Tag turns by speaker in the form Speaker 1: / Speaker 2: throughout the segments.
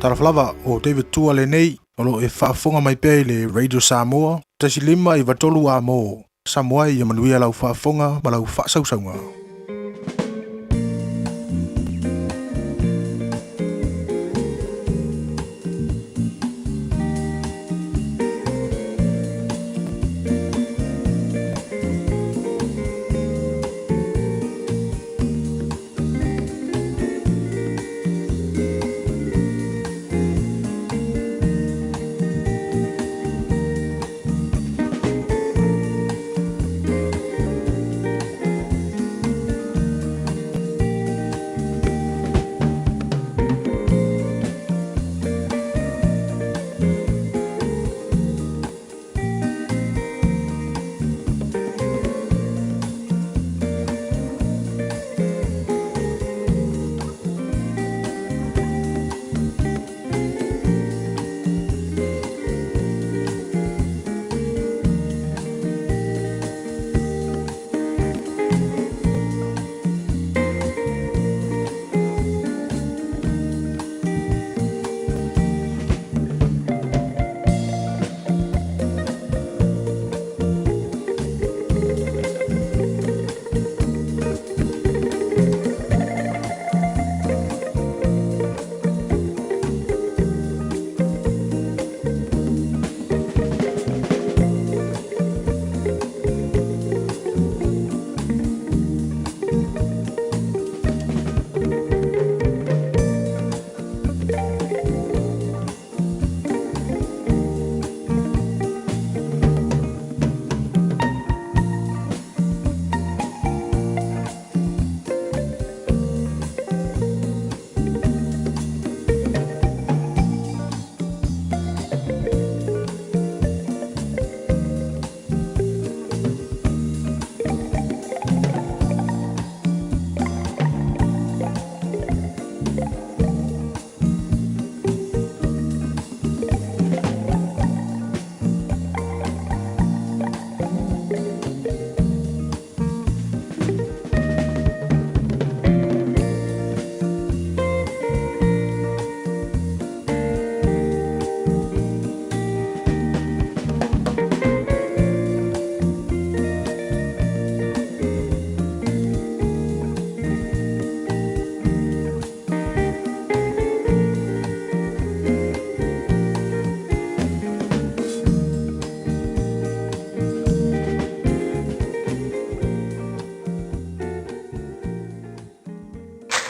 Speaker 1: Talofa lava, o David Tua lenei, o lo o e faafofoga mai pea i le Radio Samoa, 1.5 93 A mo Samoa ia manuia lau faafofoga ma lau faasausauga.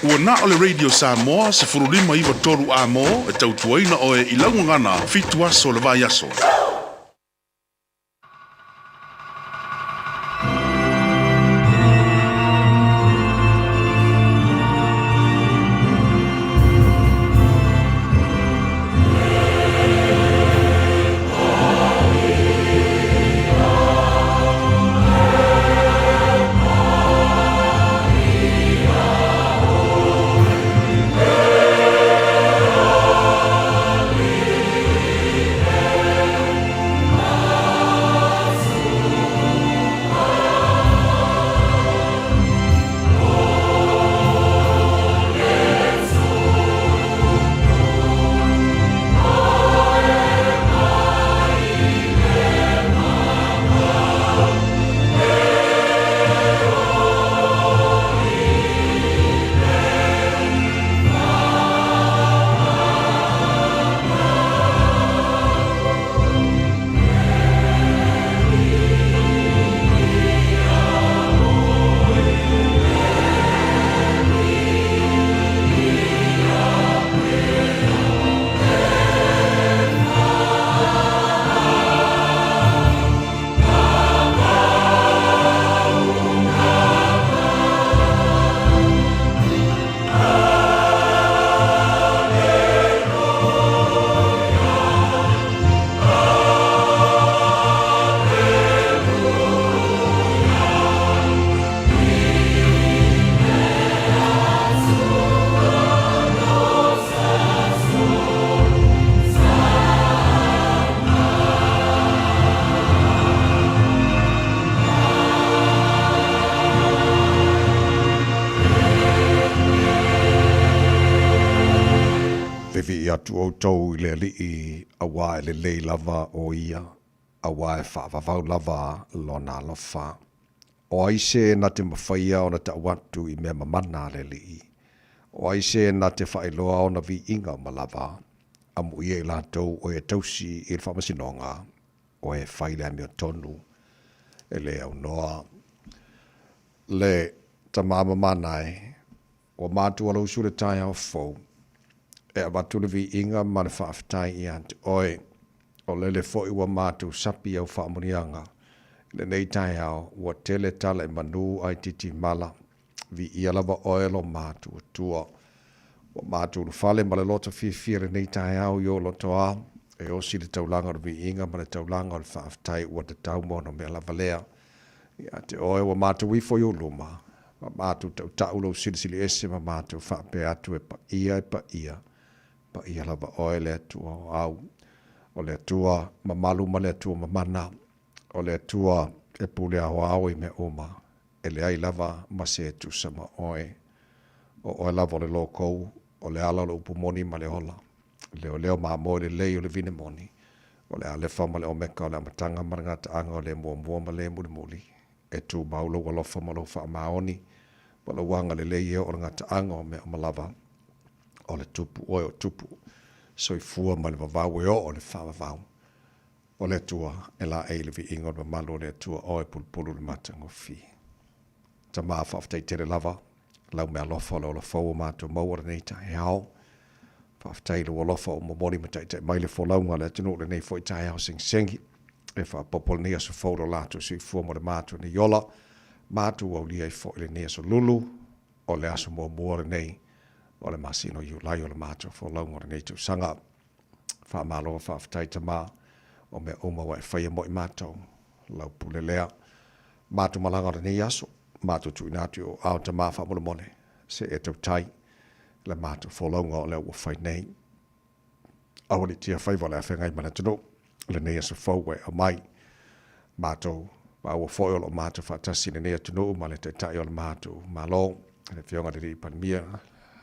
Speaker 2: Ua na o le Radio Samoa 15 93 A mo e tautuaina oe i lau gagana 7 aso le vaiaso.
Speaker 3: atu outou i le Alii auā e lelei lava o ia, auā e faavavau lava lona alofa. O ai se na te mafaia ona tau atu i mea mamana a le Alii? O ai se na te faailoa ona viiga uma lava? Amuia i latou o e tausi i le faamasinoga, o e fai le amiotonu e le aunoa. Le Tama mamana e, Ua matua lou sule taeao fou, e avatu le viiga ma le faafetai ia te oe. O lele foi ua matou sapi au faamanuiaga i lenei taeao, ua tele tala i manu ae titi mala. Viia lava oe lo matou Atua. Ua matou ulufale ma le loto fiafia i lenei taeao i ou lotoa, e osi le taulaga o le viiga ma le taulaga o le faafetai ua tatau ma ono mea lava lea. Ia te oe ua matou ifo i ou luma, ma matou tautau lou silisili ese ma matou faapea atu e paia, e paia, paia lava oe le Atua o au, o le Atua mamalu ma le Atua mamana, o le Atua e pule aoao i mea uma, e leai lava ma se e tusa ma oe. O oe lava o le lokou, o le ala o le upu moni ma le ola, leoleo mamoe lelei o le vine moni, o le Alefa ma le Omeka, o le Amataga ma le Gataaga, o le Muamua ma le Mulimuli. E tumau lou alofa ma lou faamaoni, ma lou agalelei e oo i le gataaga o mea uma lava, o le Tupu oe o Tupu, soifua mai le vavau e oo i le faavavau. O le Atua e laei i le viiga o le mamalu o le Atua oe pulupulu i le matagofie. Tama, faafetai tele lava lau meaalofa o le ola fou o matou maua lenei taeao. Faafetai i lou alofa ua momoli ma taitai mai le folauga a le atunuu lenei foi taeao segisegi. E faaopoopo lenei aso fou lo latou soifua mo le matou nei ola, matou aulia ai foi lenei aso lulu, o le aso muamua lenei o le masina o Iulai o le matou folauga o lenei tausaga. Faamalo faafetai Tama o mea uma ua e faia mo i matou, lau pule lea. Matou malaga o lenei aso, matou tuuina atu i ou ao Tama faamolemole, se e tautai le matou folauga o lea ua fai nei. Aua ne i tia faiva o le a feagai ma le atunuu lenei aso fou ua e aumai. Matou maua foi o lo o matou faatasi i lenei atunuu ma le Taitai o le matou Malo, le Afioga i le Alii Palemia,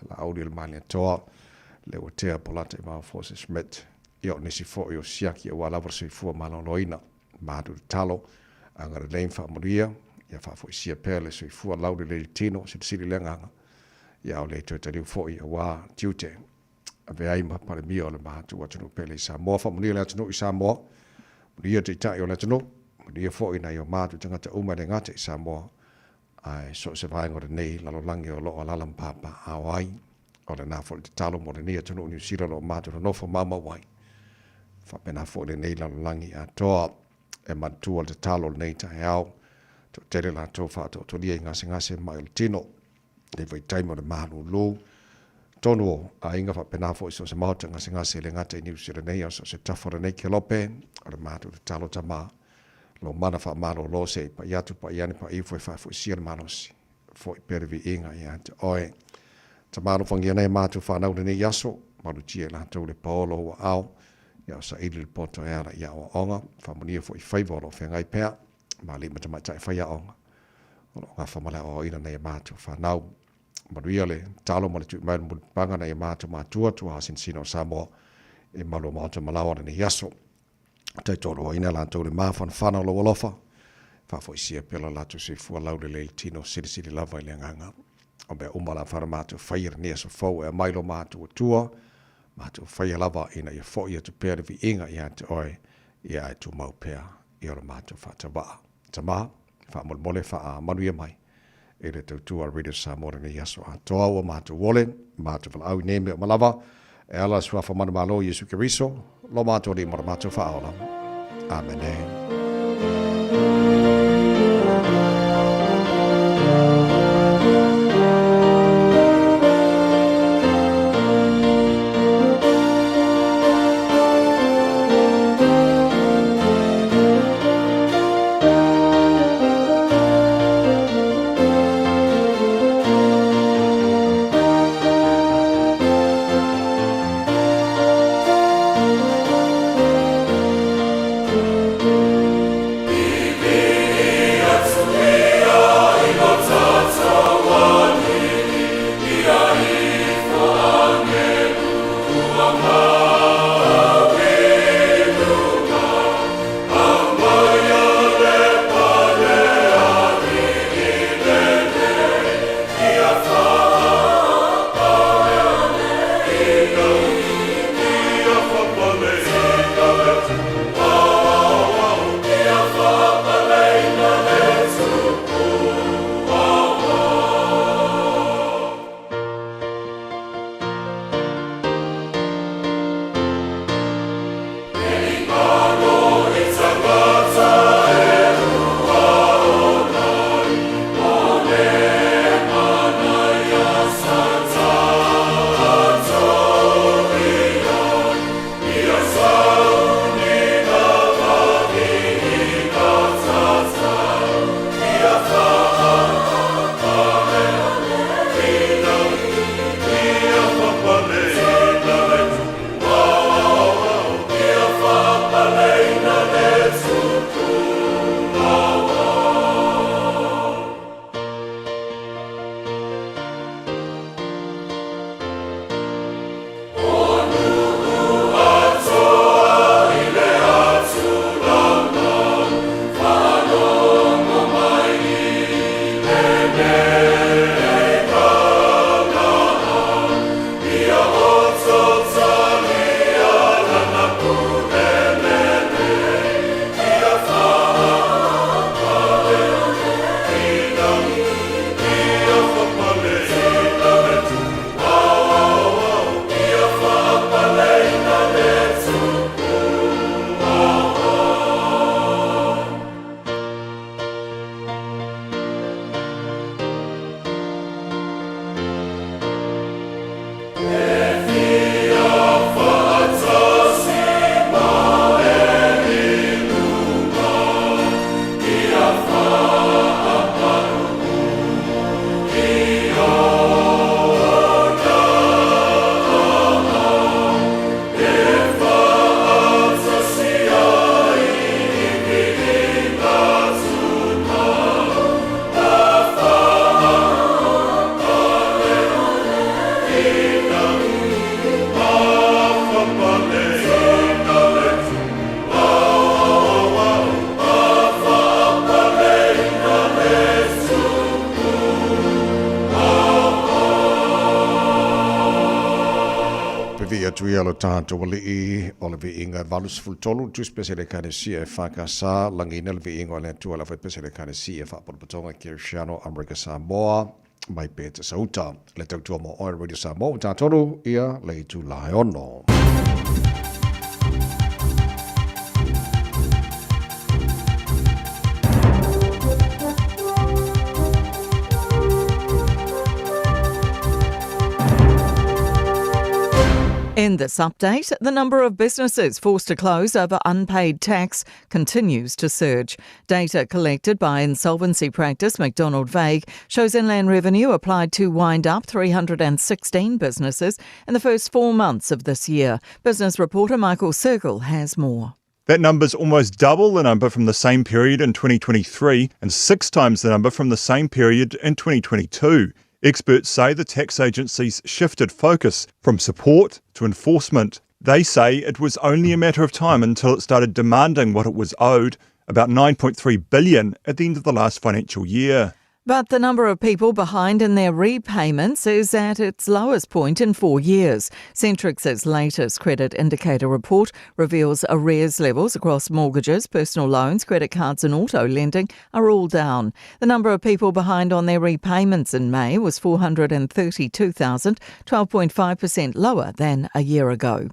Speaker 3: Laauli o le Malietoa, Leuatea Polataivao Fosi Schmidt, ia o nisi foi o siaki aua lava le soifua maloloina. Malu tatalo, agalelei ma faamanuia, ia faafoisia pea le soifua laulelei i le tino, silisili le agaga, ia o le toe taliu foi aua tiute avea ai ma Palemia o le matou atunuu pele i Samoa. Faamanuia le atunuu i Samoa, manuia Taitai o le atunuu, manuia foi nai o matou tagata uma e le gata i Samoa, ae so o se vaega o lenei lalolagi o lo o alaala ma papaaao ai. O lena foi le tatalo mo lenei atunuu Niu Sila o lo o matou nonofo maumau ai. Faapena foi lenei lalolagi atoa. E manatua le tatalo o lenei taeao, toatele latou faatoatolia i gasegase mai o le tino. Nei vaitaimi o le malūlū, tonu o aiga faapena foi so o se maota gasegase e le gata i Niu Sila nei, a o so o se tafa o lenei kelope, o le matou tatalo tama, lou mana faamalōlō se i paʻi atu, paʻi ane, paʻi ifo e faafoisia le malosi, foi pea le viiga ia te oe. Tama alofagia nai a matou fanau i lenei aso, malutia i latou le paolo o ua ao, ia o saili le poto e ala i aoaoga, faamanuia foi i faiva o lo o feagai pea, ma alii ma tamaitai faiaoga o lo o gafa ma le aoaoina nai a matou fanau. Manuia le talo ma le tui mai o le mulipapaga nai a matou matua tuasinasina o Samoa i malu o maota malaoa lenei aso. Taitoaloaina latou le mafanafana o lou alofa, faafoisia pea lo latou soifua laulelei le tino silisili lava i le agaga. O mea uma la fana matou faia lenei aso fou e aumai lo matou Atua, matou faia lava ina ia foi atu pea le viiga ia te oe, ia ae tumau pea i o le matou faatauaa. Tama, faamolemole faamanuia mai i le tautua a Radio Samoa lenei aso atoa ua matou ole, matou valaau i nei mea uma lava, e ala le suafa manumalo Iesu Keriso, lo matou Alii ma lo matou Faaola. Amene. Le vii atu ia lo tatou Alii, o le viiga e 83 le Tusi Pese le Ekalesia EFKS, lagiina le viiga o le Atua le Aufaipesu le Ekalesia Faapotopotoga Kerisiano Amerika Samoa mai Petesauta. Le tautua mo oe Radio Samoa ua tatonu ia le itula e ono.
Speaker 4: In this update, the number of businesses forced to close over unpaid tax continues to surge. Data collected by insolvency practice MacDonald Vague shows Inland Revenue applied to wind up 316 businesses in the first four months of this year. Business reporter Michael Sergel has more.
Speaker 5: That number's almost double the number from the same period in 2023 and six times the number from the same period in 2022. Experts say the tax agency's shifted focus from support to enforcement. They say it was only a matter of time until it started demanding what it was owed, about 9.3 billion at the end of the last financial year.
Speaker 4: But the number of people behind in their repayments is at its lowest point in four years. Centrix's latest credit indicator report reveals arrears levels across mortgages, personal loans, credit cards, and auto lending are all down. The number of people behind on their repayments in May was 432,000, 12.5% lower than a year ago.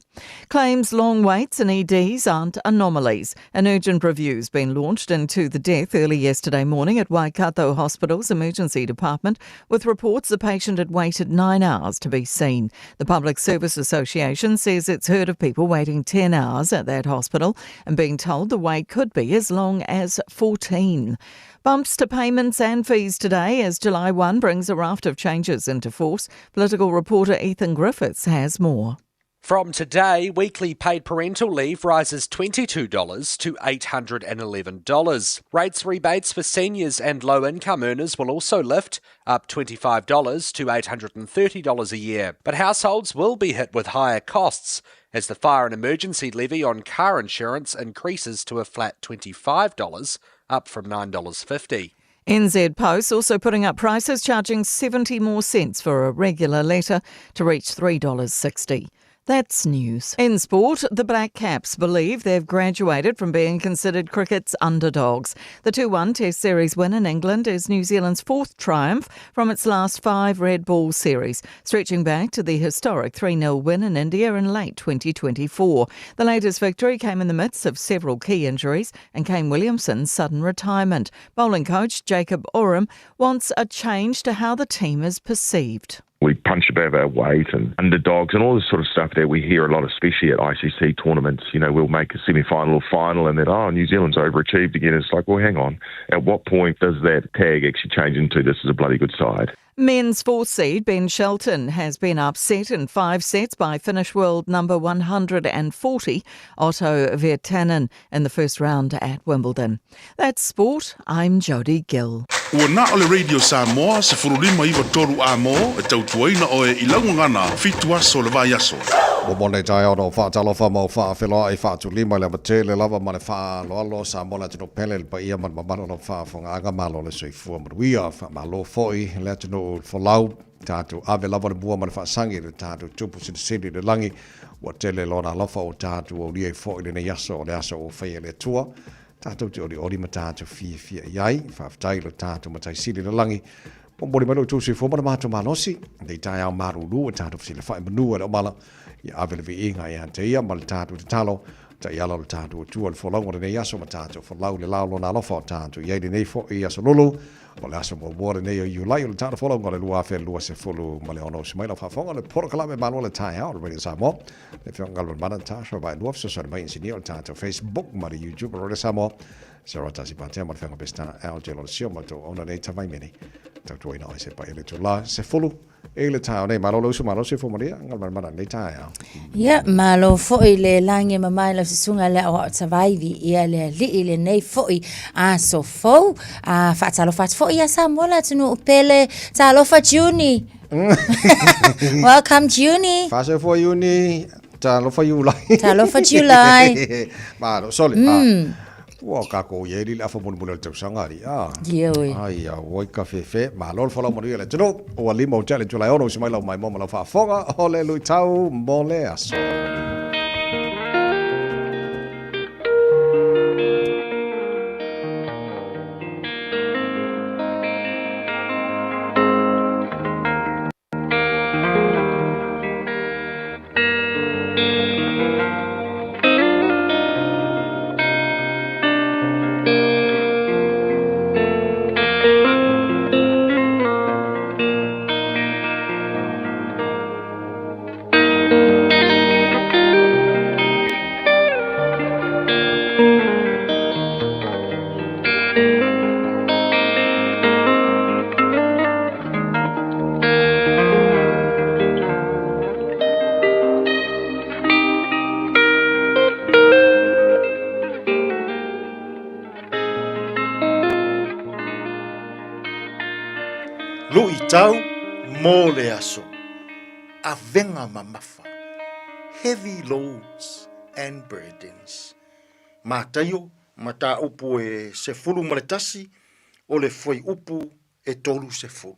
Speaker 4: Claims long waits and EDs aren't anomalies. An urgent review's been launched into the death early yesterday morning at Waikato Hospital's emergency department, with reports the patient had waited nine hours to be seen. The Public Service Association says it's heard of people waiting 10 hours at that hospital and being told the wait could be as long as 14. Bumps to payments and fees today as July 1 brings a raft of changes into force. Political reporter Ethan Griffiths has more.
Speaker 6: From today, weekly paid parental leave rises $22 to $811. Rates rebates for seniors and low income earners will also lift, up $25 to $830 a year. But households will be hit with higher costs as the fire and emergency levy on car insurance increases to a flat $25, up from $9.50.
Speaker 4: NZ Post also putting up prices, charging 70 more cents for a regular letter to reach $3.60. That's news. In sport, the Black Caps believe they've graduated from being considered cricket's underdogs. The 2 1 Test Series win in England is New Zealand's fourth triumph from its last five red ball series, stretching back to the historic 3 0 win in India in late 2024. The latest victory came in the midst of several key injuries and Kane Williamson's sudden retirement. Bowling coach Jacob Oram wants a change to how the team is perceived
Speaker 7: we punch above our weight and underdogs and all this sort of stuff that we hear a lot, especially at ICC tournaments. You know, we'll make a semi final or final and then, oh, New Zealand's overachieved again. It's like, well, hang on. At what point does that tag actually change into this is a bloody good side?
Speaker 4: Men's fourth seed Ben Shelton has been upset in five sets by Finnish world number 140 Otto Virtanen in the first round at Wimbledon. That's sport. I'm Jody Gill.
Speaker 2: Ua na o le Radio Samoa 1593 A-mo e tautuaina oe i lau gagana fitu aso le vaiaso.
Speaker 3: Ua mone taeao na faatalofa ma faafeiloai faatulima i le avatele lava ma le faaaloalo Samoa le atunuu pele le paia ma le mamalu o lau faafofogaaga malo le soifua manuia faamalo foi le atunuu folau tatou ave lava le mua ma le faasagi i le tatou tupu silisili i le lagi ua tele lona alofa ua tatou aulia ai foi lenei aso o le aso ua faia e le Atua tatou te olioli ma tatou fiafia i ai. Faafetai i lo tatou Matai Sili i le lagi. Momoli mai lo outou soifua ma le matou malosi. Nei taeao malulu e tatou fesilafai manu e le omala. Ia ave le viiga ia te ia ma le tatou tatalo. Taiala o le tatou Atua le folauga o lenei aso ma tatou folau le lao lona alofa o tatou i ai lenei foi aso lulu. O le aso muamua lenei o Iulai o le tatou folauga o le 2026. Usu mai lau faafofoga o le polokalame malo le taeao o le Radio Samoa. Le Afioga Galvan Mana Tasha Vaelua fesoasoani mai inisinia o le tatou Facebook ma le YouTube o Radio Samoa. Se tasi patea ma le Afioga Pesita LJ Lolesio ma le tou auauna nei Tavaimene. Tautuaina oe se paia le itula se fulu i le taeao nei. Malo le uso, malo soifua manuia, Galvan Mana nei taeao.
Speaker 8: Ia, malo foi le lagi e mamae lau susuga le aoao Tavaivi ia le alii lenei foi aso fou. A faatalofa atu foi ia Samoa le atunuu pele. Talofa Juni. Welcome Juni.
Speaker 3: Faasoifua Iuni, talofa Iulai.
Speaker 8: Talofa July.
Speaker 3: Malo, sole. Mm. Ua kākou i ai le afa mulimuli o le tausaga alii, a.
Speaker 8: Ioe.
Speaker 3: Ai, auoi ka fefe, malo le folau manuia le atunuu. Ua 5 o tea le itula e 6 uso mai lau maimoa ma lau faafofoga o le luitau mo le aso.
Speaker 9: Luitau mo le aso, avega mamafa, heavy loads and burdens. Mataio, mataupu e 11 o le fuaiupu e 30.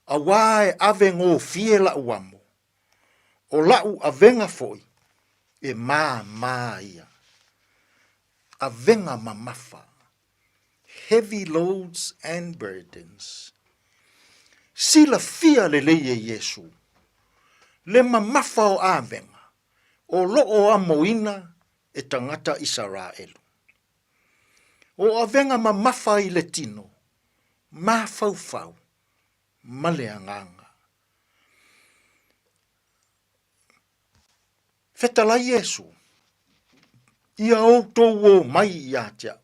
Speaker 9: Auā e ave gofie la'u amo, o la'u avega foi e māmā ia. Avega mamafa, heavy loads and burdens. Silafia lelei e Iesu le mamafa o avega o lo'o amoina e tagata Isaraelu. O avega mamafa i le tino, mafaufau ma le agaga. Fetalai Iesu, ia outou o mai ia te au.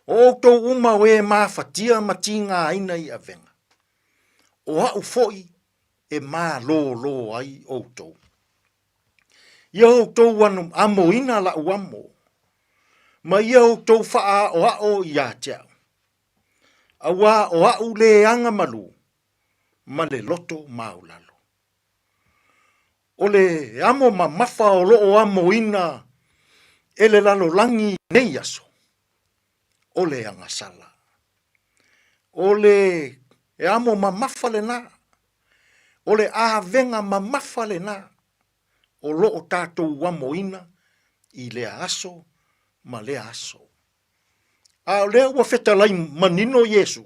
Speaker 9: O outou uma o e mafatia ma tigaina i avega, o a'u foi e malōlō ai outou. Ia outou amoina la'u amo, ma ia outou fa'aaoa'o ia te a'u, auā o a'u leaga malū ma le loto maulalo. O le amo mamafa o lo'o amoina e le lalolagi i nei aso, o le agasala. O le amo mamafa lenā, o le avega mamafa lenā o lo o tatou amoina i lea aso ma lea aso. A o lea ua fetalai manino Iesu,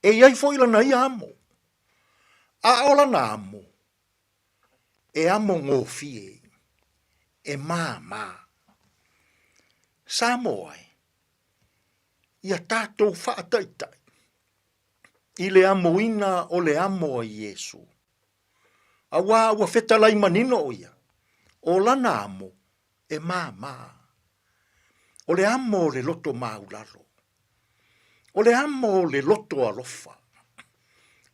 Speaker 9: e i ai foi lana ia amo, a o lana amo, e amo gofie, e māmā. Samoa e, ia tatou faataitai i le amoina o le amo a Iesu, auā ua fetalai manino ʻo ia, ʻo lana amo e māmā. O le amo o le loto maulalo. O le amo o le loto alofa.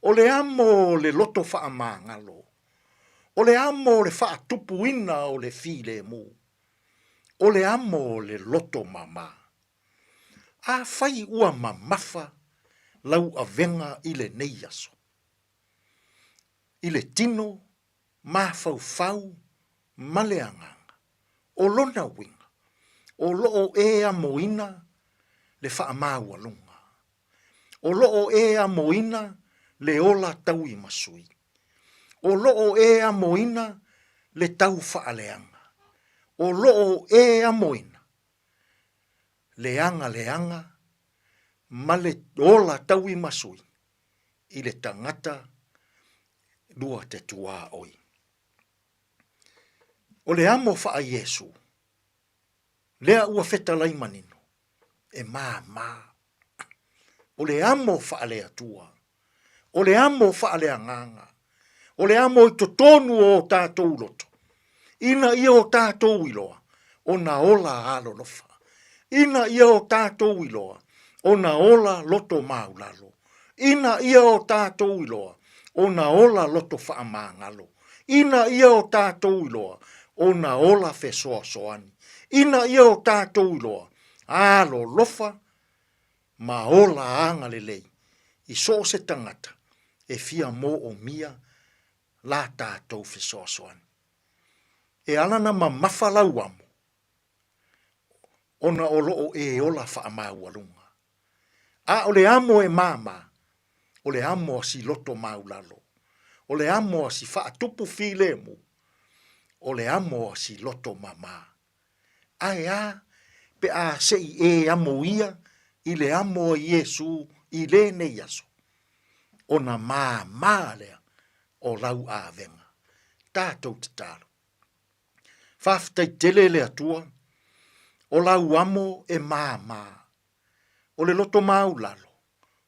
Speaker 9: O le amo o le loto faamagalo. O le amo o le faatupuina o le filemu. O le amo o le loto mama. Afai ua mamafa lau avega i lenei aso, i le tino mafaufau ma le agaga. O lona uiga, o lo o e amoina le faamaualuga. O lo o e amoina le ola tauimasui. O lo o e amoina le tau faaleaga. O lo o e amoina le agaleaga ma le ola tauimasui i le tagata lua te tuaoi. O le amo faa-Iesu, lea ua fetalai manino, e māmā. O le amo faale-Atua, o le amo faale-Agaga, o le amo i totonu o o tātou loto, ina ia o tātou iloa ona ola alolofa, ina ia o tātou iloa ona ola loto maulalo, ina ia o tātou iloa ona ola loto faamagalo, ina ia o tātou iloa ona ola fesoasoani, ina ia o tātou iloa alolofa ma ola agalelei i so o se tagata e fia moomia la tātou fesoasoani. E ala na mamafa lau amo. ona o lo o e ola faamaualuga. A o le amo e māmā, o le amo a si loto maulalo, o le amo a si faatupu filemu, o le amo a si loto mamā. Ae a, pe a se i e amo ia i le amo a Iesū i lenei aso, ona māmā lea o lau avega. Tatou tatalo. Faafetai tele le Atua, o lau amo e māmā, o le loto maulalo,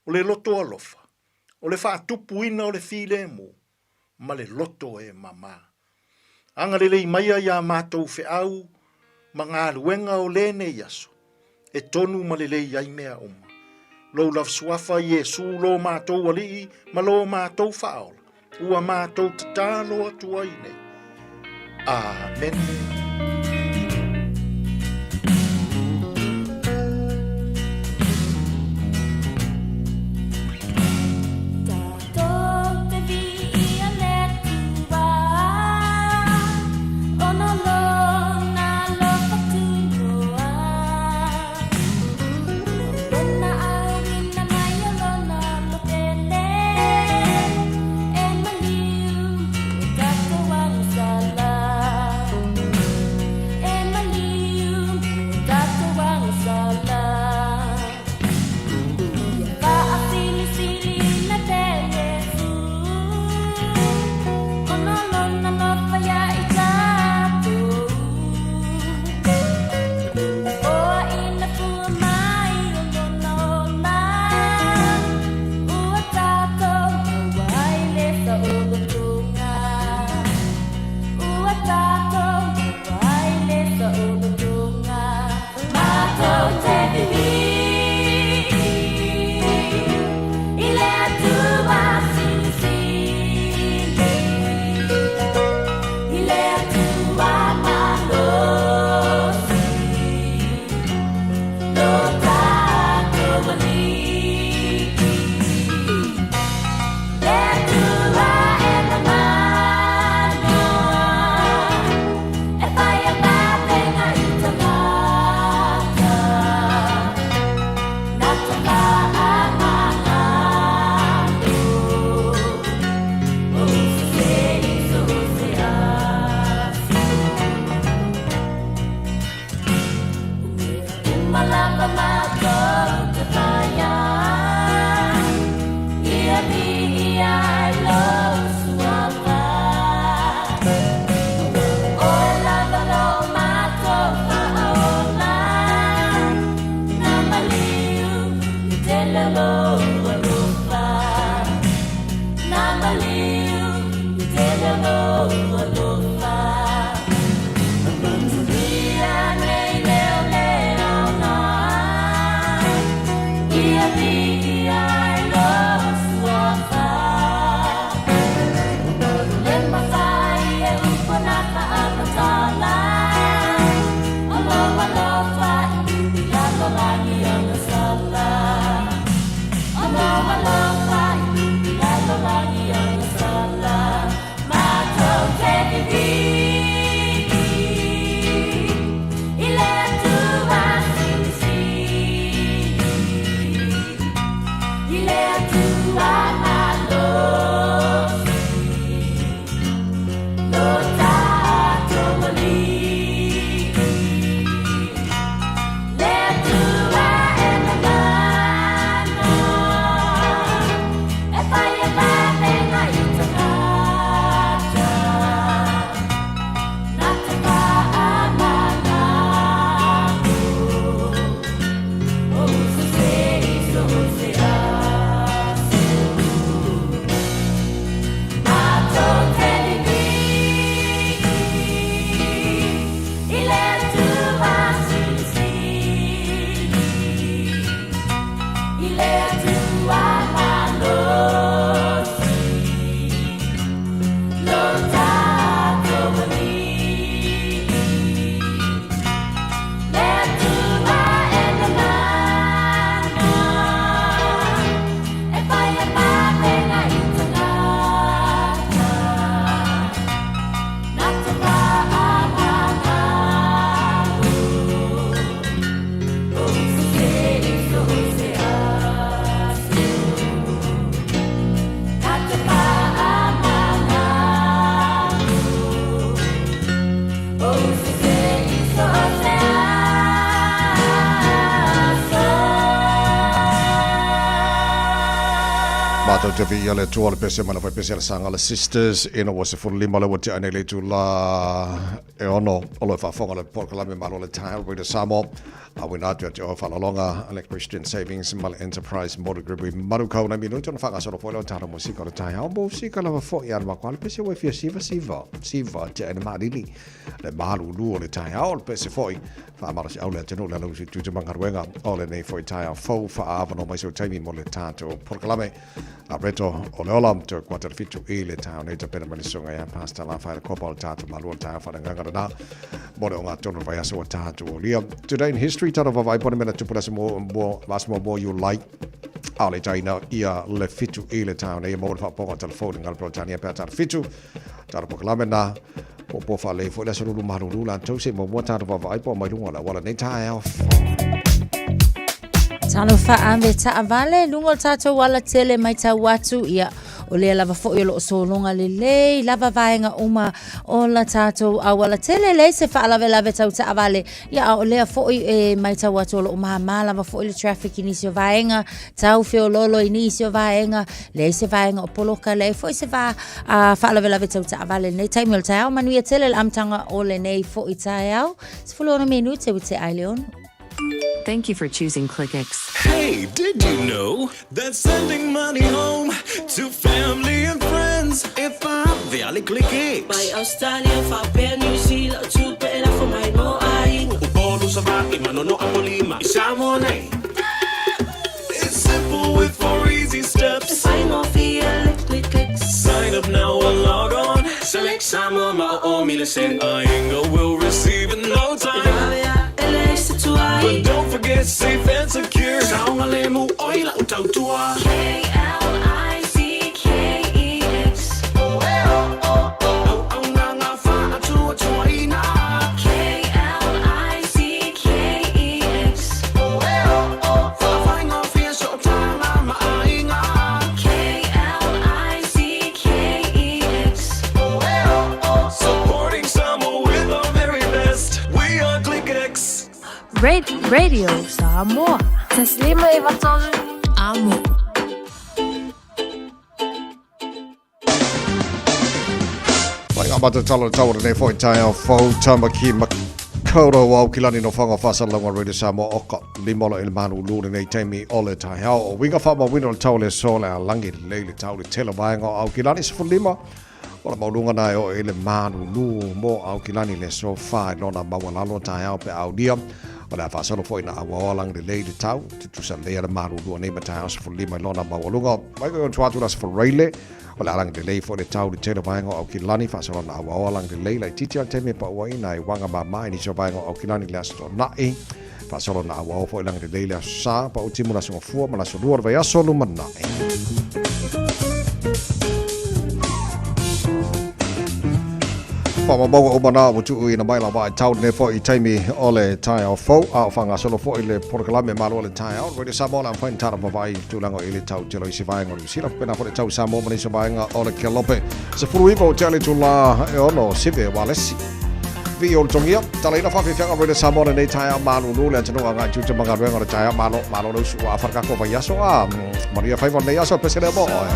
Speaker 9: o le loto alofa, o le faatupuina o le filemu, ma le loto e mamā. Agalelei maia iā matou feau ma galuega o lenei aso, e tonu ma lelei ai mea uma. Lou lava suafa Iesu lo matou Alii ma lo matou Faaola, ua matou tatalo atu ai nei. Amene.
Speaker 3: te viia le Atua le pese mai le faipese a le Sagala Sisters ina ua 15 le ua tea nei le itula e ono o lo e faafofoga le polokalame Malo le Taeao Radio Samoa auina atu ia te oe faaaloaloga a le Christian Savings ma le Enterprise Motor Group i Manukau nai minute ona faagasolo foi lea o tatou musika o le taeao musika lava foi a le makuale pese ua e fia siva siva siva tea i le maalili le malulu o le taeao o le pese foi Faamalosiau le atunuu le ala usu tiute ma galuega o lenei foi taeao fou faaavanoa mai sou taimi mo le tatou polokalame a reto o le ola toe kuata le fitu i le taeao nei tapena mai le susuga ia Pastor Lafaele Kopa o le tatou malu o le taeao faaleagaga lena mo le ogatotonu o le vaiaso ua tatou aulia. Today in history tatou vaavaai po o le mea na tupu le aso muamua aso muamua Iulai a o le taina ia le fitu i le taeao nei e maua le faapopoga o telefoni ngalo Peretania pe a tala fitu Talo polokalame na po po faalelei foi le aso lulu malulu latou se i muamua tatou vaavaai po o mai luga o le auala nei taeao.
Speaker 8: Talofa ave taavale luga o le tatou alatele matau atu ia o lea lava foi o loo sologa lelei lava vaega uma o la tatou aualatele leai se faalavelave tau taavale ia a o lea foi e matau atu o loo māmā lava foi le traffic i nisi o vaega tau feololo i nisi o vaega leai se vaega o poloka leai foi se va a faalavelave tau taavale lenei taimi o le taeao manuia tele le amataga o lenei foi taeao 16 minute ua tea ai le ono.
Speaker 10: Thank you for choosing Clickx.
Speaker 11: Hey, did you know that sending money home to family and friends e vave a le Clickx?
Speaker 12: Mai Australia faapea New Zealand o tupe e lafo mai mo aiga.
Speaker 11: Upolu, Savaii, Manono, Apolima i Samoa nei. It's simple with four easy steps.
Speaker 12: E faigofie le Clickx.
Speaker 11: Sign up now or log on. Select Samoa ma o o mile sen. Aiga will receive in no time.
Speaker 12: E vave a e leai se tuai.
Speaker 11: But don't forget safe and secure. Saogalemu oi lau tautua.
Speaker 12: K-L-I-C-K-E-X.
Speaker 11: Auaunaga faatuatuaina.
Speaker 12: K-L-I-C-K-E-X.
Speaker 11: Faafaigofie sootaga ma aiga.
Speaker 12: K-L-I-C-K-E-X.
Speaker 11: Supporting Samoa with our very best. We are ClickX.
Speaker 13: Radio Samoa. 153 Amo.
Speaker 3: Mai ngā mata tala tau o lenei foi taeao fou Tamaki Makaurau Aukilani no whanga whasalauga Radio Samoa oka lima ola i le malulu lenei taimi o le taeao o winga whaamauina o le tau le so le alangi lelei le tau le tele vaega o Aukilani 15 O le maualuga na e oo i le malulu mo Aukilani le aso fa i lona maualalo taeao pe a aulia. O le a faasolo foi na auaoa lagi lelei le tau, tutusa lelei a le malulu o nei ma taeao 15 i lona maualuga. Mai koe ona tua atu le aso Faraile, o le a lagi lelei foi le tau i le tele vaega o Aukilani, faasolo na auaoa lagi lelei laitiiti a le taimi e paua ai nai uaga mama i nisi o vaega o Aukilani i le aso Toonai. Faasolo na auao foi lagi lelei le aso Sa, pau timu le aso Gafua ma le aso Lua o le vaiaso lumanai. Faamaumauga uma na ua tuuina mai la vaitau lenei foi i taimi o le taeao fou, a o faagasolo foi le polokalame Malo o le Taeao. Radio Samoa le a mafai ona tala vavaai i tulaga o i le tau tele o isi vaega o Niu Sila, faapena foi le tau i Samoa ma nisi o vaega o le Kelope. 19 o tea le itula e ono sive walesi. Vii o le tongia, talaina faafiafiaga Radio Samoa lenei taeao malulu le atunuu agai tiute ma galuega o le taeao malo, malo le usu ua afa le kako vaiaso a manuia faiva o lenei aso pese lea mo oe.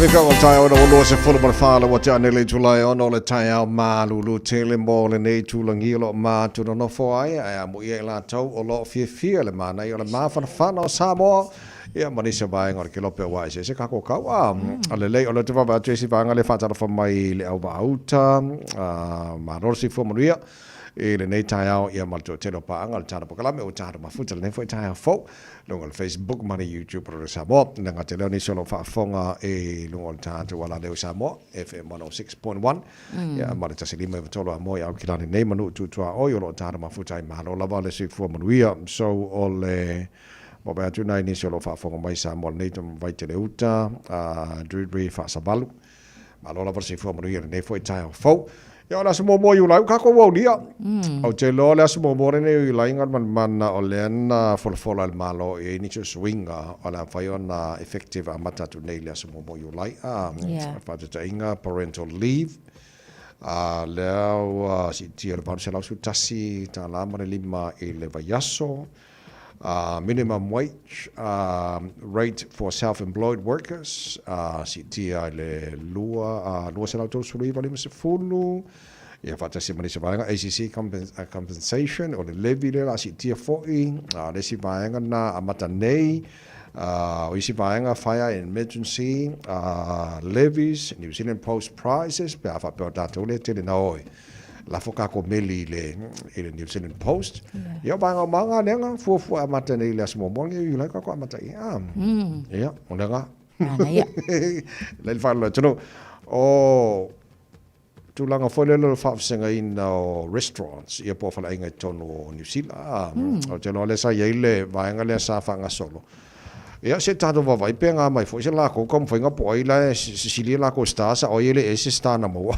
Speaker 3: Faafetai o le taeao ina ua 24 le ua tea nei le itula e 6 o le taeao malulu tele mo lenei itulagi o lo o matou nonofo ai, ae amuia i latou o lo o fiafia i le manaia o le mafanafana o Samoa, ia ma nisi o vaega o le kelope aua eseese kākou kau. A, lelei, o lea ou te vaavaai atu i isi vaega lea e faatalofa mai i le auvaauta, malo le soifua manuia i lenei taeao, ia ma le toatele o paaga o le tatou polokalame ua tatou mafuta i lenei foi taeao fou. Luga o le Facebook ma le YouTube o Radio Samoa. E le gata i lea o nisi o lo o faafofoga i luga o le tatou alaleo i Samoa, FM 106.1, ia, ma le 105.3 Amoa i Aukilani nei ma Nuu Tutuaoi o lo o tatou mafuta ai. Malo lava le soifua manuia. So, o le vaavaai atu lena i nisi o lo o faafofoga mai i Samoa nei, Vaitele Uta, Drewry Faasavalu. Malo lava le soifua manuia i lenei foi taeao fou. Ia, o le aso muamua o Iulai ua kākou aulia. Ou te iloa o le aso muamua lenei o Iulai Galumalemana o lea na folafola e le Malo i ai nisi o suiga o le a mafai ona effective amata atu nei i le aso muamua o Iulai. A, faataitaiga, parental leave, a lea ua siitia i le $811 ma le lima i le vaiaso. Minimum wage rate for self-employed workers, siitia i le 239.50, ia faatasi ma nisi vaega, ACC compensation, o le levy lea o le a siitia foi, o le isi vaega lena amata nei, o isi vaega fire and emergency levies, New Zealand Post prices, pe a faapea o tatou lea e tele na o e lafo kākou meli i le, i le New Zealand Post. Yeah. Ia, o vaega o maga lea nga fuafua amata nei i le aso muamua lenei o Iulai kākou amata i. Ah. Ia, o lea nga.
Speaker 8: Manaia.
Speaker 3: Lei le whaaloalo atu. O tulaga foi lele o le faavasegaina o restaurants, ia po o faleaiga i totonu o Niu Sila. Ah. Ou te iloa lea sa i ai le vaega lea sa faagasolo. Ia, se tatou vaavaai pe gā mai foi se lākou taumafaiga po o ai la e sisilia lākou stars a o ai e le ea i se star na maua.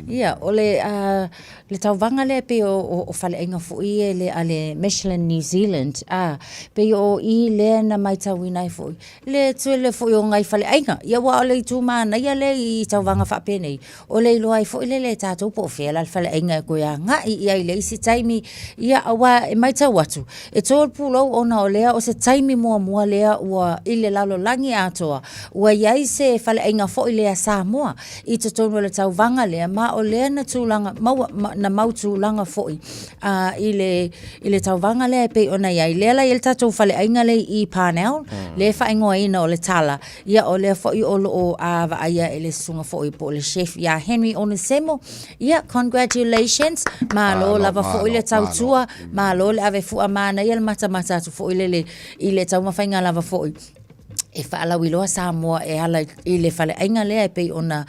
Speaker 8: Ia, o le, le tauvaga lea pei o, o, o faleaiga foi ia le, a le Michelin New Zealand, a, pei o i lea na maitauina ai foi le tele foi o nai faleaiga. Ia, aua o le itu manaia lea i tauvaga faapenei, O le iloa ai foi lele e tatou po o fea la le faleaiga e toe agai i ai i le isi taimi, ia aua e matau atu, e to le pulou ona o lea o se taimi muamua lea ua i le lalolagi atoa ua i ai se faleaiga foi lea Samoa i totonu o le tauvaga lea, ma o lea na tulaga maua, na mau tulaga foi a i le i le tauvaga lea e pei ona i ai. Lea la e i ai le tatou faleaiga lea i Parnell, lea e faaigoaina o le Tala. Ia, o lea foi o lo o vaaia e le susuga foi po o le chef ia Henry Onesemo. Ia, congratulations, malo lava foi le tautua, malo le ave fua manaia le matamata atu foi lele i le taumafaiga lava foi e faalauiloa Samoa e ala i le faleaiga lea e pei ona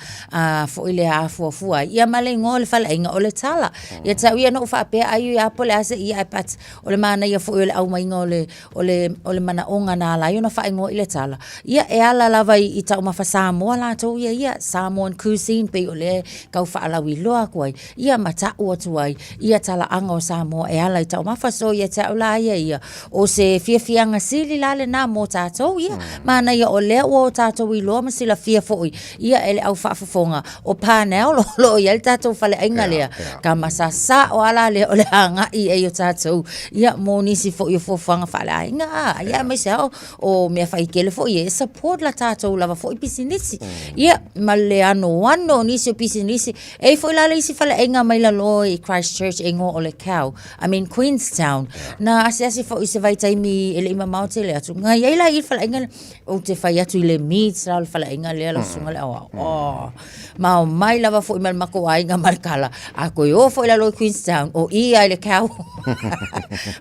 Speaker 8: foi lea afuafua ai. Ia ma le igoa o le faleaiga o le Tala. Ia te au ia na ou faapea ai ia po o le a se ia but o le manaia foi o le aumaiga o le O le, o le manaoga na ala ai ona faaigoa i le tala, ia e ala lava i, i taumafa Samoa latou ia ia, Samoan cuisine pei o lea e tau faalauiloa atu ai, ia ma ta'u atu ai ia talaaga o Samoa e ala i taumafa. So ia te au la ia ia, o se fiafiaga sili la lena mo tatou, ia, manaia o lea ua o tatou iloa ma silafia foi ia e le au faafofoga o Parnell o lo o i ai le tatou faleaiga lea, ka masa sao lava la lea o le agai ai o tatou ia mo nisi foi o fuafuaga faaleaiga, a, ia aemaise lava o mea faitele foi e support la tatou lava foi pisinisi. Ia, ma le anoano o nisi o pisinisi. E i ai foi la le isi faleaiga mai lalo i Christchurch e igoa o le Cow, I mean Queenstown. Na asiasi foi i se vaitaimi e le i mamao tele atu. Na i ai la i le faleaiga lea. Ou te fai atu i le meats la o le faleaiga lea lau susuga i le aoao. Oh, ma omai lava foi ma le matou aiga ma le kala. A toe o foi lalo i Queenstown, o i ai le cow.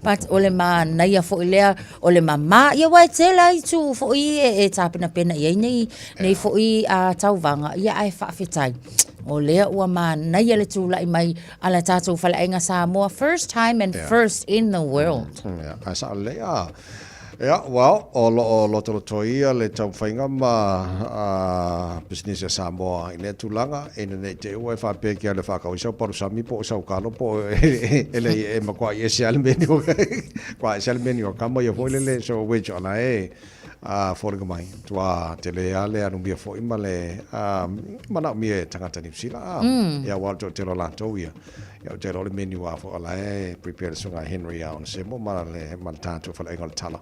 Speaker 8: But o le manaia foi lea, o le mama. Ia aua e tele lava itu foi e, e tapenapena i ai nei, nei foi tauvaga. Ia ae faafetai. O lea ua manaia le tulai mai a le tatou faleaiga Samoa, first time and first in the world.
Speaker 3: Yeah, ae sao lelei a. Ia, well, o lo o lotolotoia le taumafaiga ma pisinisi a Samoa i lea tulaga, ina ne i te i ua e faapea ki a le whakau i sau palusami po o sau kalo po o e lei e makuai ese a le menu kua ese a le menu o kama ia foi lele so which ona e a foliga mai tua te le a le anumia foi ma le manaomia e tangata Niu Sila a ia wa to te lo latou ia. Ia, ou te iloa o le menu lava foi o la e prepare e le Susuga ia Henry ia Onesemo ma le ma le tatou faleaiga o le tala.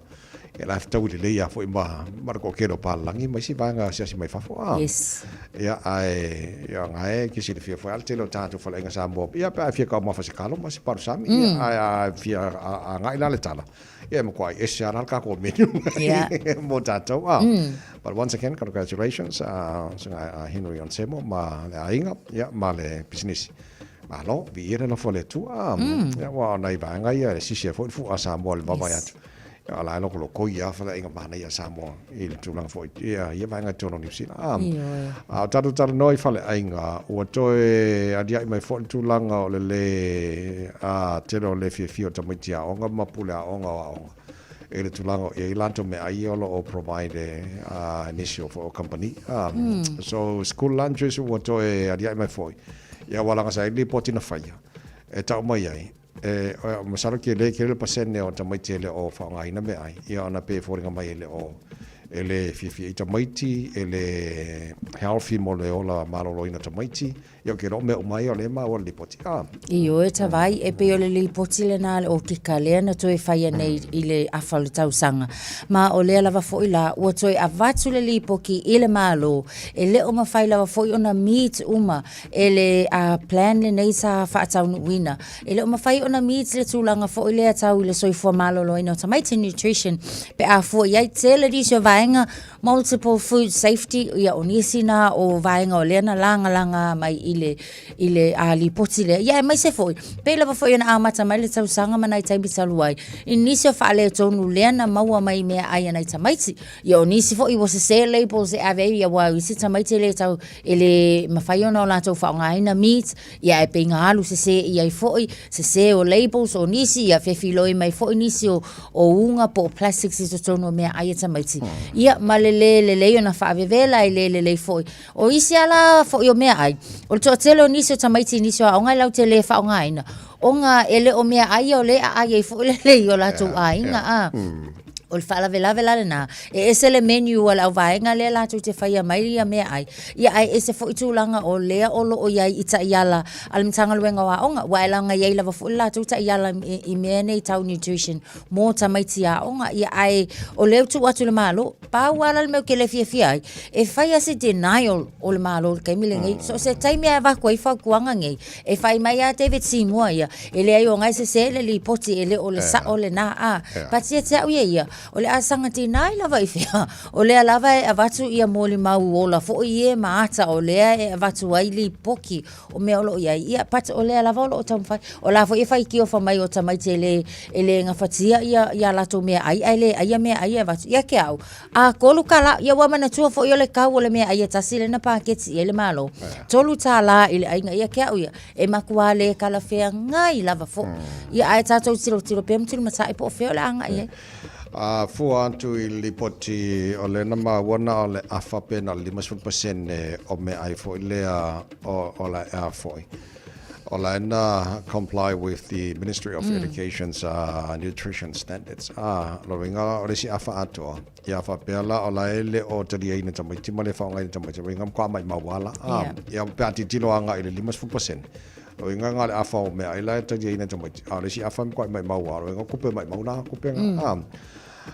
Speaker 3: Ia la e fetaui lelei lava foi ma ma le toatele o papalagi ma isi vaega asiasi mai fafo. A.
Speaker 8: Yes.
Speaker 3: Ia, ae ia na e te silafia foi lava le tele o tatou faleaiga Samoa. Ia pe a e fia taumafa i se kalo ma se palusami, ia ae a fia agai la le tala, Ia e matuai ese lava la le tatou menu
Speaker 8: Yeah.
Speaker 3: mo tatou. Ah. But once again, congratulations susuga Henry Onesemo ma le aiga, ia, ma le pisinisi. Malo, viia le alofa o le Atua. Ia, aua o nai vaega ia e sisi ai foi le fua a Samoa i le vaavaai atu. Ia, o la e lokolokoi lava faleaiga manaia a Samoa i le tulaga foi ia ia vaega i totonu o Niu Sila. Ah.
Speaker 8: Ioe.
Speaker 3: A o tatou talanoa i faleaiga, ua toe aliaʻi mai foi le tulaga o le lē a tele o le fiafia o tamaiti aoga ma pule aoga o aoga i le tulaga o i ai latou meaai ia o lo o provide e a nisi o foi o kamupani. So school lunches ua toe aliaʻi mai foi, ia aua leaga sa i ai le lipoti na faia e tau mai ai, E, masalo tele, tele le pasene o tamaiti e le o faaaogaina meaai, ia ona pei e foliga mai e le o, e le fiafia i tamaiti, e le healthy mo le ola maloloina o tamaiti, ia ou te iloa o mea uma ia o lea e maua i le lipoti. Ah.
Speaker 8: Ioe, Tavai, e pei o le lipoti lena a le Okika lea na toe faia nei i le afa o le tausaga. Ma o lea lava foi la ua toe avatu le lipoki i le Malo, e le o mafai lava foi ona meet uma e le plan lenei sa faataunuuina. E le o mafai ona meet le tulaga foi lea tau i le soifua maloloina o tamaiti, nutrition, pe a fua i ai. Tele nisi o vaega, multiple food safety, ia o nisi na o vaega o lea na lagalaga mai i le, i le lipoti lea. Ia aemaise foi, pei lava foi ona amata mai le tausaga ma nai taimi talu ai, i nisi o faaletonu lea na maua mai i meaai a nai tamaiti. Ia o nisi foi ua sese labels e ave ai, aua o isi tamaiti e le tau, e le mafai ona o latou faaaogaina meat, ia ae pei na alu sese i ai foi, sese o labels o nisi, ia fefiloi mai foi nisi o, o uga po o plastics i totonu o meaai a tamaiti. Ia ma le le lelei ona faavevela, e le lelei foi. O isi lava la foi o meaai, o le toatele o nisi o tamaiti i nisi o aoga e latou te le faaaogaina, ona e le o meaai ia o lea e aai ai foi le lelei o latou aiga, a. O le faalavelave la lena, e ese le menu a le auvaega lea latou te faia mai ia meaai, ia ae ese foi tulaga o lea o lo o i ai i taiala a le Matagaluega o Aoga, aua e leaga e i ai lava foi le latou taiala i mea nei tau nutrition mo tamaiti aoga. Ia ae o lea ua tuu atu i le Malo, pau lava la le mea ou te le fiafia ai, e fai lava se denial o le Malo i le taimi lenei. So o se taimi lava e avatu ai fautuaga nei, E fai mai lava David Seymour ia, e leai o na e sese le lipoti e le o le sao lena a. But ia te au ia ia, o le a saga deny lava i fea, o lea lava e avatu ia molimau ola foi e ma ata o lea e avatu ai lipoki o mea o lo o i ai. Ia, but o lea lava o lo o taumafai. O la foi e faitiofa mai o tamaiti e le, e le gafatia ia, ia latou meaai ae le ai ia meaai e avatu. Ia te au, A $3, ia ua manatua foi o le kau o le meaai e tasi lea na paketi i ai le Malo. $3 i le aiga, ia te au ia, e matua le talafeagai lava foi. Ia ae tatou tilotilo pea ma tulimatai po o fea o le a agai i ai.
Speaker 3: A fua atu i le lipoti o lea na maua na o le afa pe na o le 50% o meaai foi lea o la e a foi. O la e na comply with the Ministry of Education's Nutrition Standards. A, lona uiga o le isi afa atoa, ia faapea la o la e le o taliaina tamaiti ma le faaaogaina tamaiti, lona uiga matua maimau lava la. A, ia pe a tilotilo agai i le 50%, lona uiga na o le afa o meaai la e taliaina tamaiti, a o le isi afa e matua maimau lava, lona uiga tupe maimau na tupe na. A,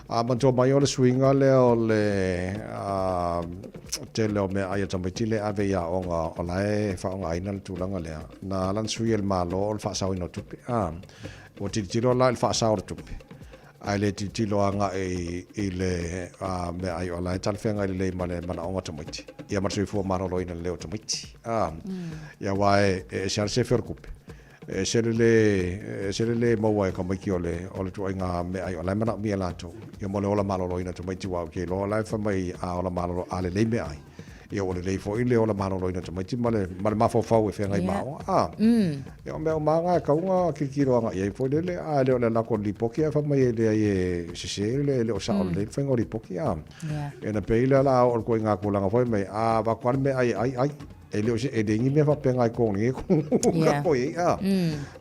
Speaker 3: A manatua mai o le suiga lea o le tele o meaai a tamaiti lea e ave i aoga o la e faaaogaina le tulaga lea. Na ala ona sui e le Malo o le faasaoina o tupe. A, ua tilotilo la i le faasao o le tupe, ae le tilotilo agai i le meaai o la e talafeagai lelei ma le manaoga o tamaiti, ia ma le soifua maloloina lelei o tamaiti. A, ia aua e ese lava le sefe o le tupe. E ese le lē, e ese le lē maua e tamaiti o le, o le tuaiga meaai o la e manaomia e latou, ia mo le ola maloloina o tamaiti aua ou te iloa o la e fai mai a ola malolo, a lelei meaai, ia ua lelei foi le ola maloloina o tamaiti ma le, ma le mafaufau e feagai ma aoga. A, ia o mea uma lava na e tatau ona tilotilo agai i ai foi lele, a le o le alu atu o le lipoti ae fai mai e leai e sese le, e le o sao lelei le faiga o lipoti, a. Ia ona pei lea o le a oo i le ituaiga tulaga foi mai, a avatu lava le meaai e ai, ai. E le o se, e leai ni mea faapena i totonu nei kako i ai, a.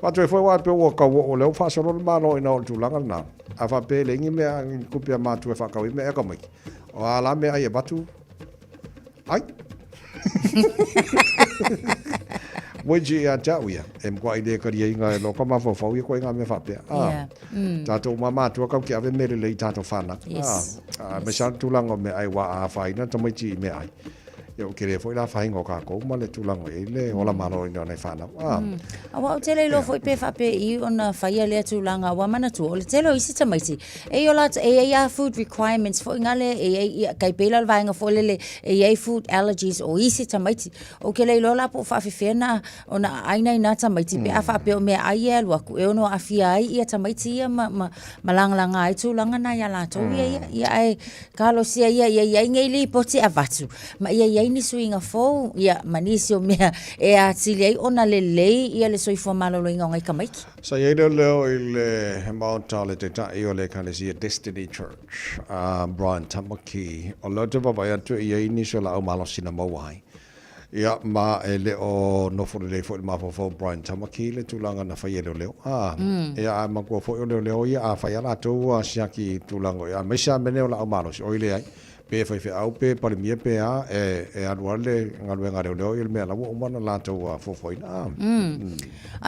Speaker 3: Faatoe foi aua e pei ua tau oo, o lea ua faasolo le Malo ina o le tulaga lena. A faapea e leai ni mea, ni tupe a matua e faatau ai meaai a tamaiti, o a la meaai e avatu, ai. Which ia te au ia, e matuai le taliaina e lou ka mafaufau ia koe ngā mea faapea. A,
Speaker 8: Yeah.
Speaker 3: Tātou uma mātua kau ki ave mea lelei i tātou whānau.
Speaker 8: Yes.
Speaker 3: A, a, me sa tūlanga o mea ai wā a whaina tamaiti i mea ai. Ia o kere foi la whainga o kākou ma le tūlanga i le ola malo i nai whānau. A,
Speaker 8: Aua ou te le iloa foi pe faapea i ona faia lea tulaga aua manatua o le tele o isi tamaiti e i o latou e iai a food requirements foi ngale e iai ia kai pei la o le vaega foi lele e iai food allergies o isi tamaiti ou ke le iloa la po o faafefea na ona aai nai na tamaiti pe a faapea o meaai ia e alu atu e ono aafia ai ia tamaiti ia ma ma ma lagalaga ai tulaga na ia latou ia ia ia ae talosia ia ia iai nei lipoti avatu ma ia iai ni suiga fou ia ma nisi o mea e atili ai ona lelei ia le soifua maloloina o nai tamaiti.
Speaker 3: Sa i ai leo leo i le Maota o le Taitai o le Ekalesia Destiny Church, a Brian Tamaki, o lea ou te vaavaai atu e i ai nisi o laau malosi na maua ai. Ia, ma e le o nofo lelei foi le mafaufau o Brian Tamaki i le tulaga na fai e leoleo. A, ia, a manatua foi o leoleo ia, a fai lava latou ua siaki i tulaga o ia, aemaise lava mea nei o laau malosi, oi leai, pe faifeau pe palemia pe a, e, e alu lava le galuega a leoleo i le mea la ua uma ona latou fuafuaina. A.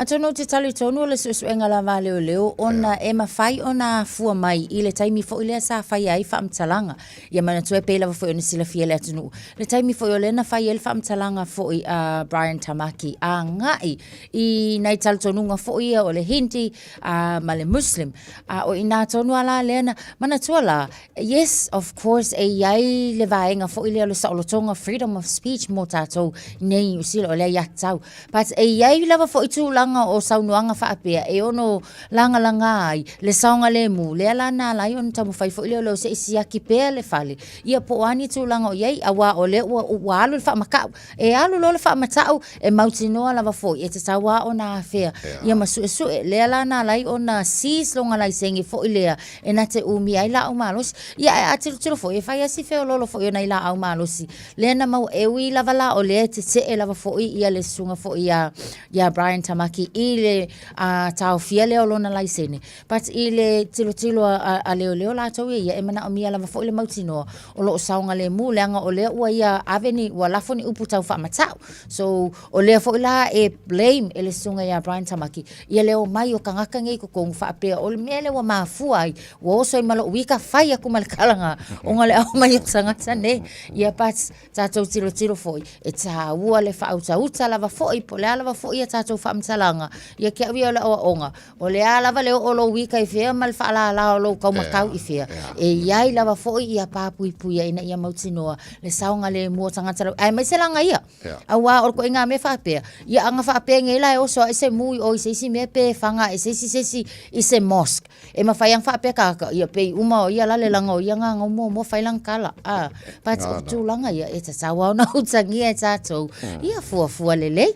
Speaker 8: Atonu ou te talitonu o le suesuega lava a leoleo ona e mafai ona afua mai i le taimi foi lea sa faia ai faamatalaga. Ia manatua e pei lava foi ona silafia e le atunuu, le taimi foi o lea na fai ai le faamatalaga foi a Brian Tamaki agai i nai talitonuga foi ia o le Hindi a, ma le Muslim. A o i inā tonu a la lea na manatua la, yes, of course, e i ai le vaega foi lea o le saolotoga, freedom of speech mo tātou nei i Niu Sila, o le aiatatau. But e i ai lava foi tulaga o saunoaga faapea e ono lagalaga ai le saogalemu, lea la na ala ai ona taumafai foi lea o leo se i siaki pea le fale, ia po o a ni tulaga o i ai, aua o lea ua, ua alu le faamatau. E alu loa le faamatau, e mautinoa lava foi, e tatau lava ona afea, ia ma suesue. Lea la na ala ai ona seize lona laisene foi lea e na te umia ai laau malosi. Ia ae a tilotilo foi, e fai lava si feoloolo foi o nai laau malosi lea na maua, e ui lava la o lea e tetee lava foi ia le susuga foi ia, ia Brian Tamaki i le a taofia lea o lona laisene. But i le tilotilo a, a, a leoleo latou ia ia, e manaomia lava foi le mautinoa o lo o saogalemu, leaga o lea ua ia ave ni, ua lafo ni upu tau faamatau. So, o lea foi la e blame e le susuga ia Brian Tamaki ia le omai o tagata nei i totonu faapea o le mea lea ua mafua ai, ua oso ai ma lou ika fai atu ma le kalaga ona o le aumai o tagata nei. Ia but tatou tilotilo foi, e taua le faautauta lava foi, po o le a lava foi a tatou faamatalaga, ia te au ia o le aoaoga, o le a lava le oo o lou ika i fea ma le faalala o lou taumatau i fea, e i ai lava foi ia papuipuia ina ia mautinoa le saogalemu o tagata lau, aemaise laga ia. Aua o le ituaiga mea faapea, ia ana faapea nei la e oso ae se mu i o i se isi mea pe faga ae se isi se isi i se mosque. E mafai ana faapea tagata, ia pei uma o ia la le laga o ia gagau muamua fai lana tala. A, but o tulaga ia e tatau lava ona utagia e tatou, ia fuafua lelei.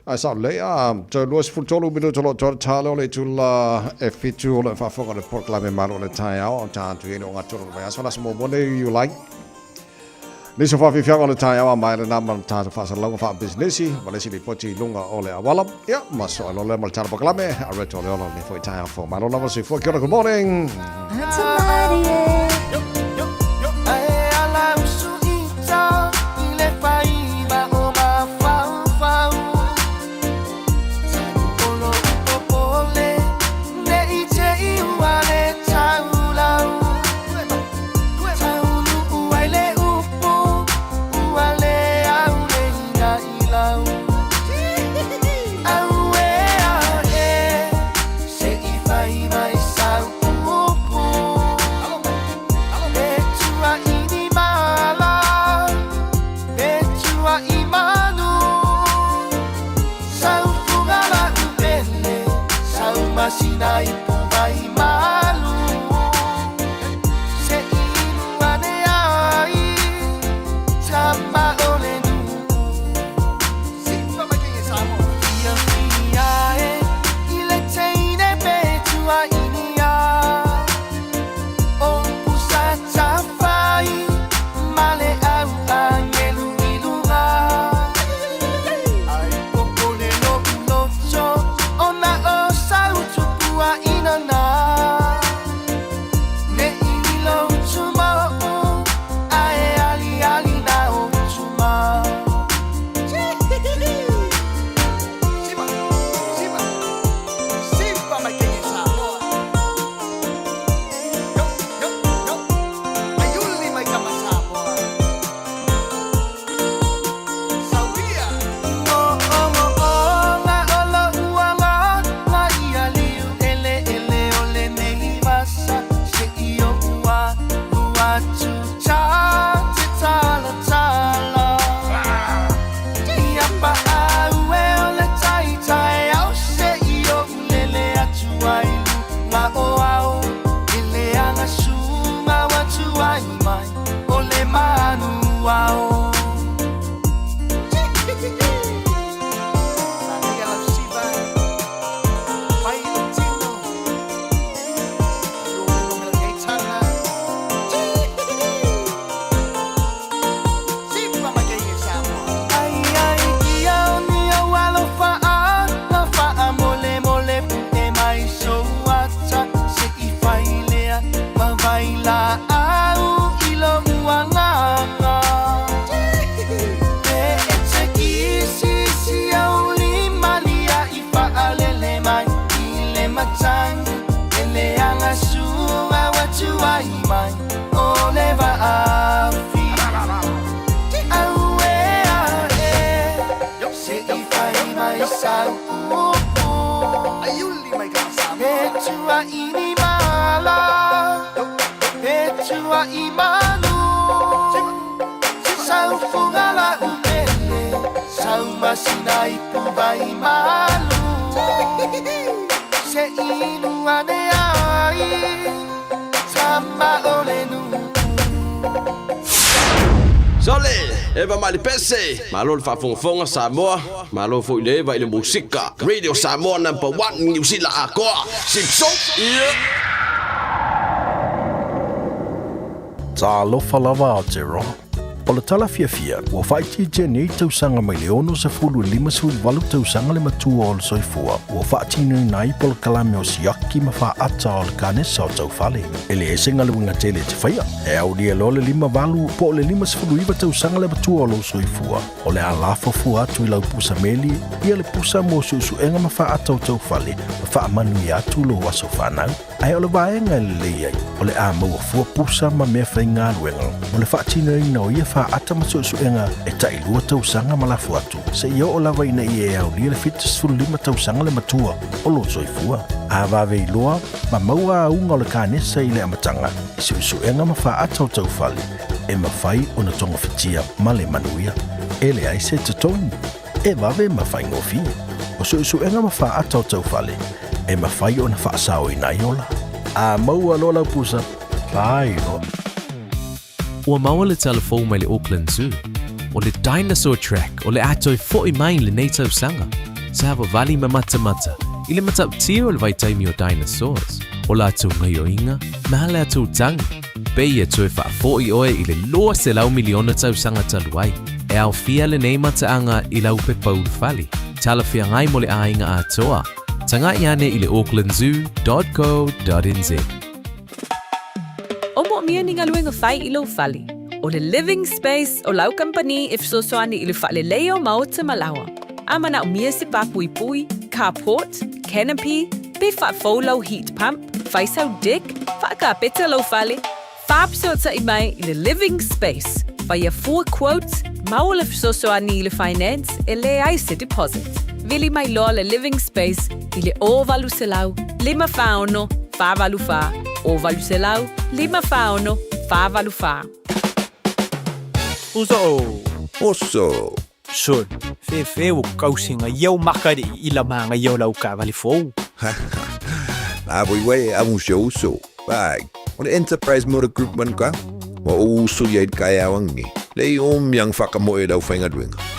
Speaker 3: Ae sao lelei, a, toe 23 minuta o lo o toa le tala o le itula e fitu o lo o faafofoga le polokalame Malu o le Taeao, o ta atu i ai le ogatotonu o le vaiaso, le aso muamua lenei o Iulai. Nisi o faafiafiaga o le taeao a maea lena ma le tatou faasalalauga faapisinisi ma le isi lipoti i luga o le auala. Ia, ma soa loa lea ma le tala polokalame a Reto Leola lenei foi taeao fou. Malo lava le soifua. Kia ora, good morning.
Speaker 8: Ata marie.
Speaker 14: vai malu Sau fuga la umele Sau masina ipu vai malu Se inu ane ai Tama o le nuu
Speaker 15: Sole, Eva Malipese, malo le faafogafoga Samoa, malo foi le Eva i le musika. Radio Samoa number one Niu Sila atoa. Sipso, yeah.
Speaker 1: Talofa lava Aotearoa. O le tala fiafia, ua faaitiitia nei tausaga mai le 60 i le 58 tausaga le matua o le soifua ua faatinoina ai polokalame o siaki ma faata o le kanesa o taufale. E leai se galuega tele e te faia, e aulia loa le 58 po o le 59 tausaga le matua o lou soifua, o le a lafo fua atu i lau pusa meli ia le pusa mo suesuega ma faata o taufale ma faamanuia atu lou aso fanau. Ae o le vaega e lelei ai, o le a maua fua pusa ma meafaigaluega mo le faatinoina o ia faata ma suesuega e tailua tausaga ma lafo atu, seia oo lava ina ia e aulia le 75 tausaga le matua o lou soifua. A vave iloa ma maua auga o le kanesa i le amataga i suesuega ma faata o taufale, e mafai ona togafitia ma le manuia. E leai se totogi, e vave ma faigofie. O suesuega ma faata o taufale, e mafai ona faasaoina ai ola. A maua loa lau pusa, fai loa.
Speaker 16: Ua maua le tala fou mai le Auckland Zoo, o le Dinosaur Track o le a toe fo'i mai i lenei tausaga. Savavali ma matamata i le matautia o le vaitaimi o dinosaurs, o latou gaioiga ma latou tagi. Pei e toe faafo'i oe i le 200 miliona tausaga talu ai. E aofia lenei mataaga i lau pepa ulufale, talafeagai mo le aiga atoa. Tagai ane i le aucklandzoo.co.nz.
Speaker 17: O moomia ni galuega fai i lou fale. O le Living Space o lau kamupani e fesoasoani i le faaleleia o maota ma laoa. A manaomia se pāpuipui, carport, canopy, pe faafou lau heat pump, fai sau deck, faakapeta lou fale, faafesootai mai i le Living Space. Faia fua quote, maua le fesoasoani i le finance e leai se deposit. Vili mai loa le Living Space i le 0800 546 484, 0800 546 484.
Speaker 18: Uso!
Speaker 19: Oso!
Speaker 18: Sol, fefe ua kausi ga iau maka i ila ma ga iau lau taavale fou.
Speaker 19: La voi way amu se uso. Bai, o le Enterprise Motor Group man ka. Wa o uso ia i kai awangi. Le i o miang whakamoe lau whainga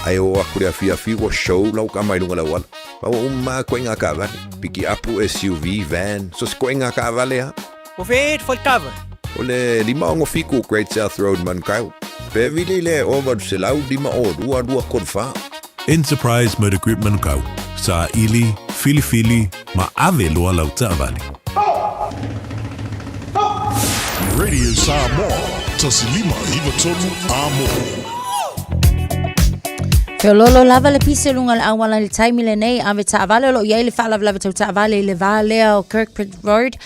Speaker 19: Ai o aku le afi wa show lau ka mai lunga lau ala. Ma wa umma koe ngā kaavale. Piki apu SUV, van, so se koe ngā kaavale ha.
Speaker 18: O fe e taavale.
Speaker 19: O le 567 Great South Road Manukau. Pe vili le o 800 5 o 2 2 3 4.
Speaker 20: Enterprise Motor Group Manukau. Sa ili, filifili, ma ave loa lau taavale.
Speaker 2: Radio Samoa, 159 Amo.
Speaker 8: Feoloolo lava le pisi o luga o le auala i le taimi lenei, ave taavale o lo o i ai le faalavelave tau taavale i le va lea o Kirkbridge Road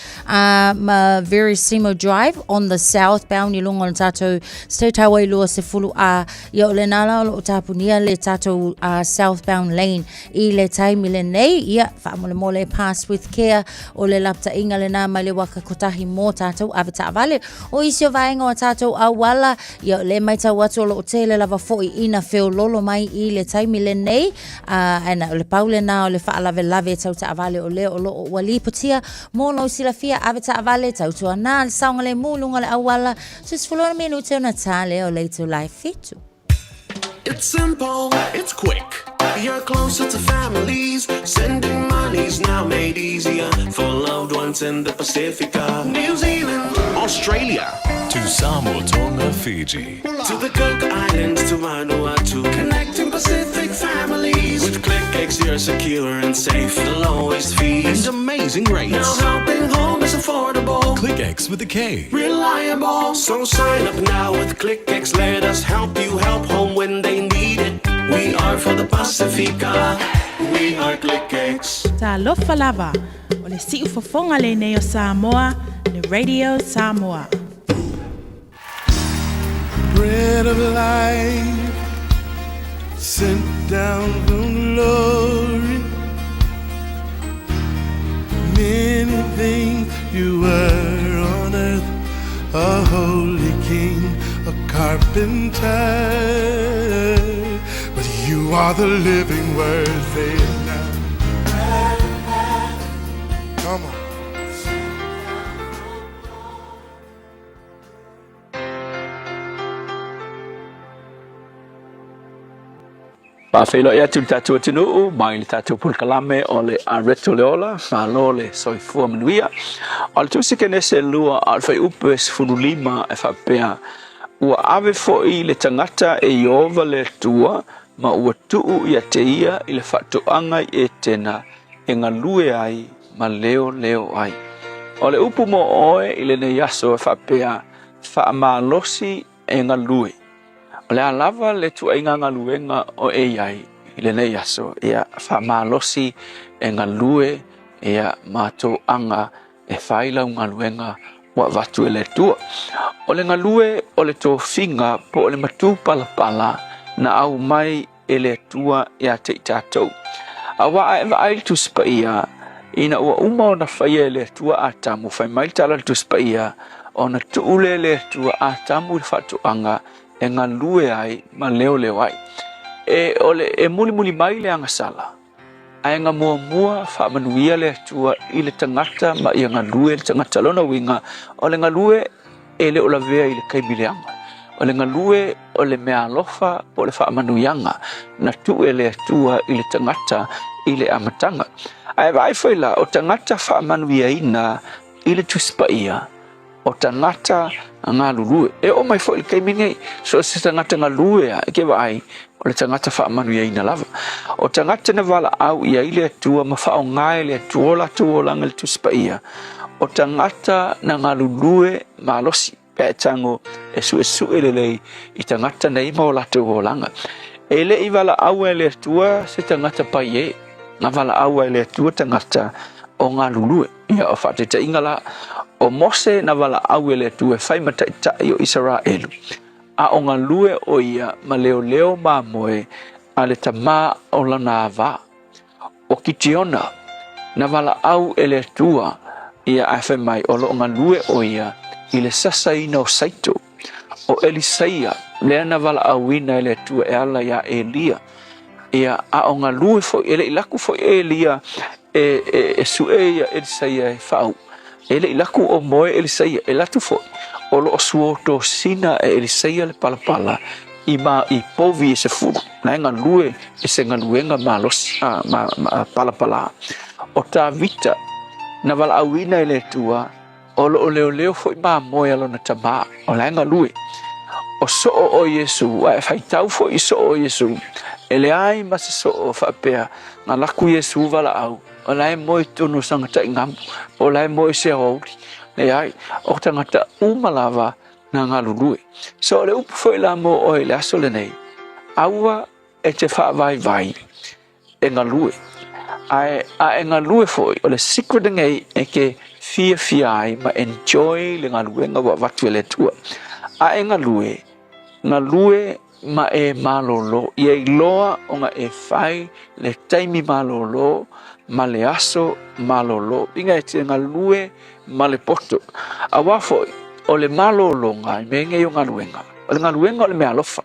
Speaker 8: ma Verissimo Drive on the southbound i luga o le tatou State Highway 20 A. Ia o lena la o lo o tapunia le tatou southbound lane i le taimi lenei. Ia, faamolemole pass with care o le lapataiga lena mai le waka kotahi mō tātou ave taavale. O isi o vaega o tātou auala, ia o le matau atu o lo o tele lava fo'i ina feoloolo mai i le taimi lenei. Ana o le pau lena o le faalavelave tau taavale o lea o lo o ua lipotia mō lou silafia ave taavale tautuana le saogalemu i luga o le auala. 16 minute ona tā lea o le itula e 7.
Speaker 11: It's simple, it's quick. You're closer to families. Sending money's now made easier for loved ones in the Pacifica, New Zealand, Australia,
Speaker 20: To Samoa, Tonga, Fiji.
Speaker 11: to the Cook Islands, to Vanuatu, connecting Pacific families. With KlickEx, you're secure and safe. The lowest fees
Speaker 20: And amazing rates.
Speaker 11: Now helping home is affordable.
Speaker 20: KlickEx with a K.
Speaker 11: Reliable. So sign up now with KlickEx. Let us help you help home when they need it. We are for the Pacifica. We are KlickEx.
Speaker 21: Talofa lava, o le siufofoga lenei o Samoa, le Radio Samoa.
Speaker 14: Bread of life, sent down from glory. Many things you were on earth, a holy been touched. But you are the living word. Say it now. Come on.
Speaker 5: Faafeiloai atu i le tatou atunuu mai le tatou polokalame o le Areto le Ola, malo le soifua manuia. O le Tusi Kenese 2 a o le Fuaiupu e 15 e faapea, Ua ave foi le tagata e Ieova le Atua ma ua tuu ia te ia i le faatoaga i Etena e galue ai ma leoleo ai. O le upu mo oe i lenei aso e faapea, Faamalosi e galue. O le a lava le tuaiga galuega o e i ai i lenei aso, ia faamalosi e galue ia ma toaga e fai lau galuega ua avatu e le Atua. O le galue o le tofiga po o le matupalapala na aumai e le Atua ia te i tatou. Aua a e vaai i le Tusi Paia, ina ua uma ona faia e le Atua Atamu, fai mai le tala o le Tusi Paia, ona tuu lea e le Atua Atamu i le faatoaga e galue ai ma leoleo ai. E, o le, e mulimuli mai le agasala, ae na muamua faamanuia le Atua i le tagata ma ia galue le tagata. Lona uiga, o le galue e le o lavea i le taimi leaga. O le galue o le meaalofa po o le faamanuiaga na tuu e le Atua i le tagata i le amataga. Ae vaai foi la, o tagata faamanuiaina i le Tusi Paia, o tagata galulue. E oo mai foi i le taimi nei, so o se tagata galue lava, e te vaai, o le tagata faamanuiaina lava. O tagata na valaau i ai le Atua ma faaaoga e le Atua o latou olaga i le Tusi Paia, o tagata na galulue malosi, pe a e tago e suesue lelei i tagata nei ma o latou olaga. E le i valaau e le Atua se tagata paie, na valaau e le Atua tagata o galulue. Ia, o faataitaiga la, o Mose na valaau e le Atua e fai ma taitai o Isaraelu, a o galue o ia ma leoleo mamoe a le tamā o lana ava. O Kitiona, na valaau e le Atua ia ae fai mai o lo o galue o ia i le sasaina o saito. O Elisaia, lea na valaauina e le Atua e ala iā Elia, ia, a o galue foi, e le i laku foi Elia e, e, e suʻe ia Elisaia e faau. E le i laku o moe Elisaia, e latu foi, o lo o suotosina e Elisaia le palapala i ma i povi e 10, na e galue e se galuega malosi, a, ma, ma, palapala. O Tavita, na valaauina e le Atua, O lo o leoleo foi mamoe a lona tamā, o la e galue. O soo o Iesu, a e faitau foi i soo o Iesu, e leai ma se soo faapea, na laku Iesu valaau, o la e moe i totonu o sana taigamu, po o la e moe i se aoauli. Leai, o tagata uma lava na galulue. So o le upu foi la mo oe i le aso lenei, aua e te faavaivai e galue. Ae a e galue foi, o le secret lenei e ke fiafia ai ma enjoy le galuega ua avatu e le Atua. A e galue, galue ma e malolo, ia iloa ona e fai le taimi malolo ma le aso malolo. Inga e te galue ma le poto. Aua foi, o le malologa i mea nei o galuega, o le galuega o le meaalofa,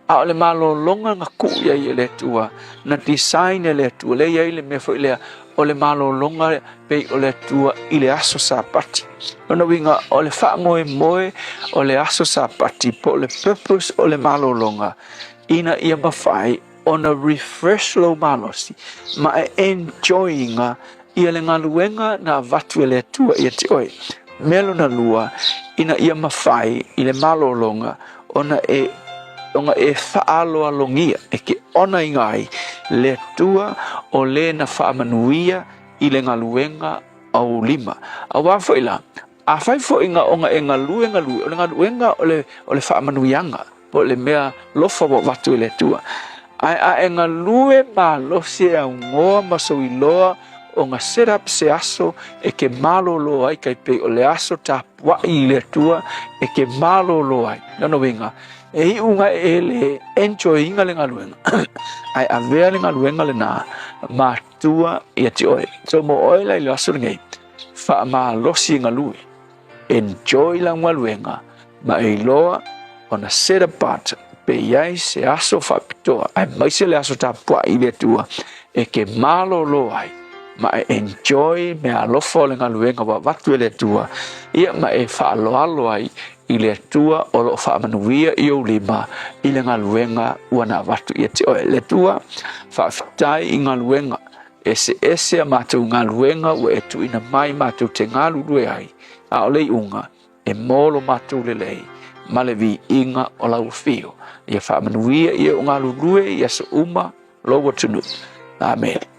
Speaker 5: a o le malologa na tuu i ai e le Atua, na design e le Atua, lea e i ai le mea foi lea, o le malologa pei o le Atua i le aso Sapati. Lona uiga, o le faamoemoe o le aso Sapati po o le purpose o le malologa, ina ia mafai ona refresh lou malosi ma e enjoy ina ia le galuega na avatu e le Atua ia te oe. Mea lona lua, ina ia mafai i le malologa ona e ona e faaaloalogia e ke onaina ai le Atua o le na faamanuia i le galuega o ou lima. Aua foi la, afai foi na ona e galue galue, o le galuega o le, o le faamanuiaga, po o le mea lofa ua avatu e le Atua. Ae a e galue malosi e augoa ma sou iloa ona set up se aso e ke malolo ai kai pei o le aso tapuai i le Atua e ke malolo ai. Lona uiga, e iu ga e le enjoy ina le galuega, ae avea le galuega lena matua ia te oe. So mo oe la i le aso lenei, faamalosi e galue. Enjoy lau galuega ma e iloa ona set apart pe i ai se aso faapitoa aemaise le aso tapuai i le Atua e ke malolo ai ma e enjoy meaalofa o le galuega ua avatu e le Atua, ia ma e faaaloalo ai i le Atua o lo o faamanuia i ou lima i le galuega ua na avatu ia te oe. Le Atua, faafetai i galuega eseese a matou galuega ua e tuuina mai matou te galulue ai, a o le iuga e mo lo matou lelei ma le viiga o lau afio. Ia faamanuia ia o galulue i aso uma lou atunuu. Amene.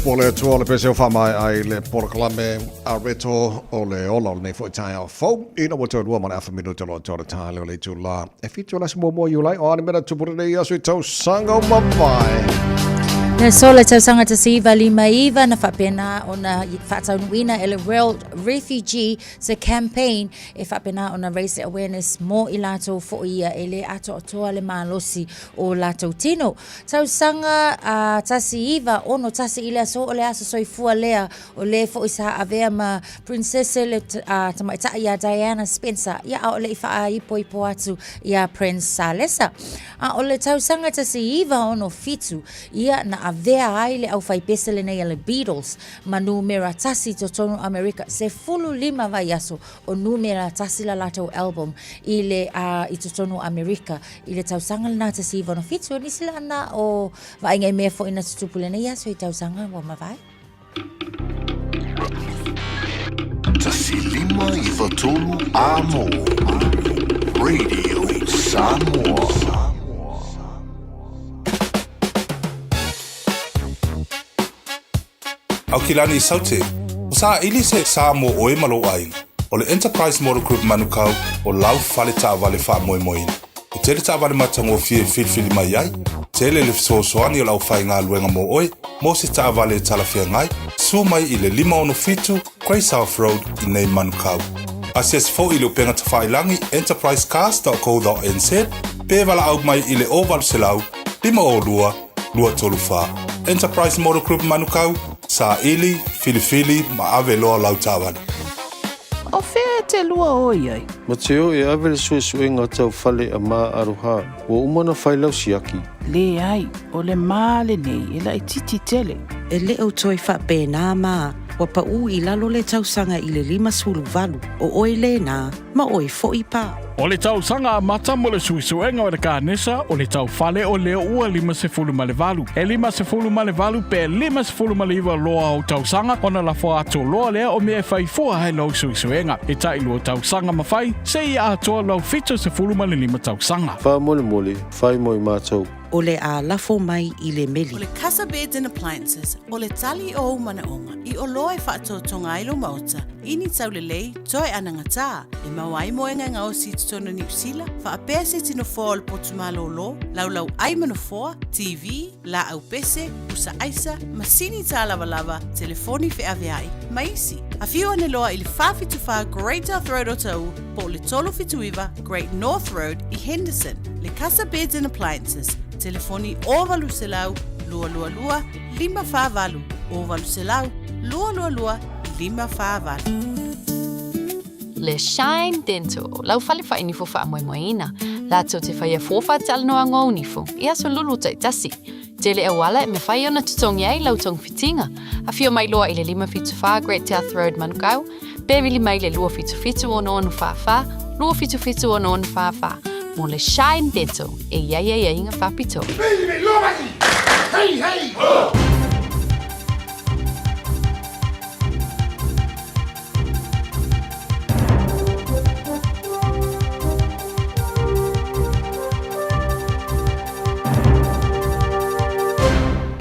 Speaker 3: Upu o le Atua o le pese o faamaea ai le polokalame a Reto o le ola o lenei foi taeao fou. Ina ua toe lua ma le afa minute o lo o toa le tae leo le itulā e fitu o le aso muamua o Iulai o a ni mea na tupu lenei aso i tausaga ua mavae.
Speaker 8: Le aso le tausaga 1959 na faapena ona faataunuuina e le World Refugee se campaign e faapena ona raise awareness mo i latou foi ia e le atoatoa le malosi o latou tino. Tausaga 1961 i le aso o le aso soifua lea o le foi sa avea ma Princesse le tamaitai ia Diana Spencer ia a o le i faaipoipo atu ia Prince Salesa. A o le tausaga 1967 ia na avea ai le aufaipese lenei a le Beatles ma numera tasi i totonu o Amerika, 15 vaiaso o numera tasi la latou album i le i totonu o Amerika i le tausaga lena 1967. O nisi la na o vaaiga i mea foi na tutupu i lenei aso i tausaga ua mavae.
Speaker 2: 1593 Amo Radio Samoa.
Speaker 20: Aukilani Saute, ua saili se sa mo ʻoe ma lou ʻāina. ʻO le Enterprise Motor Group Manukau o lau fale taavale faamoemoeina. E tele taavale matagofie e filifili mai ai, tele le fesoasoani o le aufaigaluega mo ʻoe mo se taavale e talafeagai, suo mai i le 567 Grey South Road i nei Manukau. Asiasi foi i le upega tafailagi enterprisecars.co.nz pe valaau mai i le 0800 502 234. Enterprise Motor Group Manukau, saili, filifili ma ave loa lau taavale.
Speaker 21: O fea e te lua oi ai?
Speaker 6: Ma te o e ave le suesuega tau fale a Ma Aroha, ua uma ona fai lau siaki.
Speaker 21: Leai, o le ma lenei e laitiiti tele.
Speaker 22: E le o toe faapena ma, ua paʻū i lalo le tausaga i le 58, o oe lena, ma oe foi pa.
Speaker 23: O le tausaga amata mo le suesuega o le kanesa o le taufale o lea ua 58. E 58 pe 59 loa ou tausaga ona lafo atu loa lea o mea e fai fua ai lou suesuega. E tailua tausaga ma fai, seia atoa lou 75 tausaga.
Speaker 6: Faamolemole, fai mo i matou.
Speaker 22: O le a lafo mai i le meli.
Speaker 21: O le Casa Beds and Appliances, o le tali o ou manaoga i oloa e faatotoga ai lou maota i ni taulelei toe anagatā e maua ai moega e gaosi i totonu o Niu Sila, faapea se tino foa o le potu malōlō, laulau ʻai ma nofoa, TV, lāʻau pese, pusa ʻaisa, masini tālavalava, telefoni feʻaveaʻi, ma isi. Afio ane loa i le 474 Great South Road o Taʻu po o le 379 Great North Road i Henderson. Le Casa Beds and Appliances, telefoni 0800 222 548, 0800 222 548.
Speaker 17: Le Shine Dental, lau fale whainifo whaamoemoeina. Latou te whaia fōwha talanoa ngō nifo, i aso lulu taitasi. Tele auala e mawhai ona tutongi ai lau tongfitinga. Awhio mai loa i le 574 Great South Road Manukau, pe vili mai le 277 6644, 277 6644. Mo le Shine Dental, e iai ai ai ngā whapito.
Speaker 2: Hey, hey, ho!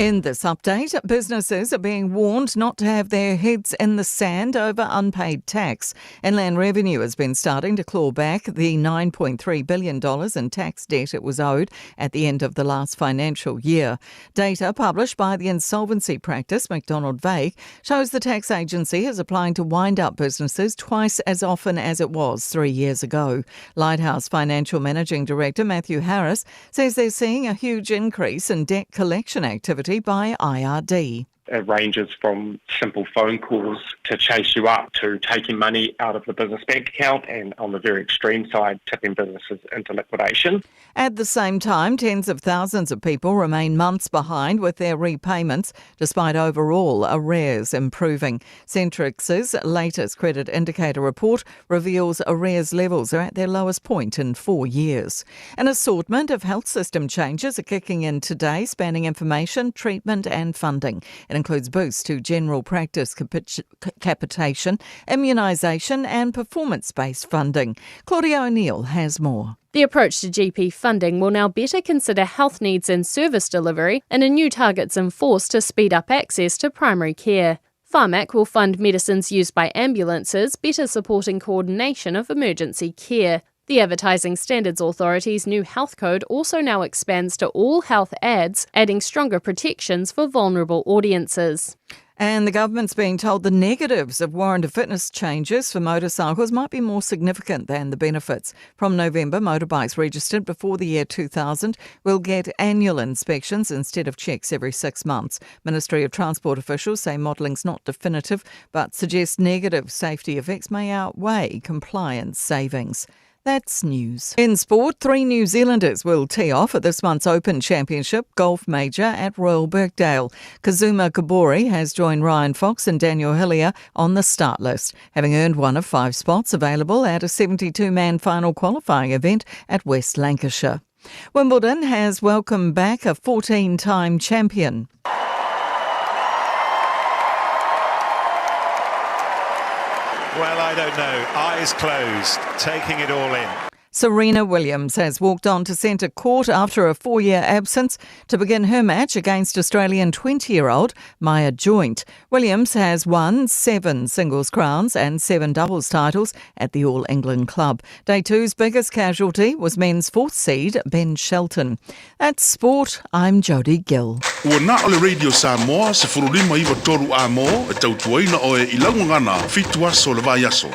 Speaker 4: In this update, businesses are being warned not to have their heads in the sand over unpaid tax. Inland Revenue has been starting to claw back the $9.3 billion in tax debt it was owed at the end of the last financial year. Data published by the insolvency practice MacDonald Vague shows the tax agency is applying to wind up businesses twice as often as it was 3 years ago. Lighthouse Financial Managing Director Matthew Harris says they're seeing a huge increase in debt collection activity by IRD.
Speaker 24: It ranges from simple phone calls to chase you up to taking money out of the business bank account and, on the very extreme side, tipping businesses into liquidation.
Speaker 4: At the same time, tens of thousands of people remain months behind with their repayments, despite overall arrears improving. Centrix's latest credit indicator report reveals arrears levels are at their lowest point in 4 years. An assortment of health system changes are kicking in today, spanning information, treatment and funding. It includes boosts to general practice capitation, immunisation and performance-based funding. Claudia O'Neill has more.
Speaker 7: The approach to GP funding will now better consider health needs and service delivery and a new targets in force to speed up access to primary care. Pharmac will fund medicines used by ambulances, better supporting coordination of emergency care. The Advertising Standards Authority's new health code also now expands to all health ads, adding stronger protections for vulnerable audiences.
Speaker 4: And the government's being told the negatives of warrant of fitness changes for motorcycles might be more significant than the benefits. From November, motorbikes registered before the year 2000 will get annual inspections instead of checks every six months. Ministry of Transport officials say modelling's not definitive, but suggests negative safety effects may outweigh compliance savings. That's news. In sport, three New Zealanders will tee off at this month's Open Championship Golf Major at Royal Birkdale. Kazuma Kobori has joined Ryan Fox and Daniel Hillier on the start list, having earned one of five spots available at a 72 man final qualifying event at West Lancashire. Wimbledon has welcomed back a 14 time champion.
Speaker 9: Well, I don't know. Eyes closed, taking it all in.
Speaker 4: Serena Williams has walked on to centre court after a four year absence to begin her match against Australian 20 year old Maya Joint. Williams has won seven singles crowns and seven doubles titles at the All England Club. Day two's biggest casualty was men's fourth seed Ben Shelton. That's sport. I'm Jodie Gill.
Speaker 2: Ua na o le Radio Samoa 1593 amo e tautuaina oe i lau gagana fitu aso o le vaiaso.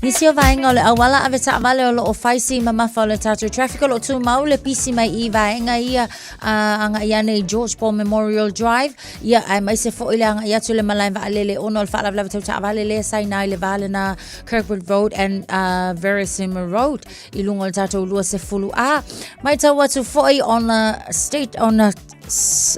Speaker 8: Nisi o vaega o le auala ave taavale o loo fai si mamafa o le tatou traffic o loo tumau le pisi mai i vaega ia uh, agai ane i George Paul Memorial Drive ia aemaise foi le agai atu le malae vaalele ona o le faalavelave tau taavale lea sa i ina i le va lena Kirkwood Road and uh, Verasima Road i luga o le tatou 20 A. Matau atu foi on the state on the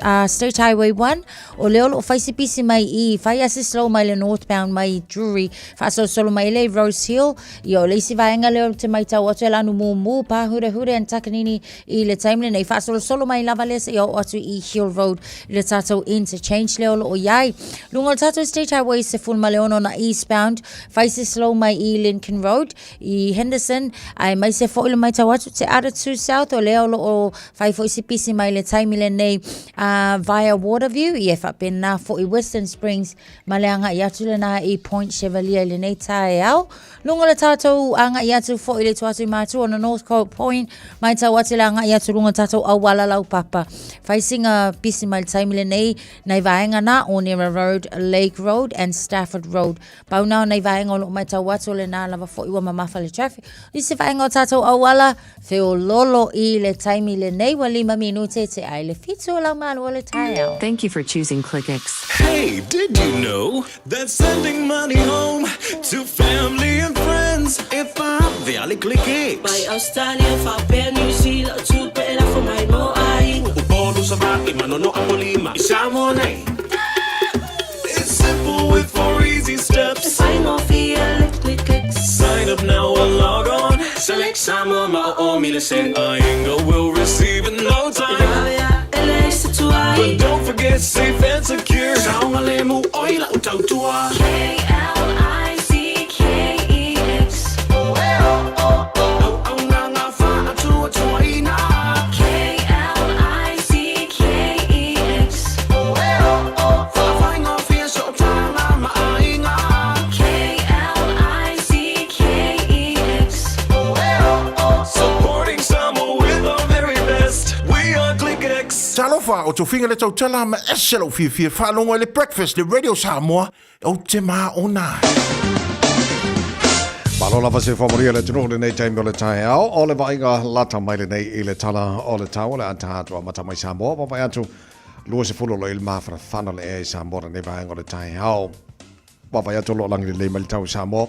Speaker 8: uh, State Highway 1 o lea o loo fai se pisi mai i fai ase slow mai le northbound mai Drury faasolosolo mai le Rose Hill ia o le isi vaega lea o te matau atu e lanu mumu pāhurehure and Takanini i le taimi lenei faasolosolo mai lava lea seia oo atu i Hill Road i le tatou interchange lea o loo iai luga o le tatou State Highway 16 na eastbound fai se slow mai i Lincoln Road i Henderson, aemaise foi le matau atu te ara 2 South o lea o loo fai foi se pisi mai le taimi lenei uh, via Waterview, ia e faapena foi Western Springs ma le agai atu lena i Point Chevalier i lenei taeao. Luga o le tatou agai atu foi le tua atu i Matua ona North Coast Point, matau atu le agai atu luga o tatou auala laupapa. Fai singa pisi mai le taimi lenei nai vaega na Onera Road, Lake Road and Stafford Road. Pau na o nei vaega o loo matau atu o lena lava foi ua mamafa le traffic. I se vaega o tatou auala, feololo i le taimi lenei ua lima minute te ai le fitu o lau malu o le taeao.
Speaker 10: Thank you for choosing ClickX.
Speaker 11: Hey, did you know that sending money home to family and friends e faave ale ClickX?
Speaker 12: Mai Australia faapea New Zealand o tupe e lafo mai mo aiga.
Speaker 11: Upolu, Savaii, Manono, Apolima, i Samoa nei. It's simple with four easy steps.
Speaker 12: E faigofie le ClickX.
Speaker 11: Sign up now or log on. Select Samoa ma o o mi le send. Aiga will receive in no time.
Speaker 12: E vave ae e leai se tuai.
Speaker 11: But don't forget safe and secure. Saogalemu oi lau tautua.
Speaker 12: K-L-I-C-K-E-X.
Speaker 11: Auaunaga faatuatuaina.
Speaker 12: K-L-I-C-K-E-X.
Speaker 11: Faafaigofie sootaga ma aiga.
Speaker 12: K-L-I-C-K-E-X.
Speaker 11: Supporting Samoa with our very best. We are ClickX.
Speaker 2: Talofa, o tofiga le tautala ma ese lou fiafia faalogo i le Breakfast le Radio Samoa, ou te māona ai.
Speaker 3: Malo lava se whamaria le atunuu lenei taimi o le taeao o le vaaiga lata mai lenei i le tala o le tau o le ata atu a mata mai Samoa vaavaai atu 20 lo i le mafanafana le ea i Samoa lenei vaega o le taeao. Vaavaai atu o lo o lagi lelei mai le tau i Samoa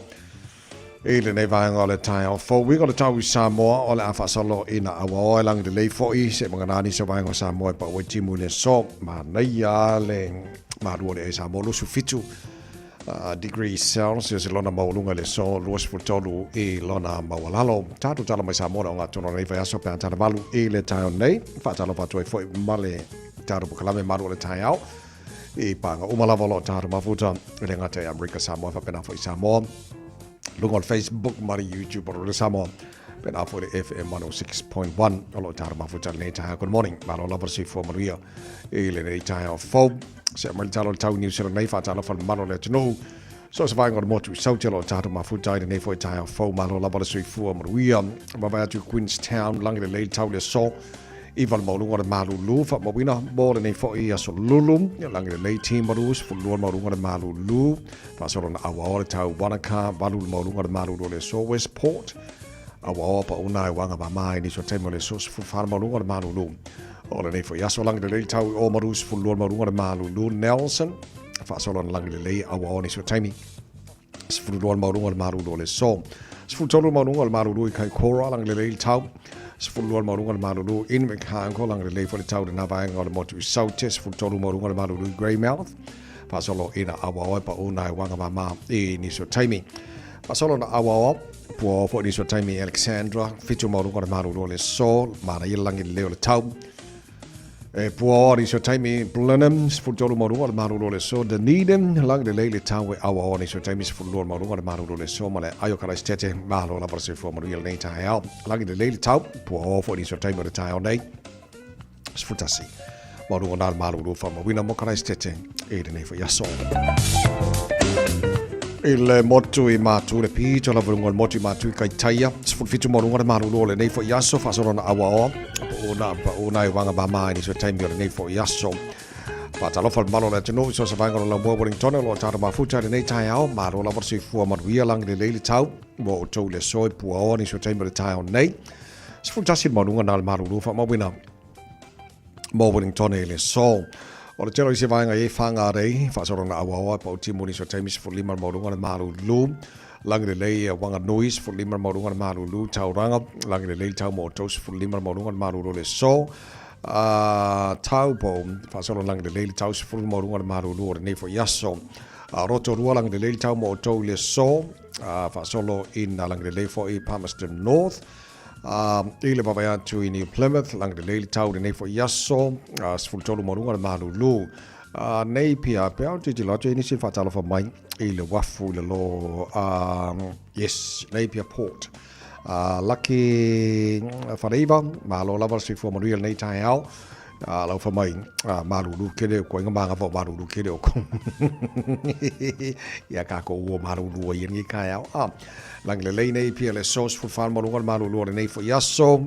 Speaker 3: i lenei vaega o le taeao fou. Uiga o le tau i Samoa o le a faasolo ina auaoa e lagi lelei foi seia vagana nisi o vaega o Samoa e pau ai timu i le aso. Manaia le malu o le ea i Samoa 27 degrees Celsius i lona maualuga i le aso, 23 i lona maualalo. Tatou tala mai Samoa le ogatotonu o lenei vaiaso pe a tala valu i le taeao nei. Faatalofa atu ai foi ma le. Tatou polokalame malu o le taeao i paga uma lava o lo o tatou mafuta e le gata i Amerika Samoa faapena foi Samoa luga o le Facebook ma le YouTube o le Samoa pena foi le FM 106.1 o lo o tatou mafuta i lenei taeao. Good morning, malo lava le soifua manuia i lenei taeao fou. Se mai le talo o le tau New Zealand nei faatalofa le mamalu o le atunuu. So se vaega o le motu i Saute o lo o tatou mafuta i lenei foi taeao fou. Malo lava le soifua manuia. Vaavaai atu i Queenstown, lagi lelei le tau i le aso. Iva le maualuga o le malulu, faamauina mo lenei foi aso lulu. Lagi lelei Timaru, 12 le maualuga o le malulu. Faasolo na auaoa le tau Wanaka, 8 le maualuga o le malulu o le aso Westport. Auaoa pauna e uaga mama i nisi o taimi o le aso, 14 le maualuga o le malulu. O lenei foi aso lagi lelei le tau i Oamaru, 12 le maualuga o le malulu. Nelson, faasolo na lagi lelei auaoa nisi o taimi. 12 le maualuga o le malulu o le aso. 13 le maualuga o le malulu i Kaikoura, lagi lelei le tau. 12 le maualuga o le malulu i Invercargill, lagi lelei foi le tau i lena vaega o le motu i Saute. 13 le maualuga o le malulu i Greymouth. Faasolo ina auaoa e pau nai uaga mama i nisi o taimi. Faasolo na auaoa, puaoa foi nisi o taimi i Alexandra, 7 maualuga o le malulu o le aso, manaia le lagi lelei o le tau. E puaoa nisi o taimi i Blenheim, 13 maualuga o le malulu o le aso, Dunedin, lagi lelei le tau e auaoa nisi o taimi, 12 maualuga o le malulu o le aso, ma le aio Karaisitete, malo lava le soifua manuia lenei taeao. Lagi lelei le tau, puaoa foi nisi o taimi o le taeao nei. 11. Maualuga na le malulu faamauina mo Karaisitete i lenei foi aso. I le motu i Mātū, le pito lava lunga o le motu i Mātū i Kaitaia, 17 maualuga le malulu o lenei foi aso, faasolo na auaoa, pauna, pauna i wanga mama i nisi o taimi o lenei foi aso. Faatalofa le mamalu o le atunuu i so o se vaega o le laumua Wellington o lo o tatou mafuta i lenei taeao, malo lava le soifua manuia lagi lelei le tau, ua outou i le aso e puaoa nisi o taimi o le taeao nei. 11 le maualuga na le malulu faamauina mo Wellington i le aso. O le tele o isi vaega i ai Whangarei, faasolo na auaoa e pau timu nisi o taimi 15 le maualuga le malulu. Lagi lelei e Wanganui, 15 le maualuga le malulu. Tauranga, lagi lelei le tau mo outou, 15 le maualuga le malulu o le aso. Taupo, faasolo lagi lelei le tau, 10 le maualuga le malulu o lenei foi aso. Rotorua, lagi lelei le tau mo outou i le aso. Faasolo ina lagi lelei foi Palmerston North. I le vaavaai atu i New Plymouth, lagi lelei le tau i lenei foi aso, 13 maualuga le malulu. Nei pia, pe au tilotilo atu e nisi faatalofa mai i le uafu i lalo, yes, Napier Port. Lucky Whareiva, malo lava le soifua manuia lenei taeao. Lau fa mai, malulu kele o koinga manga fa malulu kele o ko. Ia ka ko ua malulu ai lenei taeao. Lagi lelei nei pia le aso, 14 maualuga le malulu o lenei foi aso.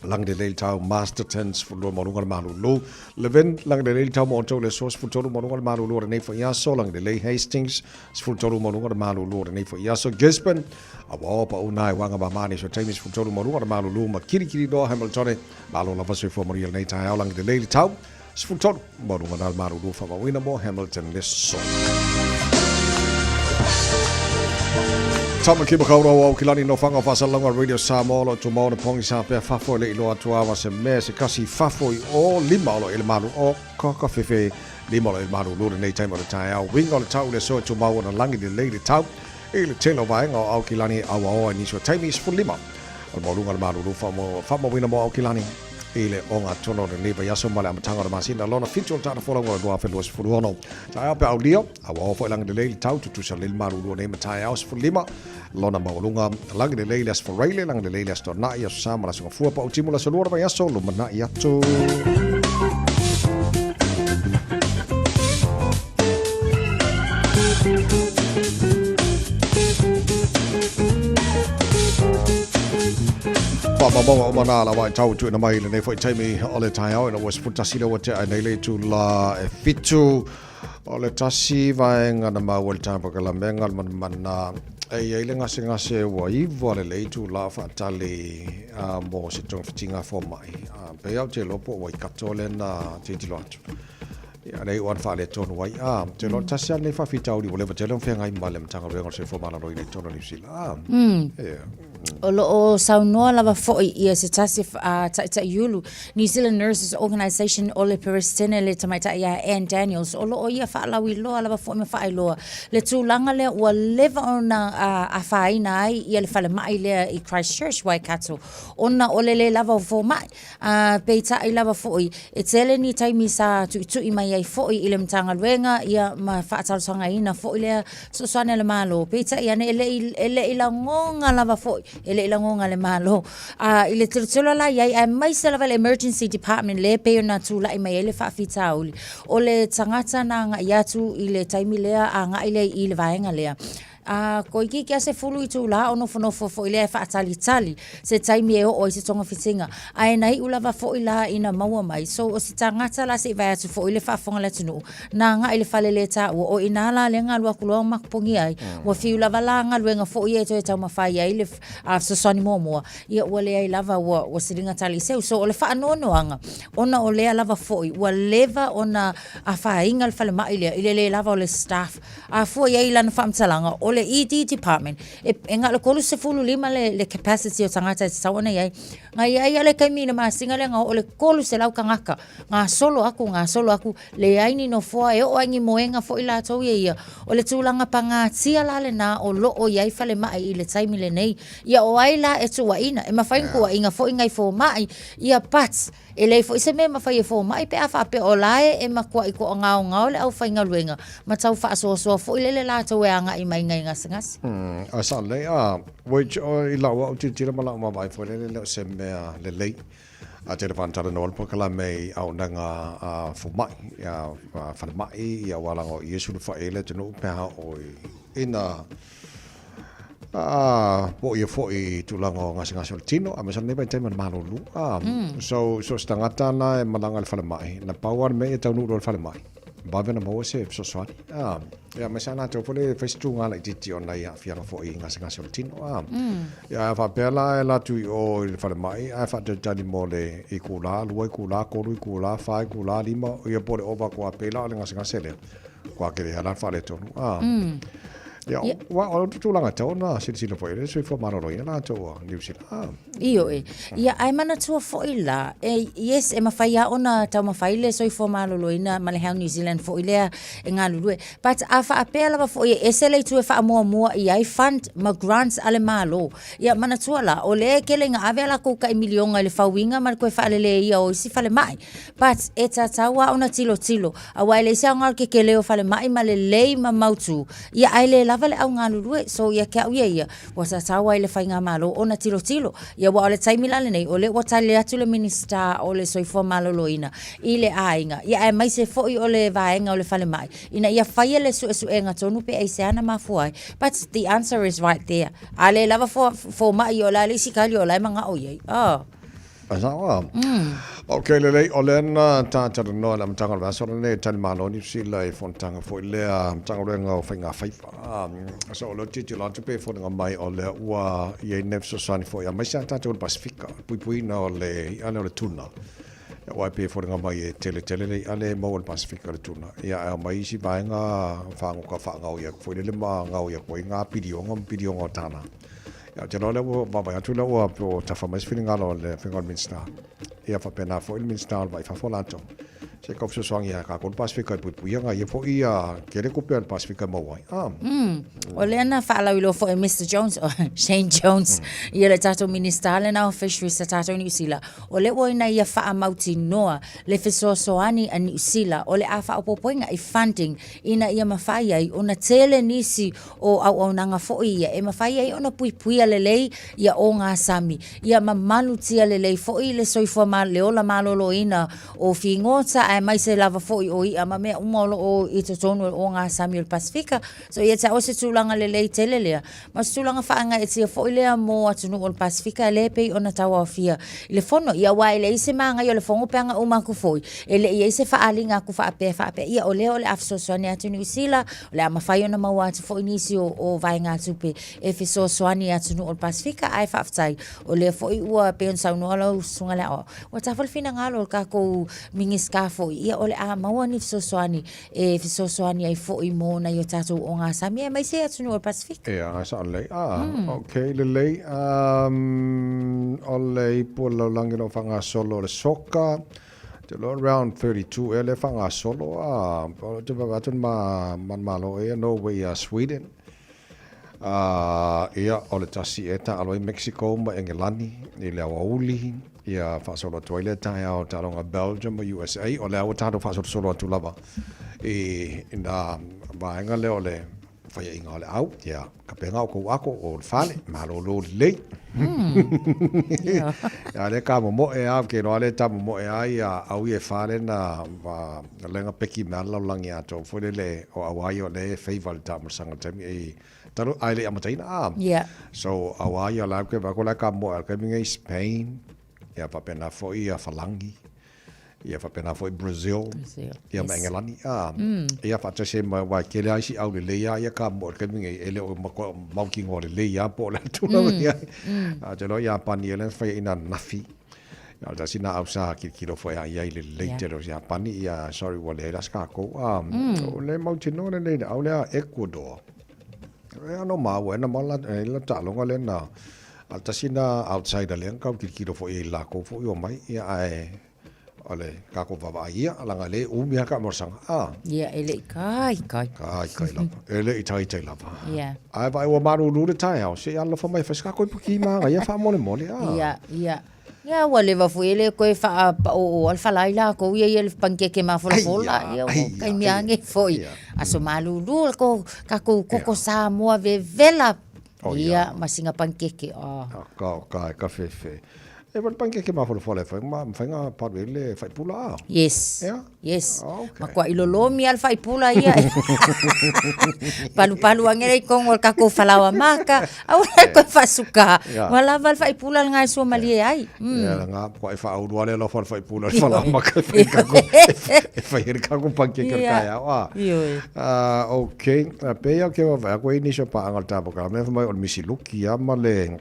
Speaker 3: Lagi lelei le tau Masterton, 12 maualuga le malulu. Levin, lagi lelei le tau mo outou le aso, 13 maualuga le malulu o lenei foi aso. Lagi lelei Hastings, 13 maualuga le malulu o lenei foi aso. Gisborne, auaoa pau nai uaga mama nisi o taimi, 13 maualuga le malulu ma Kirikiriroa Hamiltone. Malo lava soifua manuia lenei taeao lagi lelei le tau, 13 maualuga na le malulu faamauina mo Hamilton le aso. Tama ki makaurau au ki lani no whanga whasalanga Radio Samoa lo tumau na pongi sa pea fafo le ilo atu awa se mea se kasi fafo i o lima o lo ele malu o kaka fefe lima o lo ele malu lura nei taima o le taeao winga o le tau le soe tumau o na langi le lei le tau i le tele o vaega o Aukilani auaoa i nisi o taimi 15 o le maualuga o le malulu faamauina mo Aukilani i le ogatotonu o lenei vaiaso ma le amataga o le masina lona 7 o le taata folauga o le 2026. Taeao pe aulia, auaoa foi lagi lelei le tau tutusa lelei le malulu o nei ma taeao 15 lona maualuga lagi lelei le Aso Faraile, lagi lelei le Aso Toanai, Aso Sa ma le Aso Gafua, Pau Timu le Aso Lua o le vaiaso, lumanai atu. Faamaumauga uma nā la waitau tuuina mai i lenei foi taimi o le taeao ina ua 11 le ua tea nei le itula e 7 o le tasi vaega na maua i le tapakalamega le manamana e i ai le gasegase ua iva lelei itula o faatali mo se togafitiga fomai. Pei lava ou te iloa po o Waikato lea na tilotilo atu. Ia, lea i ua faaletonu ai. Ah, te loa tasi lava lenei faafitauli ua leva tele ona feagai ma le Matagaluega o le Soifua Maloloina i totonu o Niu Sila. Ah, yeah.
Speaker 8: O lo o saunoa lava foi ia se tasi taʻitaʻi ulu New Zealand Nurses Organisation o le Peresetene le tamaitai ia Ann Daniels, o lo o ia faalauiloa lava foi ma faailoa le tulaga lea ua leva ona afaina ai ia le falemai lea i Christchurch, Waikato, ona o le lē lava o fomai. A peitai lava foi, e tele ni taimi sa tuitui mai ai foi i le Matagaluega ia ma faatalosagaina foi lea fesoasoani a le Malo. Peitai ane e le i, e le i lagoga lava foi, e le i lagoga le Malo. A i le tilotilo la i ai, aemaise lava le emergency department lea e pei ona tulai mai ai le faafitauli, o le tagata na agai atu i le taimi lea agai lea i le vaega lea. A toeitiiti lava 10 itula o nofonofo foi lea e faatalitali se taimi e oo ai se togafitiga, ae na iu lava foi la ina maua mai. So o se tagata la se i vae atu foi le faafofoga a le atunuu, na agai i le fale le taua, o i ina la lea na alu atu loa mapogia ai. Ua fiu lava la galuega foi ia e toe taumafai ai le fesoasoani muamua, ia ua leai lava, ua siliga tali seu. So o le faanoanoaga, ona o lea lava foi ua leva ona afaina le falemai lea i le le lava o le staff. A fua i ai i lana faamatalaga, o le ED department, e, e na o le 35 le, le capacity o tagata e tatau ona i ai. Na i ai lava le taimi i le masina lea na oo le 300 tagata, gasolo atu, gasolo atu, leai ni nofoa, e oo lava i ni moega foi latou ia ia. O le tulaga pagatia la lena o lo o i ai falemai i le taimi lenei. Ia o ai la e tuuaina? E mafai ona tuuaina foi nai fomai, ia but E leai foi se mea e mafai e fomai pe a faapea o la e matuai toagaogao le aufaigaluega ma tau faasoasoa foi lele latou e agai mai nai gasegase.
Speaker 3: A sa lelei a, which o i lau au tilotilo ma lau vaavaai foi lele le o se mea lelei. A tele faatalanoa le polokalame i auaunaga a fomai, ia falemai, ia aua leaga o i e sulufai ai le atunuu pe a oo i ina A po o ia foi i tulaga o gasegase o le tino, aemaise lenei vaitaimi o le malulu. A, so, so se tagata na e malaga i le falemai, na pau lava le mea ia taunuu loa i le falemai, vave ona maua se fesoasoani. A, ia aemaise lava latou foi lea e fai se tūga laitiiti ona i aafiaga foi i gasegase o le tino. A, ia a faapea la e alu atu i o i le falemai ae faatalitali mo le itula, lua itula, tolu itula, fa itula, lima, ia po o le ova atu lava pei la o le gasegase lea. Kua kere ala faaletonu. Ah. Ia, wa o le tulaga tau na silasila foi le soifua maloloina latou a Niu Sila. Ah.
Speaker 8: Ioe. Ia, ae manatua foi la, e, yes, e mafai lava ona taumafai le soifua maloloina ma le Health New Zealand foi lea e galulue. But a faapea lava foi e ese le itu e faamuamua i ai fund ma grants a le Malo. Ia, manatua la, o lea e tele ina ave a latou tai miliona i le fauina ma le toe faaleleia o isi falemai. But e tatau lava ona tilotilo, aua e leai se aoga o le kekele o falemai ma lelei ma mautu, ia ae le lava le au galulue. So ia te au ia ia, ua tatau ai le Faigamalo ona tilotilo. Ia aua o le taimi la lenei, o lea ua tali atu le Minisita o le Soifua Maloloina i le aiga, ia aemaise foi o le vaega o le falemai, ina ia faia le suesuega tonu pe aisea na mafua ai. But the answer is right there. A le lava fomai, o le a le isi tali o la e manao i ai? Oh.
Speaker 3: A sao a? Ok, lelei, o lea na tātalanoa i le amataga o le vaiaso lenei e tali malo Niu Sila i fonotaga foi lea Matagaluega o Faigafaiva. So o lea ou te tilotilo atu pei e foliga mai o lea ua i ai nei fesoasoani foi aemaise lava tatou i le Pasefika, le puipuiga o le i'a lea o le tuna. Aua e pei e foliga mai e tele tele le i'a lea e maua i le Pasefika le tuna. Ia ae aumai isi vaega fagota faagaoi atu foi lele ma gaoi atu ai ngā piliona ma piliona o tālā. Ia, ou te iloa lea ua vaavaai atu lea ua ua tafa mai se finagalo o le Afioga i le Minisita. Ia faapena foi le Minisita o le Vai i Fafo latou. Se i tau fesoasoani ia tatou le Pasefika e puipuia nai ia foi ia tele tupe a le Pasefika e maua ai. Ah.
Speaker 8: O lea na faalauiloa foi e Mister Jones, oh, Shane Jones, ia le tatou Minisita lena o Fisheries a tatou Niu Sila. O lea ua ina ia faamautinoa le fesoasoani a Niu Sila o le a faaopoopoina i funding ina ia mafai ai ona tele nisi o auaunaga foi ia e mafai ai ona puipuia lelei ia ogasami, ia mamalutia lelei foi le soifua ma le ola maloloina o figota aemaise lava foi o i'a ma mea uma o lo o i totonu o ogasami o le Pasefika. So ia te au o se tulaga lelei tele lea, ma se tulaga faagaeetia foi lea mo atunuu o le Pasefika lea e pei ona tauaofia i le fono. Ia aua e leai se magaia o le fono pe ana uma atu foi, e le i i ai se faaaliga atu faapea faapea, ia o lea o le a fesoasoani atu Niu Sila, O le a mafai ona maua atu foi nisi o, o vaegatupe e fesoasoani i atunuu o le Pasefika, ae faafetai, o lea foi ua pei ona saunoa lau Susuga i le Aoao, ua tafa le finagalo o le tatou Minisita fou. foi, ia o le a maua ni fesoasoani e fesoasoani ai foi mo nai o tatou ogasami aemaise atunuu o le Pasefika.
Speaker 3: Ia, ae sao lelei. Ah, ok, lelei. Um, o le ipu o le lalolagi o lo o faagasolo o le soka, te iloa round 32 ea lea e faagasolo, ah, ou te vaavaai atu ma manumalo ea Norway ia Sweden. Ah, ia, o le tasi ea taalo ai Mexico ma Engelani i le aoauli, ia faasolo atu ai lea taeao taaloga Belgium ma USA, o lea ua tatou faasolosolo atu lava i na vaega lea o le faiaiga o le au, ia, kapega o kou ako o le fale, malolo lelei. Ia lea ka momoe a, ke loa lea ta momoe a ia au ia e fale na va lenga peki mea lalolagi atoa foi lele o auā ia o lea e favour le taamilosaga i le taimi e talu ae le i amataina a.
Speaker 8: Yeah.
Speaker 3: So auā ia la ke va ko la ka moe a le taimi nei Spain, ia faapena foi ia Falagi, ia faapena foi Brazil,
Speaker 8: Brazil.
Speaker 3: ia ma
Speaker 8: Yes.
Speaker 3: Engelani a. Ia faatasi ai ma aua e tele lava isi au lelei lava ia ka moe i le taimi nei e le o matua mautinoa lelei lava po o le a le tulaga i ai. Ae ou te iloa Iapani ia lea na faiaina ananafi. Ia o le tasi lena au sa kilokilo foi lava i ai i le lelei tele o Iapani, ia sorry ua leai la se takou. A, o le mautinoa lenei le au lea Ecuador. E ano maua e na mau e la taaloga lea na, a le tasi lena outsider lea na tau tilotilo foi i ai i le latou foi omai, ia ae o le tatou vaavaai ia, leaga o lea e umi lava taamolosaga, a.
Speaker 8: Ia, e le i taitai.
Speaker 3: Taitai lava. E le i taitai lava.
Speaker 8: Ia.
Speaker 3: Ae vaai ua malulu le taeao, se i alofa mai e fai se tatou ipuki manaia faamolemole, a.
Speaker 8: Ia, ia. Ia ua leva foi e le toe faapaooa le fala ai lakou ia ia le panikeke mafolafola. Ia ua taimi ane foi. Aso malulu le ko tatou koko Samoa vevela. Ia ma sina panikeke.
Speaker 3: Oh. Ka o ka e ka fefe. E wale panikeke mafolafola e whai, ma whainga paru e le whaipula a.
Speaker 8: Yes.
Speaker 3: Ia?
Speaker 8: Yes.
Speaker 3: Oh, okay.
Speaker 8: Matua ilolomi a le faipula ia. Palupalu ange le ikongo o le kakou falaoa maka. Aua le koe faasuka. Ua lava le faipula lena e sua malie ai.
Speaker 3: Ia lena, matua e faaulu lava le alofa o le faipula i le falaoa maka e fai kako, e fai ai le kako pancake o le taeao. Ah.
Speaker 8: Ioe.
Speaker 3: Ah, okay. Pei au ke vaavaai atu ai nisi o paaga o le tapokala, fai mai o le misiluki lava ma le,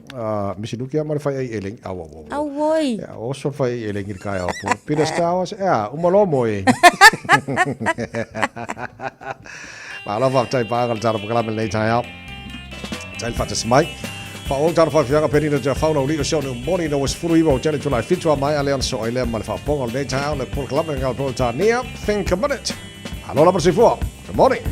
Speaker 3: misiluki lava ma le faiai elegi. Au, au, au.
Speaker 8: Auoi.
Speaker 3: Ia, oso le faiai elegi i le taeao pō. Peter Stowers, ea, uma loa moe. Malo faafetai paaga le tala pokalape lenei taeao. Tai le faatasi mai. Faaauau tala faafiaga Penina Te Afau lau lio seo ni moni na ua 19 o tele Tulae 7 a maea lea ona soo ai lea ma le faapopoga o lenei taeao le polokalame ngā Peretania. Think a minute. Alo lava le soifua. Good morning.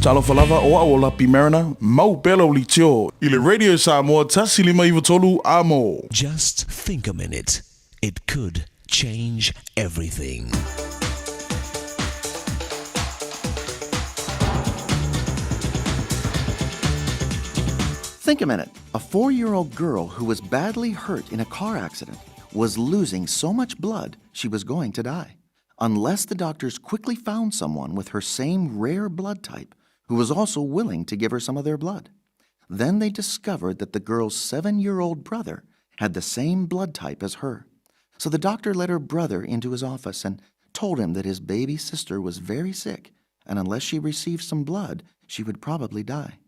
Speaker 20: Talofa lava o au o Lapi Mariner, mau pea lau leitio i le Radio Samoa 1593 Amo.
Speaker 11: Just think a minute, it could change everything.
Speaker 1: Think a minute. A four year old girl who was badly hurt in a car accident was losing so much blood she was going to die. Unless the doctors quickly found someone with her same rare blood type who was also willing to give her some of their blood. Then they discovered that the girl's seven year old brother had the same blood type as her. So the doctor led her brother into his office and told him that his baby sister was very sick, and unless she received some blood, she would probably die.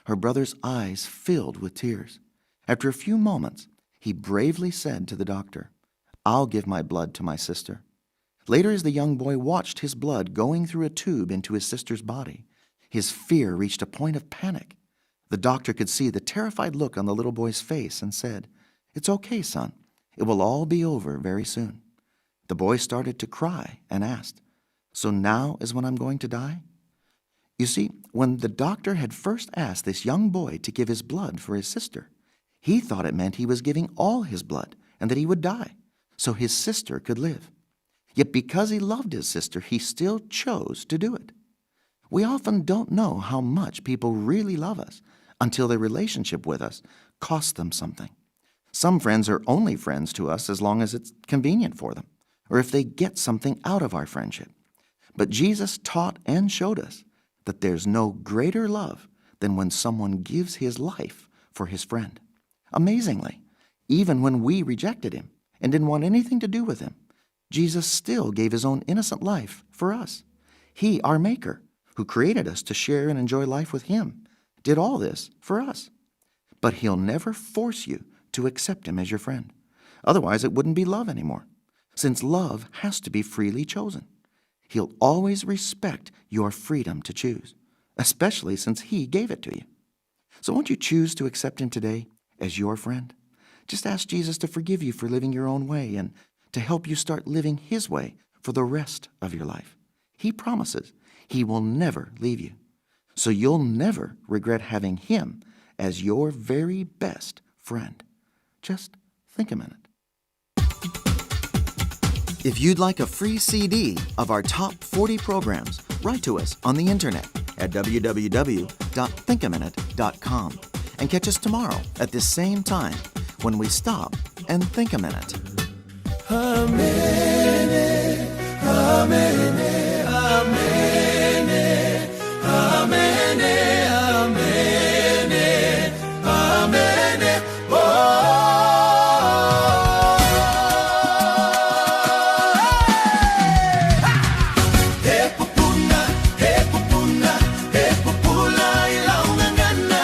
Speaker 1: Her brother's eyes filled with tears. After a few moments, he bravely said to the doctor, I'll give my blood to my sister. Later, as the young boy watched his blood going through a tube into his sister's body, his fear reached a point of panic. The doctor could see the terrified look on the little boy's face and said, It's okay, son. It will all be over very soon. The boy started to cry and asked, So now is when I'm going to die? You see, when the doctor had first asked this young boy to give his blood for his sister, he thought it meant he was giving all his blood and that he would die so his sister could live. Yet because he loved his sister, he still chose to do it. We often don't know how much people really love us until their relationship with us costs them something. Some friends are only friends to us as long as it's convenient for them, or if they get something out of our friendship. But Jesus taught and showed us that there's no greater love than when someone gives his life for his friend. Amazingly, even when we rejected him and didn't want anything to do with him, Jesus still gave his own innocent life for us. He, our Maker, who created us to share and enjoy life with him, did all this for us. But he'll never force you to accept him as your friend. Otherwise, it wouldn't be love anymore, since love has to be freely chosen. He'll always respect your freedom to choose, especially since he gave it to you. So won't you choose to accept him today as your friend? Just ask Jesus to forgive you for living your own way and to help you start living his way for the rest of your life. He promises he will never leave you. So you'll never regret having him as your very best friend. Just think a minute. If you'd like a free CD of our top 40 programs, write to us on the internet at www.thinkaminute.com and catch us tomorrow at this same time when we stop and think a minute.
Speaker 11: Amen, amen, amen, amen, amen, amen. Oh. E pupuna, e pupuna, e pupula i lau gagana,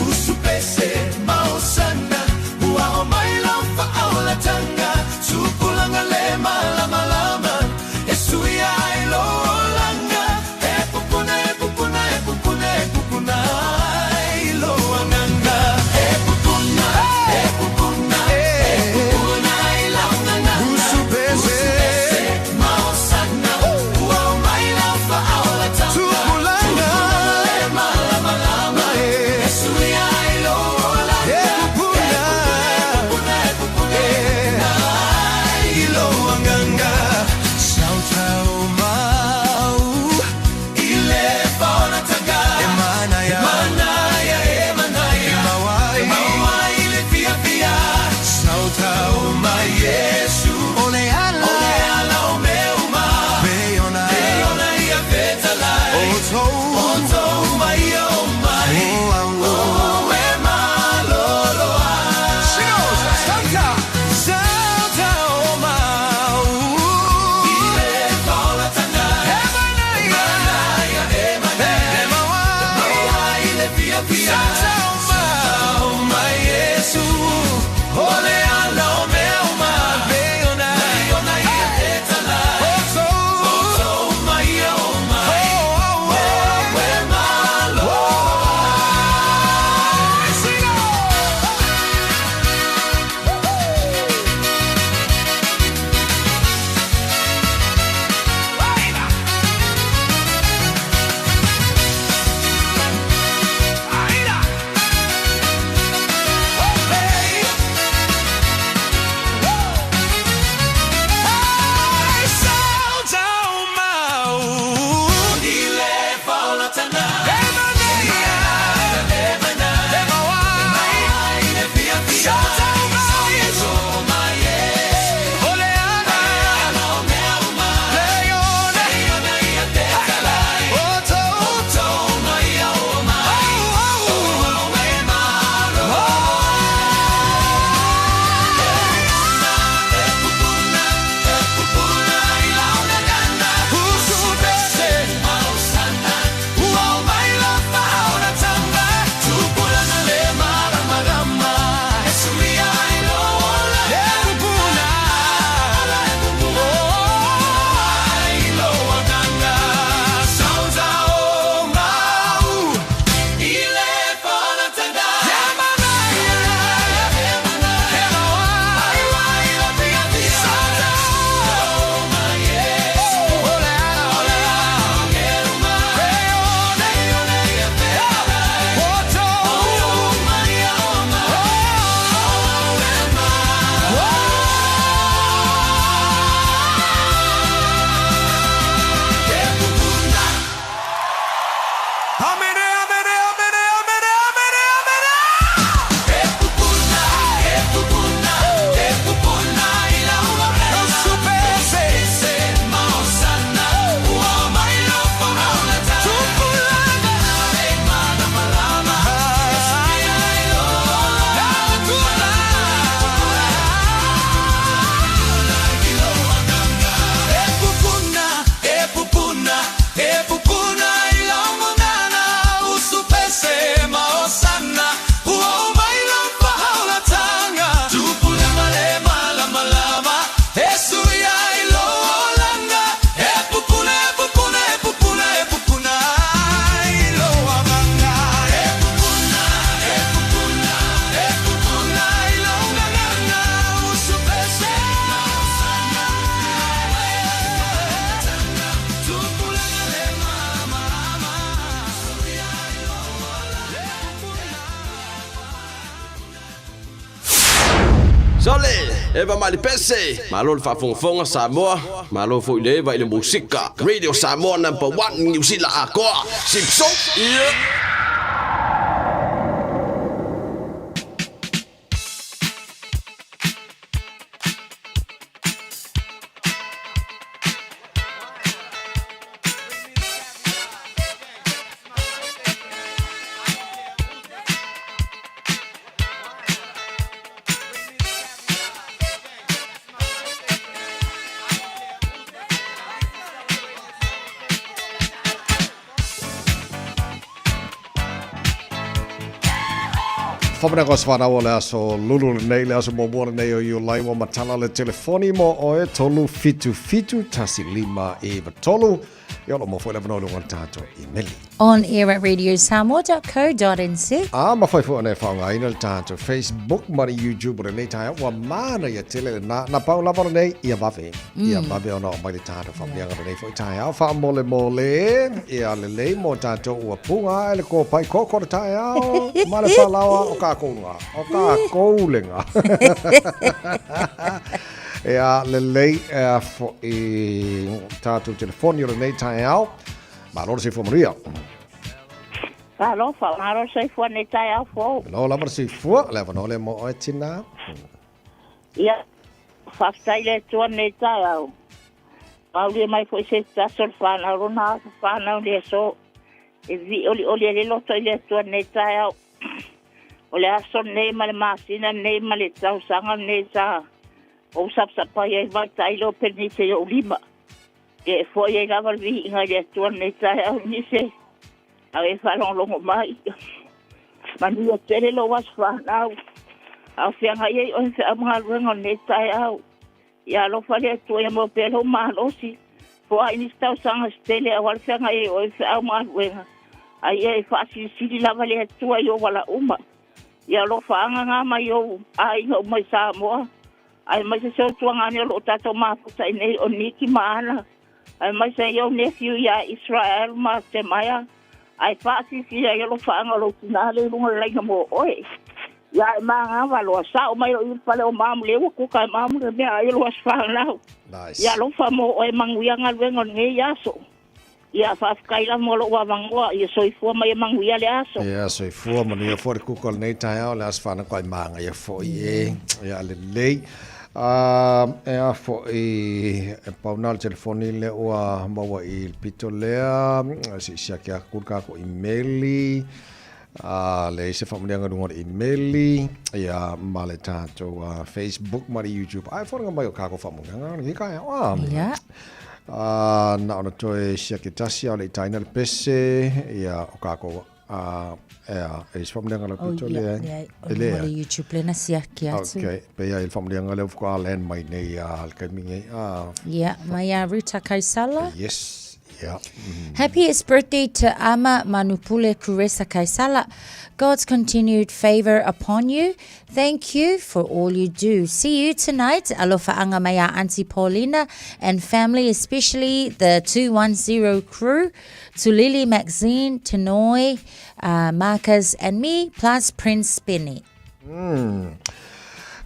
Speaker 11: usu pese maosana, ua oo mai lau faaolataga, tupulaga le malamalama, e suia ai lou olaga. E pupuna, e pupuna, e pupuna, e pupuna ai lou agaga. E pupuna, e pupuna, e pupuna i lau gagana, usu pese maosana, ua oo mai lau faaolataga, tupulaga le malamalama, e suia ai lou olaga. E pupuna, e pupuna, e pupuna ai lou agaga. Sautaumau i le faaolataga. E manaia, e manaia, e manaia, e maua ai, e maua ai le fiafia. Sautaumai Iesu, o le ala, o le ala o mea uma. Pei ona, pei ona ia fetalai, o tou, o tou ma ia o mai, o au, o au e malolo ai. Sauta, sautaumau i le faaolataga. E manaia, e manaia, e manaia, e maua ai le fiafia. Sautaumai Iesu, o le ala o mea uma. Pei ona, pei ona ia fetalai, o tou, o tou ma ia o mai, o au e
Speaker 13: Sole, Eva mai le pese. Malo le faafogafoga Samoa, malo foi le Eva i le musika. Radio Samoa number 1 Niu Sila atoa. Sipso. Yeah.
Speaker 3: Whamanako se whanau o le aso lulu lenei, le aso muamua lenei o Iulai ua matala le telefoni mo oe 377 15 93. Ia o lo o maua foi le avanoa i luga o le tatou imeli.
Speaker 8: On air at radiosamoa.co.nz.
Speaker 3: A mafai foi ona e faaaogaina le tatou Facebook ma le YouTube o lenei taeao. Ua manaia tele lena. Na pau lava lenei, ia vave. Ia vave ona oo mai le tatou faamanuiaga lenei foi taeao. Faamolemole, ia lelei mo tatou ua puga ae le kopai koko o le taeao ma le falaoa o kakou luga. O kakou lega. Ia lelei ea fo'i tatou telefoni o lenei taeao. Malo le soifua manuia.
Speaker 15: Talofa, malo le soifua nei taeao fou.
Speaker 3: Malo lava le soifua, le avanoa lea mo oe tina.
Speaker 15: Ia, faafetai i le Atua nei taeao. Maulia mai foi se tasi o le whanau rona aso whanau le aso. E vi oli oli e le loto i le Atua nei taeao. O le aso nei ma le masina nei ma le tausaga nei sa ou sapsapai ai vaitailo leo penise i ou lima. Ia e fo'i ai lava le viiga i le Atua lenei taeao nise au e faalogologo mai. Manuia tele lou aso fanau. A o feagai ai oe feau ma galuega o lenei taeao. Ia alofa le Atua ia maua pea lou malosi. Foai nisi tausaga se tele aua le feagai ai oe feau ma galuega. A ia e faasilisili lava le Atua i ou ala uma. Ia alofaaga ngā mai ou aiga uma i Samoa, aemaise se otuagane o lo o tatou mafuta i nei o Niki ma Ana, aemaise ai ou nephew ia Israel ma Semaia, ae faasilisili ai alofaaga o lou tinā le i luga o le laina mo oe. Ia e māgava loa, sao mai lou i le fale o mamu, lea ua kuka e mamu le mea ai o lou aso fanau.
Speaker 3: Nice.
Speaker 15: Ia alofa mo oe manuia galuega o lenei aso. Ia, faafetai lava mo lou avanoa, ia soifua mai e manuia le aso.
Speaker 3: Ia, soifua, manuia foi le kuka o lenei taeao, le aso fanau kai māngaia foi e. Ia, lelei. E a foi, e pau na le telefoni lea ua maua i le pito lea, se i siaki atu le kākou imeli, leai se faamanuiaga i luga o le imeli, ia, ma le tatou Facebook ma le YouTube. Ae foliga mai o kākou faamanuiaga lenei taeao.
Speaker 8: Ia.
Speaker 3: Na ona toe siaki tasi a o le i taina le pese, ia, o kākou, ea, e se faamanuiaga lau pito lea?
Speaker 8: Leai, o luga o le YouTube lea na siaki atu.
Speaker 3: Okay, pei ai le faamanuiaga lea ua faatoa land mai nei le taimi nei.
Speaker 8: Ia, mai a Ruta Kaisala.
Speaker 3: Yes. Yeah.
Speaker 8: Happiest birthday to Ama Manupule Kuresa Kaisala. God's continued favor upon you. Thank you for all you do. See you tonight. Alofa anga mai a Auntie Paulina and family, especially the 210 crew, to Lily Maxine, Tanoi, Marcus and me, plus Prince Benny.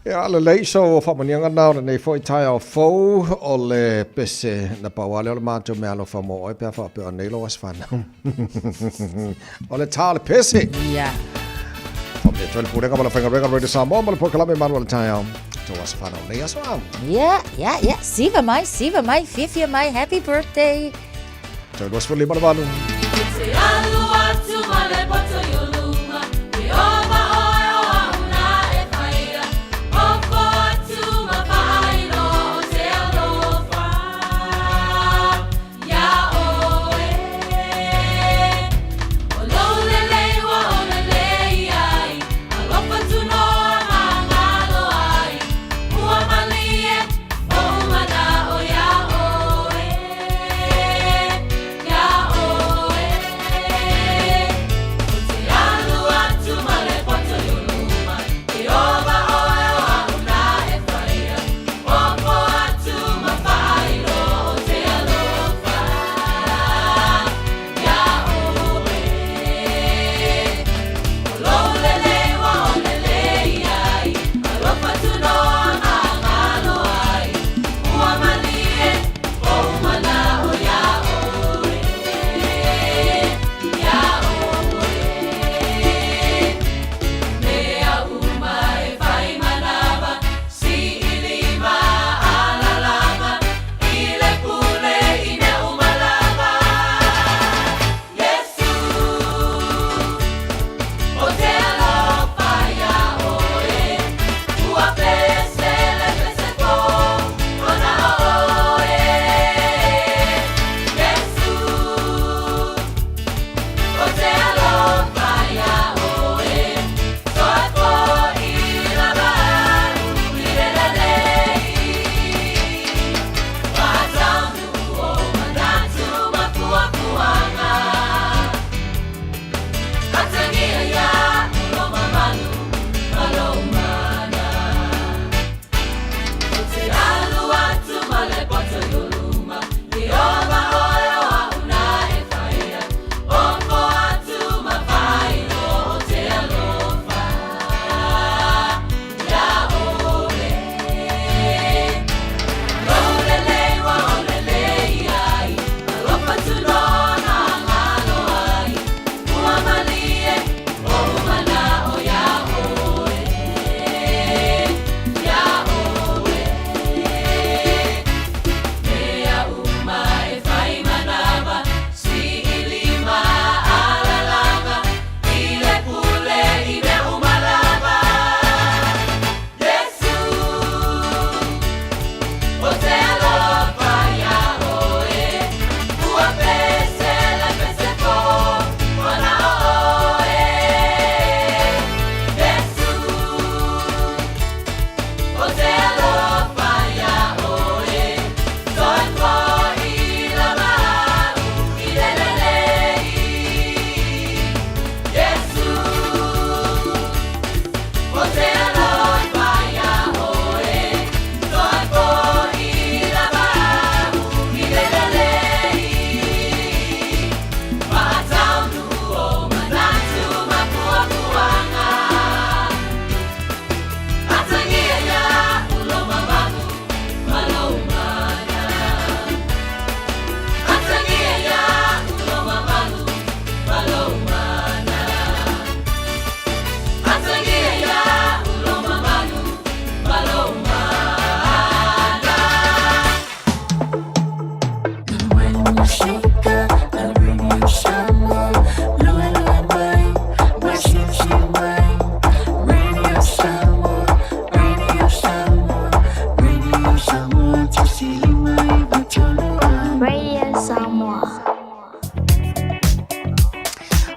Speaker 3: Ia, lelei, so faamanuiaga na o lenei foi taeao fou o le pese na pau lava lea o le matou meaalofa mo oe pe a faapea o nei lou aso fanau. O le tā o le pese!
Speaker 8: Ia.
Speaker 3: Faamanuia atu ai le Pulega ma le Aufaigaluega Radio Samoa ma le Polokalame Malu o le Taeao. Tou aso fanau nei aso a.
Speaker 8: Ia, ia, ia, siva mai, siva mai, fiafia mai, happy birthday.
Speaker 3: Tau 25 le valu.
Speaker 12: Te alu atu ma le poto i o luma, E ova oe o au na e whaia, Ofo atu ma whailo o te alofa ia oe. O lou lelei ua o lelei ai, Alofa tunoa ma ngalo ai, Ua malie ou manao ia oe. Ia oe.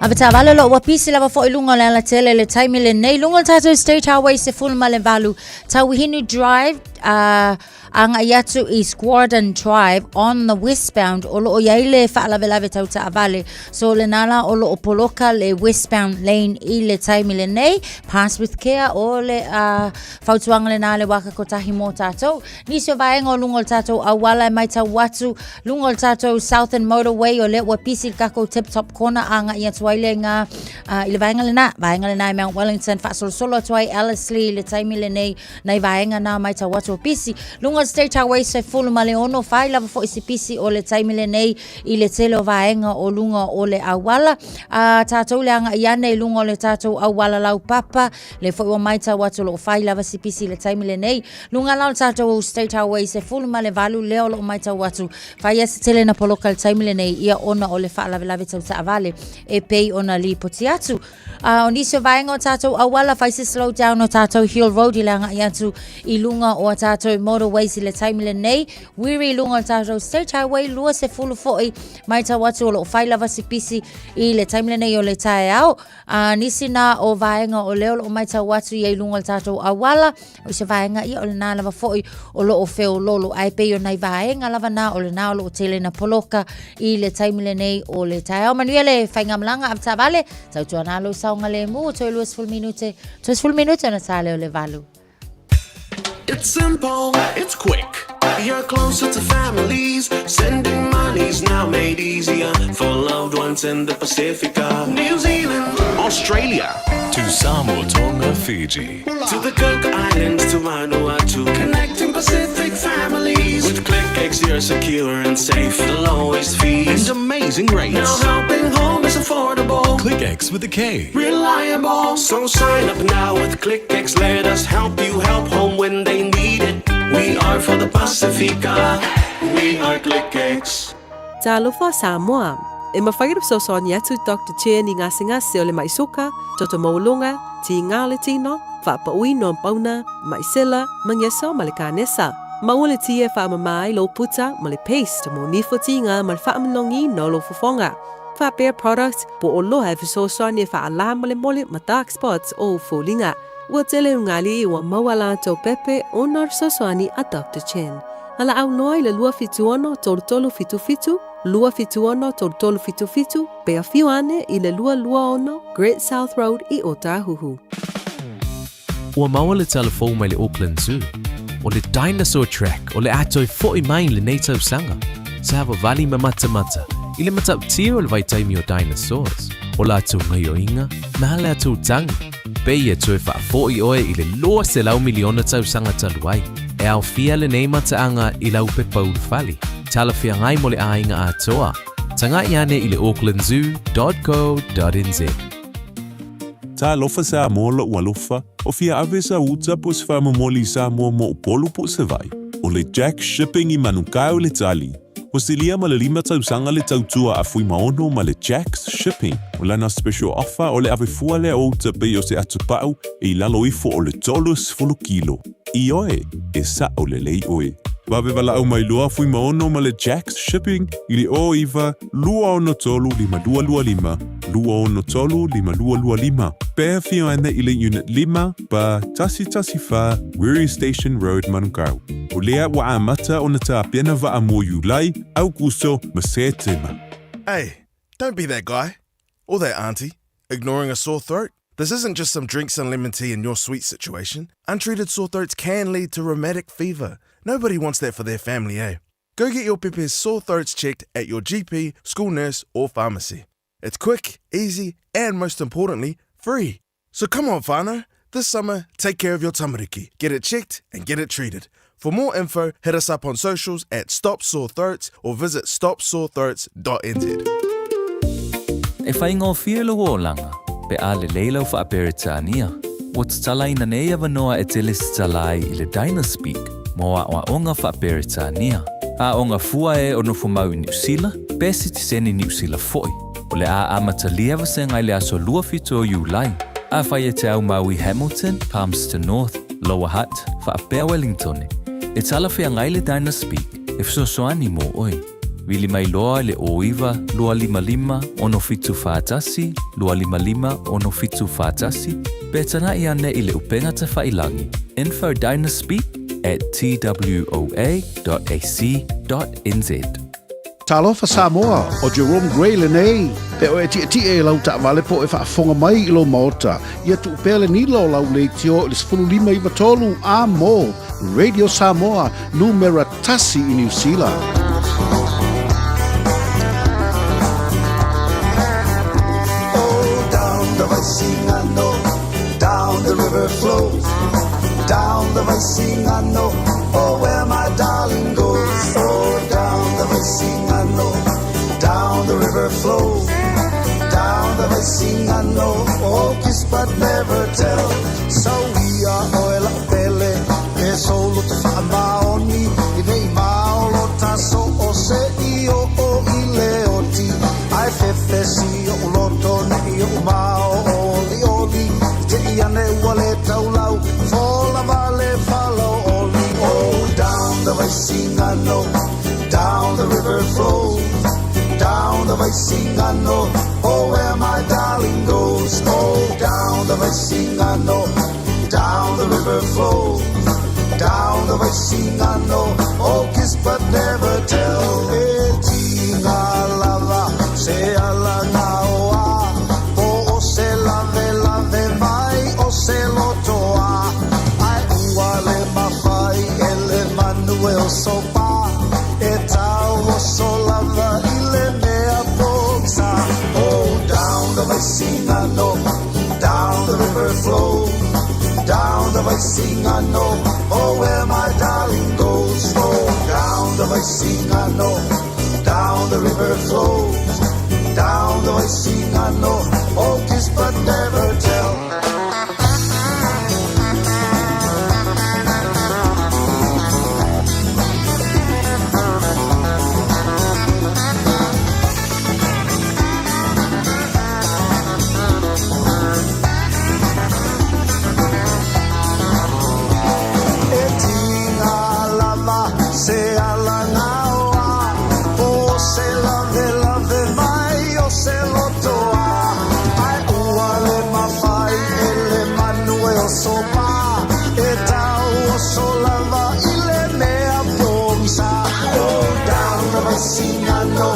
Speaker 8: Avetaavale o loo ua pisi lava foʻi luga o le alatele le taimi lenei luga o le tatou State Highway 18 Tauhinu Drive uh, agai atu i Squadron Drive on the westbound o loo iai le faalavelave tau taavale so lena la o loo poloka le westbound lane i le taimi lenei pass with care o le uh, fautuaga lena le waka kotahi mō tātou Nisi o vaega o luga o le tātou auala e maitau atu, luga o le tātou Southern Motorway o lea ua pisi le kakou Tip Top Corner agai atu ai le ngā uh, i le vaega lena, vaega lena i Mount Wellington, faasolosolo atu ai Ellerslie i le taimi lenei, nai vaega nā maitau atu o pisi. Luga o le State Highway 16, whai lava foʻi se pisi o le taimi lenei i le tele o vaega o luga o le auala. A tātou le agai ane i luga o le tātou auala laupapa, le foʻi ua maitau atu o loo fai lava se pisi i le taimi lenei. Luga la o le tatou State Highway 18 lea o loo maitau atu fai a se tele na poloka i le taimi lenei ia ona o le faalavelave tau taavale e pei ona lipoti atu. A o nisi o vaega o tatou auala fai se slow down o tatou Hill Road i le agai atu i luga o a tatou motorways i le taimi lenei. Wiri i luga o le tatou State Highway 20 foi maitau atu o loo fai lava se pisi i le taimi lenei o le taeao. A nisi na o vaega o lea o loo maitau atu ia i luga o le tatou auala, o se vaega ia o lena lava foi o loo feololo ae pei o nai vaega lava na o lena o loo tele na poloka i le taimi lenei o le taeao. Manuia le faigamalaga avetaavale, tautuana lou saogalemu, toe 20 minute, toe 10 minute ona ta lea o le 8.
Speaker 11: It's simple, it's quick. You're closer to families. Sending money's now made easier for loved ones in the Pacifica, New Zealand,
Speaker 14: Australia,
Speaker 16: To Samoa, Tonga, Fiji.
Speaker 11: To the Cook Islands, to Vanuatu, connecting Pacific families. With ClickX, you're secure and safe. The lowest fees
Speaker 14: and amazing rates.
Speaker 11: Now helping home is affordable.
Speaker 16: ClickX with a K.
Speaker 11: Reliable. So sign up now with ClickX. Let us help you help home when they need it. We are for the Pacifica. We are ClickX.
Speaker 17: Talofa Samoa! E mafai ona fesoasoani atu Doctor Chen i gasegase o le mai suka, toto maualuga, tiga o le tino, faapauina o pauna, mai sela, mageso ma le kanesa. Maua le ti e faamama ai lou puta ma le paste mo nifo tiga ma le faamalogiina o lou fofoga. Faapea product po o loa e fesoasoani e faalā molemole ma dark spots o ou foliga. Ua tele ugali ua maua latou pepe ona o le fesoasoani a Doctor Chen. Valaau loa i le 276 3377, 276 3377, pe afio ane i le 226 Great South Road i Ōtāhuhu.
Speaker 18: Ua maua le tala fou mai le Auckland Zoo. O le Dinosaur Track o le a toe foʻi mai i lenei tausaga. Savavali ma matamata i le matautia o le vaitaimi o dinosaurs, o latou gaioiga ma latou tagi. Pei e toe faafoʻi oe i le 200 miliona tausaga talu ai. E aofia lenei mataaga i lau pepa ulufale, talafeagai mo le aiga atoa. Tagai ane i le aucklandzoo.co.nz.
Speaker 20: Talofa Samoa loʻu alofa, o fia ave sa uta po o se faamomoli i Samoa mo Upolu po o Savaii. O le Jack Shipping i Manukau le tali. Ua silia ma le lima tausaga le tautua a Fuimaono ma le Jack's Shipping. O lana special offer o le ave fua lea o uta pei o se atupau e i lalo ifo o le 30 kilo. Ioe, e saʻo lelei ʻoe. Vave valaau mai loa Fuimaono ma le Jack's Shipping i le 09 263 5225, 263 5225. Pe afio ane i le Unit 5, Pa, 114, Wiri Station Road, Manukau. O lea ua amata ona tapena vaa mo Iulai, Aukuso ma Setema.
Speaker 19: Hey, don't be that guy. Or that auntie, ignoring a sore throat. This isn't just some drinks and lemon tea in your sweet situation. Untreated sore throats can lead to rheumatic fever. Nobody wants that for their family, eh? Go get your pepe's sore throats checked at your GP, school nurse, or pharmacy. It's quick, easy, and most importantly, free. So come on, whānau. This summer, take care of your tamariki. Get it checked and get it treated. For more info, hit us up on socials at Stop Sore Throats or visit stopsorethroats.nz.
Speaker 18: E faigofie lou olaga pe a lelei lau Faa-Peretania. Ua tatalaina nei avanoa e te lesitala ai i le Dynaspeak mo aoaoga Faa-Peretania. Aoga fua e o nofomau i Niu Sila, pe sitiseni Niu Sila foi. O le a amatalia vasega i le aso 27 o Iulai. Afai e te aumau i Hamilton, Palmerston North, Lower Hutt, faapea Wellingtone, e talafeagai le Dynaspeak e fesoasoani mo oe. Vili mai loa i le 09 255 6741 255 6741 pe tanaʻi ane i le upega tafailangi infodynaspeak@twoa.ac.nz.
Speaker 5: Talofa Samoa, ʻo Jerome Gray lenei. Pe o e tietie i lau taavale po o e faafofoga mai i lou maota, ia tuu pea le nila o lau leitio i le 15 93 a mo Radio Samoa, numera tasi i Niu Sila.
Speaker 6: Oh, down the Vaisigano, down the river flows, down the Vaisigano, oh, where my darling goes. Oh, down the Vaisigano, down the river flows, down the Vaisigano, oh, kiss but never tell. So we are oil pele, e solo te whaamaoni, i nei maolo taso o se i o o i le oti, ai fefe si o loto ne i o mao o li oli, i te i ane ua le taulau, fola vale falo oli. Oh, down the Vaisigano, down the river flows, down the Vaisigano, oh, where my darling goes. Oh, down the Vaisigano, down the river flows, down the Vaisigano, oh, kiss but never tell. E tinga lava, se ala ngā oa, po o se lave lave mai o se lotoa. Ai ua le mawhai e le manu e o sopa, e tau o so lava i le mea poksa. Oh, down the Vaisigano, down the river flows, down the Vaisigano, oh, where my darling goes. Oh, down the Vaisigano, down the river flows, down the Vaisigano, oh, kiss but never tell. E tinga lava se ala ngaoa, po se lave lave mai o se lotoa. Ai ua le mawhai e le manu e o sopa, e tau o so lava i le mea pongisa. Oh, down the Vaisigano,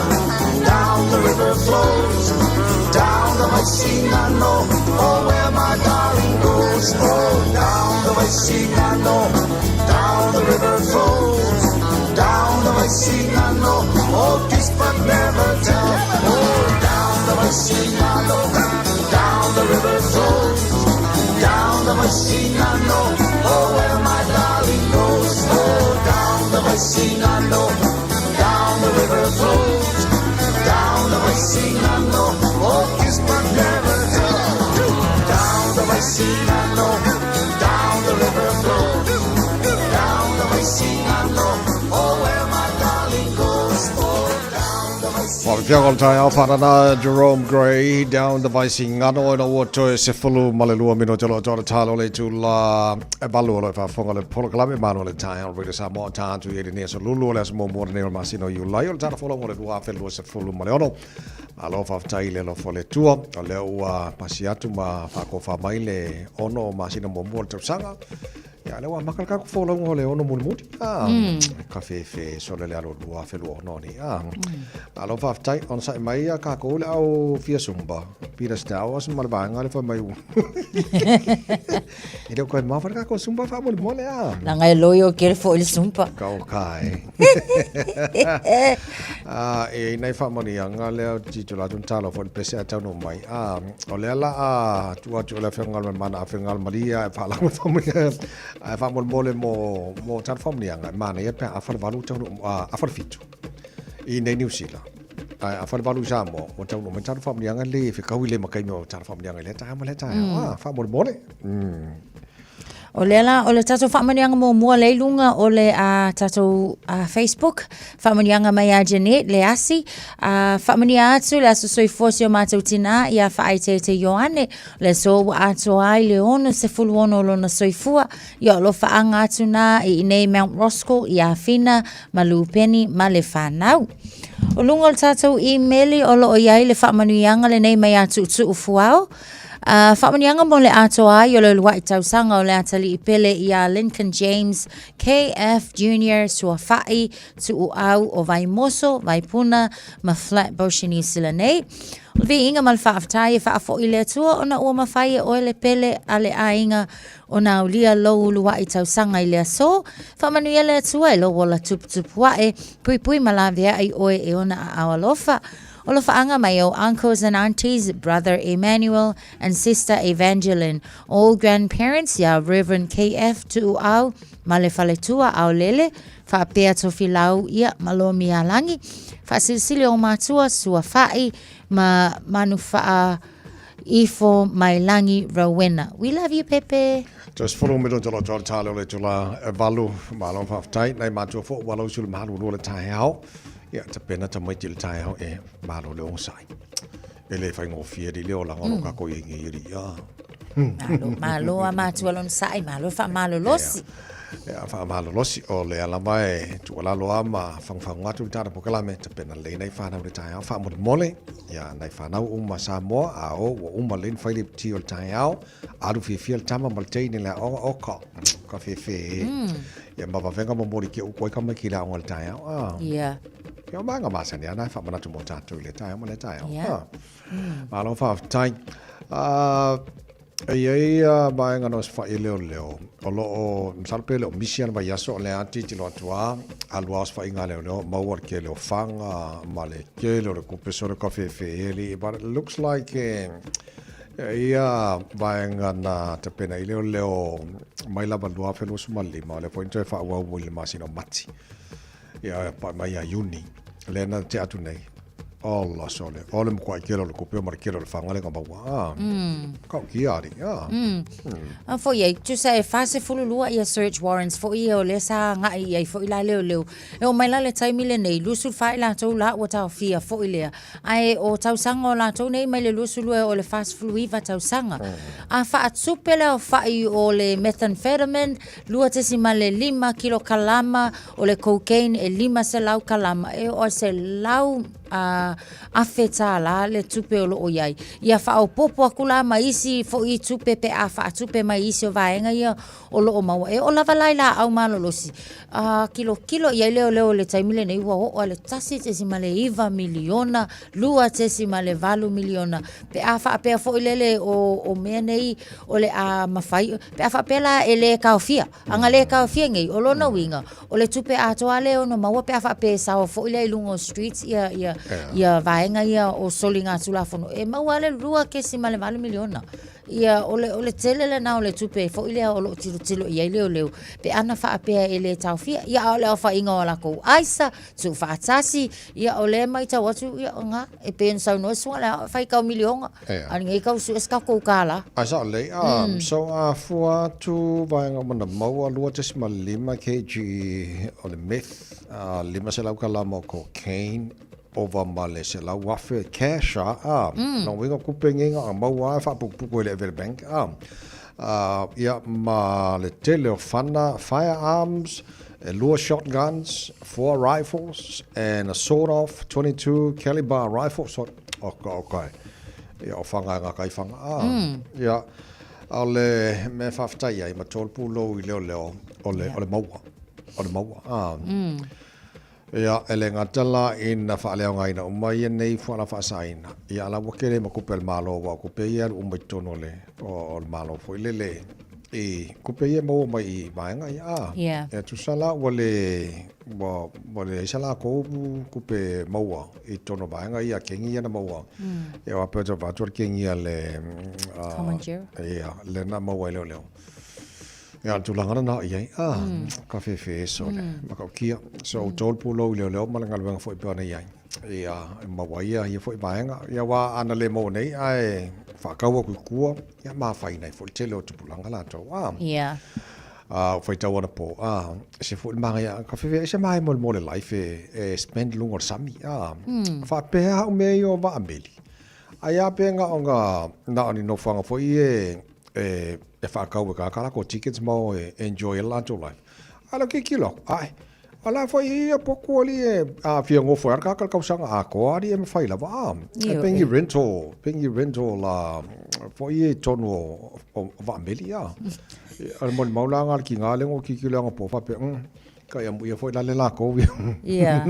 Speaker 6: down the river flows, down the Vaisigano, oh, where my darling goes. Oh, down the Vaisigano, down the river flows, down the Vaisigano, oh, kiss but never tell. Oh, down the Vaisigano, down the river flows, down the Vaisigano, oh, where my darling goes. Oh, down the Vaisigano, down the river flows, down the Vaisigano, oh, kiss but never tell. Down the Vaisigano, down the river flows, down the Vaisigano, oh, where my darling goes. Oh, down the Vaisigano.
Speaker 3: Faafetai o le taeao whanana Jerome Gray down the Vaisigano ina ua toe 12 minote o lo toa le talo le tula e valu o lo e faafofoga le polokalame manu o le taeao Radio Samoa ta atu i lenei aso lulu o le aso muamua lenei o le masina o Iulai o le tala folauga o le 2026. Malo faafetai i le alofa o le Atua o lea ua pasi atu ma faakofa mai le 6 masina muamua o le tausaga. Ia, lea ua amata le tatou folauga o le 6 mulimuli. Ah, ka fefe sole le alo 2026 nei. Ah, malo faafetai ona sa'i mai ia kākou le au fia Zumba. Peter Stowers ma le vaega le fai mai u. E le o koe mafa le kākou Zumba faamolemole ah.
Speaker 8: Langa e loio kere fo i le Zumba.
Speaker 3: Ka o kai. Ah, e i nai faamanuiaga lea o te tito latou na talo foi le pese a taunuu mai. Ah, o lea la a tuu atu o le afioga le mana afioga le malia e faalago faamanuiaga ae faamolemole mo mo tala faamanuiaga e manaia pe a afa le 8 taunuu a afa le 7 i nei Niu Sila. Ae afa le 8 i Samoa ua taunuu mai tala faamanuiaga le fekaui le ma taimi o tala faamanuiaga i lea taeao ma lea taeao. Ah, faamolemole.
Speaker 8: O lea la, o le tatou faamanuiaga muamua lea i luga o le a tatou Facebook, faamanuiaga mai ia Jeanette le asi, a faamanuia atu le aso soifua o si o matou tinā ia Faaeteete Ioane, o le aso ua atoa ai le 66 o lona soifua, ia o alofaaga atu na i inei Mount Roskill i Afina ma Lupeni ma le fanau. O luga o le tatou imeli o lo o i ai le faamanuiaga lenei mai ia Tuutuu Fuao, A faamanuiaga mo le atoa ai o le uluai tausaga o le atalii pele iā Lincoln James KF Junior Suafa'i Tuuau o Vaimoso, Vaipuna ma Flatbush i Niu Sila nei. O le viiga ma le faafetai e faafoi i le Atua ona ua mafai e oe le pele a le aiga ona aulia lou uluai tausaga i le aso. Faamanuia le Atua i lou ola tuputupu ae, puipui ma laveai oe e ona aao alofa. O alofaaga mai ou uncles and aunties, brother Emmanuel and sister Evangeline, all grandparents iā Reverend KF Tuuau ma le faletua Aolele, faapea Tofilau ia ma Lomialagi, faasilisili ou matua Suafa'i ma Manufaa Ifo Mailagi Rowena. We love you Pepe!
Speaker 3: Just follow me to lo tale o le tula e valu malo faafetai nai matua fo ua lau sulu malu lua le taeao. Ia, tapena tamaiti i le taeao e malo le onosai. E le faigofie li le olaga o lo kākou i ai nei alii. Ah.
Speaker 8: Malo, malo a matua le onosai, malo le faamalolosi.
Speaker 3: Ia, faamalolosi o lea lava e tuualalo lava ma fagufagu atu le tatou polokalame, tapena lelei nai fanau i le taeao faamolemole. Ia, nai fanau uma a Samoa, a o ua uma lelei ona fai le o le taeao, alu fiafia le tama ma le teine i le aoga, oka, ka fefe e. Ia ma vavega momoli ke uku ai tamaiti i le aoga i le taeao. Ah.
Speaker 8: Ia.
Speaker 3: Ia o maga masani ana e faamanatu mo tatou i le taeao ma le taeao.
Speaker 8: Ia.
Speaker 3: Ah. Malo faafetai. Ah, e i ai a vaega na osofai e leoleo, o lo o, masalo pe le o misi ana vaiaso o lea tilotilo atu a, alu a osofaiga a leoleo, maua le tele o faga ma le tele o le tupe sole ka fefe e alii, but it looks like e, E ia vaega na tapena i leoleo mai lava 2025, o lea foi na toe faaauau i le masina o Mati. Ia pae mai ia Iuni, lea na tea atu nei. Ola sole, o le matuai tele o le tupe ma le tele o le faga lea na maua. Ah, kau kia alii. Ah.
Speaker 8: A foi ai, tusa e 42 ia search warrants foi ia o lea sa agai i ai foi la leoleo. E oo mai la le taimi lenei, 24 i latou la ua taofia foi lea. Ae o tausaga o latou nei mai le 22 e oo i le 49 tausaga. A faatupe le aofai o le methamphetamine, 2.5 kilokalama, o le cocaine e 500 kalama, e oo i $100,000 le tupe o lo o i ai. Ia faaopoopo atu la ma isi foi tupe pe a faatupe mai isi o vaega ia o lo o maua. E oo lava la i laau malolosi, a tilotilo i ai leoleo i le taimi lenei ua oo i le 1.9 miliona, 2.8 miliona. Pe a faapea foi lele o, o mea nei o le a mafai, pe a faapea la e le taofia, ana le taofia nei, o lona uiga, o le tupe atoa lea e ono maua pe a faapea e sao foi lea i luga o streets ia, ia, ia vaega ia o soligatulafono, e maua lava le 2.8 miliona. Ia, o le, o le tele lena o le tupe foi lea o lo o tilotilo i ai leoleo, pe ana faapea e le taofia. Ia, a o le aofaiga o a latou aisa, tuufaatasi, ia, o lea e matau atu, ia, na, e pei ona saunoa le susuga lea, e faitau miliona, a lenei tau sue se tatou kālā.
Speaker 3: Ai sao lelei, a, so a fua atu vaega uma na maua, 2.5 kg o le meth, 500 kalama o cocaine, ova ma le 100,000 cash a, a, mm. lona uiga kupe nei na maua a faapukupuku e le ave i le bank a. Ia ma le tele o fana firearms, e lua shotguns, four rifles and a sawed off 22 caliber rifle so oka oka ia o fanga e ngā kai fanga a. Ia a o le mea faafetai ai ma tolopulou i leoleo o le, o le maua o le maua a. Ia, e le gata la ina faaleaogaina uma ia nei fualaau faasaina, ia a la ua tele ma tupe a le Malo, aua o tupe ia e alu uma i totonu o le, o le Malo foi lele i tupe ia e maua mai i vaega ia. A, e tusa la ua le, ua, ua leai sa latou tupe maua i totonu o vaega ia, kengi ia na maua. Ia, aua pei ona avatu le kengi a le, ia, lea na maua e leoleo. Ia, o le tulaga lena o i ai, ah, ka fefe sole, matautia. So, outou le pulou i leoleo ma le galuega foi e pei ona i ai. Ia, e maua ai ia foi vaega. Ia, aua ana le maua nei, ae faakau atu i tua, ia ma afaina ai foi le tele o tupulaga latou, a.
Speaker 8: Ia.
Speaker 3: A, o faitau anapo, a, ese foi le manaia, ka fefe ese mai mo le mo le life e, e spend luga o le sami, a. Faapea au mea ia o vaa meli. Ai a pe na o na, na o ni nofoaga foi e, e, e faakau e kākā lako tickets ma o e enjoy e latou life. A le kikilo aku, ae, o la foi ia poku ali e a fia ngofo e kākā le kausaga atoa ali e mawhai lava, a, e pengi rental, pengi rental la, foi e tonu o, o, o vaameli, a. A le moni mau la ngā ki ngā lengo kikilo anga po whape, Ka ia muia foi la le lākou ia.
Speaker 8: Ia.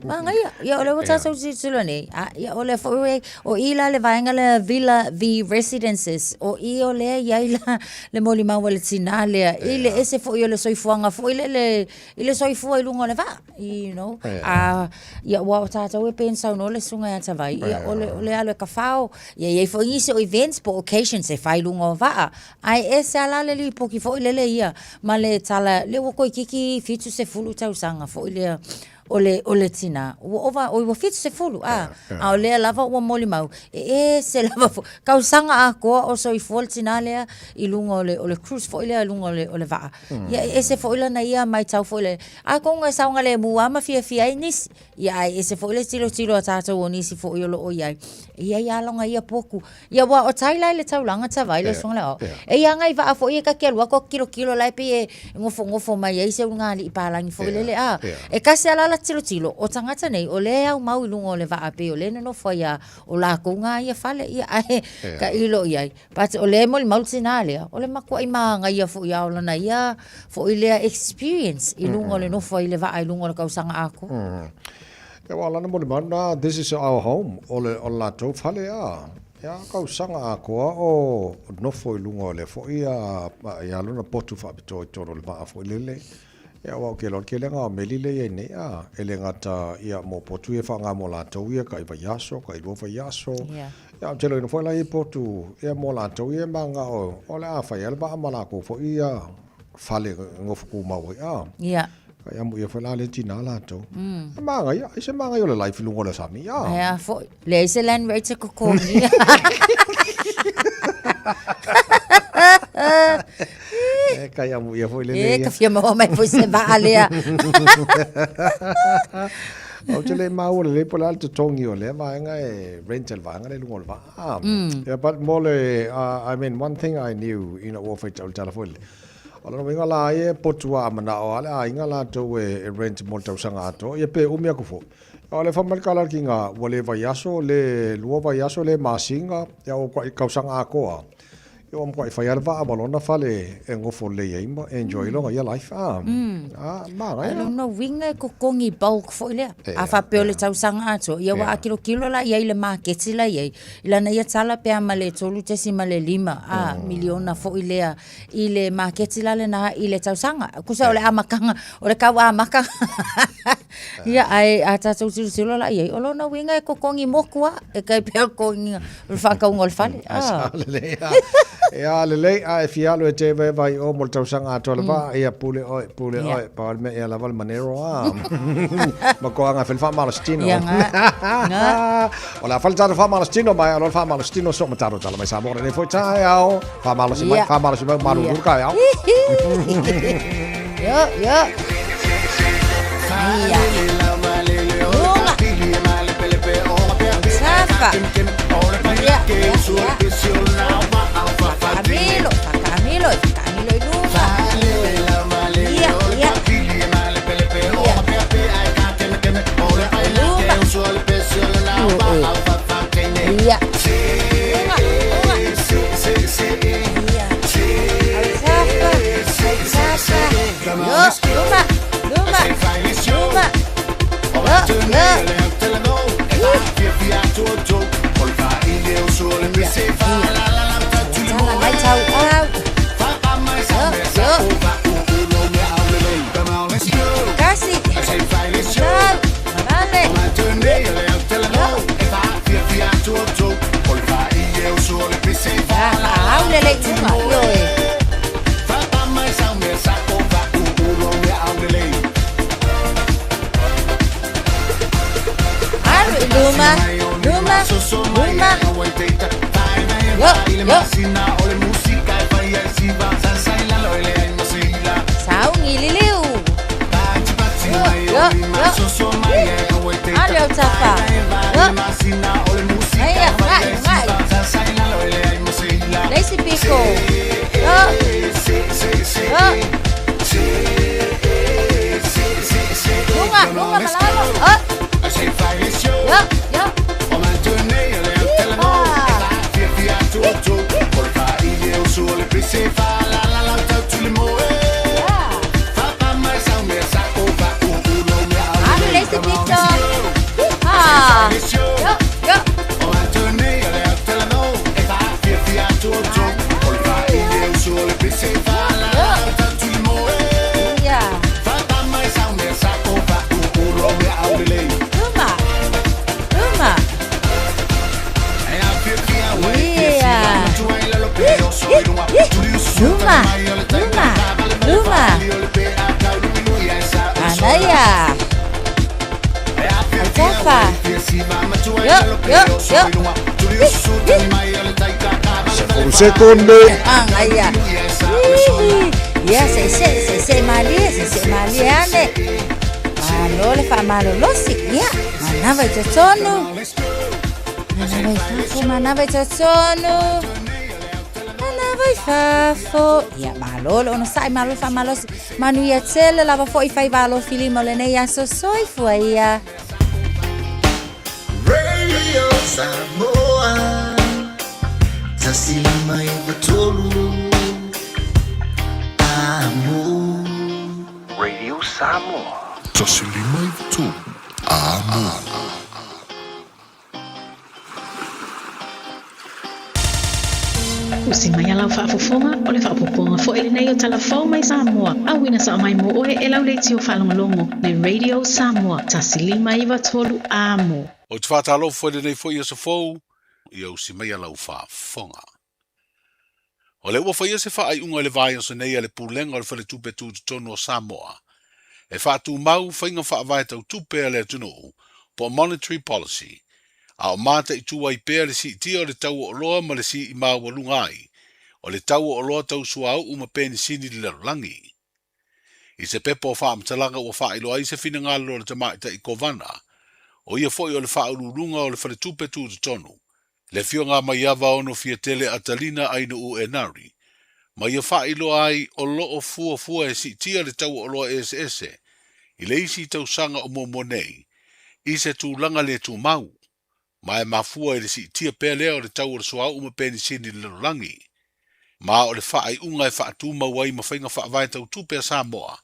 Speaker 8: Māngaia, ia o le ua tātou tilotilo nei, a, ia o le foi e, o i la le vaega lea Villa V Residences, o i o lea i ai la le molimau a le tinā lea, i le ese foi o le soifuaga foi lele, i le soifua i luga o le vaa, you know. A, ia ua o tātou e pei ona saunoa le Susuga ia Tavai, ia o le, o le alu e kafao, ia i ai foi nisi o events po o occasions e fai i luga o vaa, Ae ese a la le lipoti foi lele ia ma le tala lea ua toeitiiti 70 tausaga foi lea o le o le tina ua ova oi ua 70 a a o lea lava ua molimau e ese lava foi tausaga atoa o soifua le tina lea i luga o le o le cruise foi lea i luga o le o le vaa. Ia e ese foi lana ia maitau foi lele atonu e saogalemu a ma fiafia ai nisi. Ia ae ese foi le tilotilo a tatou o nisi foi o lo o i ai. E i ai lava lona ia potu. Ia aua o tai la i le taulaga tavai le susuga le ao. E i ai ngai vaa foi e ta te alu atu au tilotilo la e pei e nofonofo mai ai se ulugalii palagi foi lele a. E tasi lava la la tilotilo, o tagata nei o lea e aumau i luga o le vaa pei o lea e nonofo ai a o latou na ia fale ia ae tailo i ai. But o lea e molimau le tina lea, o le matuai manaia foi lava o lana ia foi lea experience i luga o le nofo ai i le vaa i luga o le tausaga atoa.
Speaker 3: Ia aua o lana molimau lena, this is our home, o le o le latou fale a. Ia tausaga atoa o nofo i luga o lea foi a ia lona potu faapitoa i totonu o le vaa foi lele. Ia aua ou te iloa o le tele lena o meli lea e i ai nei a, e le gata ia mo potu ia e faaaoga mo latou ia tai vaiaso, tai lua vaiaso. Ia ou te iloaina foi la e i ai potu ia mo latou ia e manao o le a fai lava le vaa ma latou foi ia fale e nofo tumau ai a.
Speaker 8: Ia.
Speaker 3: Kai amuia foi la le tina latou. E manaia, ai se manaia o le life i luga o le sami a.
Speaker 8: Ae a foi, leai se land rate e totogia.
Speaker 3: E kai amuia foi le
Speaker 8: E, ka fia maua mai foi se vaa lea.
Speaker 3: Ou te le maua lelei po o le a le totogi o lea vaega e rent e le vaega lea i luga o le vaa. Yeah, but mo le, I mean, one thing I knew ina ua faitau i le tala foi lele, o lona uiga la ai e potu a manao a le aiga latou e rent mo le tausaga atoa, ia pe umi atu foi. O le fai mai le kala ki ngā, ua le vaiaso, le lua vaiaso, le masina, ia o tausaga atoa. Ia ua matuai fai lava le vaa ma lona fale e nofo lelei ai ma enjoy ai lona ia life. Ah, ah, manaia.
Speaker 8: O lona uiga e totogi bulk foi lea. A faapea o le tausaga atoa, ia ua atilotilo la i ai i le maketi la i ai, i lana ia tala pe a ma le 3.5 a miliona foi lea i le maketi la lena i le tausaga. Tusa o le amataga, o le tau amata. Ia, ae a tatou tilotilo la i ai, o lona uiga e totogi motu lava, e tai pei o le totogiga o le faatauga o le fale.
Speaker 3: Ae sa lelei a. Ia lelei, a e fia alu e te evaeva i o mo le tausaga atoa le vaa, ia pule oe, pule oe, pau le mea ia lava le manero a. Ma koaga e fai le faamalositino.
Speaker 8: Ia nga, nga.
Speaker 3: O le a fai le tatou faamalositino mai, alo le faamalositino so ma tatou tala mai Samoa lenei foi taeao. Faamalosi mai, faamalosi mai, malulu le taeao.
Speaker 8: Yo, yo. Ia. Luga. Safa. Ia, ia, ia. Fakamilo, fakamilo, fakamilo i luga. Ia, ia. Ia. Luma. Ia. Luga, luga. Ia. Safa, safa. Yo, luma, luma, luma. Yo, yo. Yo, yo. Sauni liliu. Yo, yo, yo. Ale o tafa. Yo. Aia, ngai, ngai. Leisi piko. Yo. Yo. Lunga, lunga malalo. Oh. Yo, yo. Ale leisi piko. Ah. Yo, yo. Yeah. Luma. Luma. Yeah. Luma. Luma. Luma. Anaya. Tafa. Yo, yo, yo.
Speaker 3: Sekonde.
Speaker 8: Ah, aya. Ia, se se se se malie, se se malie ane. Malo le fa malo losi. Ia, manava i totonu. Manava i fafo, manava i totonu. Manava i fafo. Ia, malo le ono sai malo fa malosi. Manu ia tele lava fo i fai valo filima o lenei aso soifua ia.
Speaker 6: Radio Samoa 153 Amo.
Speaker 16: Radio Samoa.
Speaker 2: 153 Amo.
Speaker 14: Usi mai a lau faafofoga, o le faaopoopoga foi lenei o Tala Fou mai Samoa, auina sao mai mo oe e lau leitio faalogologo le Radio Samoa 153 Amo.
Speaker 20: Ou te faatalofa i lenei foi aso fou, ia usi mai a lau faafofoga. O lea ua faia se faaiuga i le vaiaso nei a le Pulega o le Faletupe Tutotonu o Samoa e faatumau faiga faavae tau tupe a le atunuu po o Monetary Policy, a o mataitu ai pea le siitia o le tau o oloa ma le sii maualuga ai o le tau o oloa tau suauu ma penisini i le lalolagi. I se pepa o faamatalaga ua faailoa ai se finagalo o le Tamaitai Kovana, o ia foi o le Faauluuluga o le Faletupe Tutotonu, le Afioga a Maiava Ono Fiatele Atalina Ainuu Enari, ma ia faailoa ai o lo o fuafua e siitia le tau o oloa eseese i le isi tausaga o muamua nei i se tulaga le tumau, ma e mafua i le siitia pea lea o le tau o le suauu ma penisini i le lalolagi. Ma o le faaiuga e faatumau ai ma faiga faavae tau tupe a Samoa,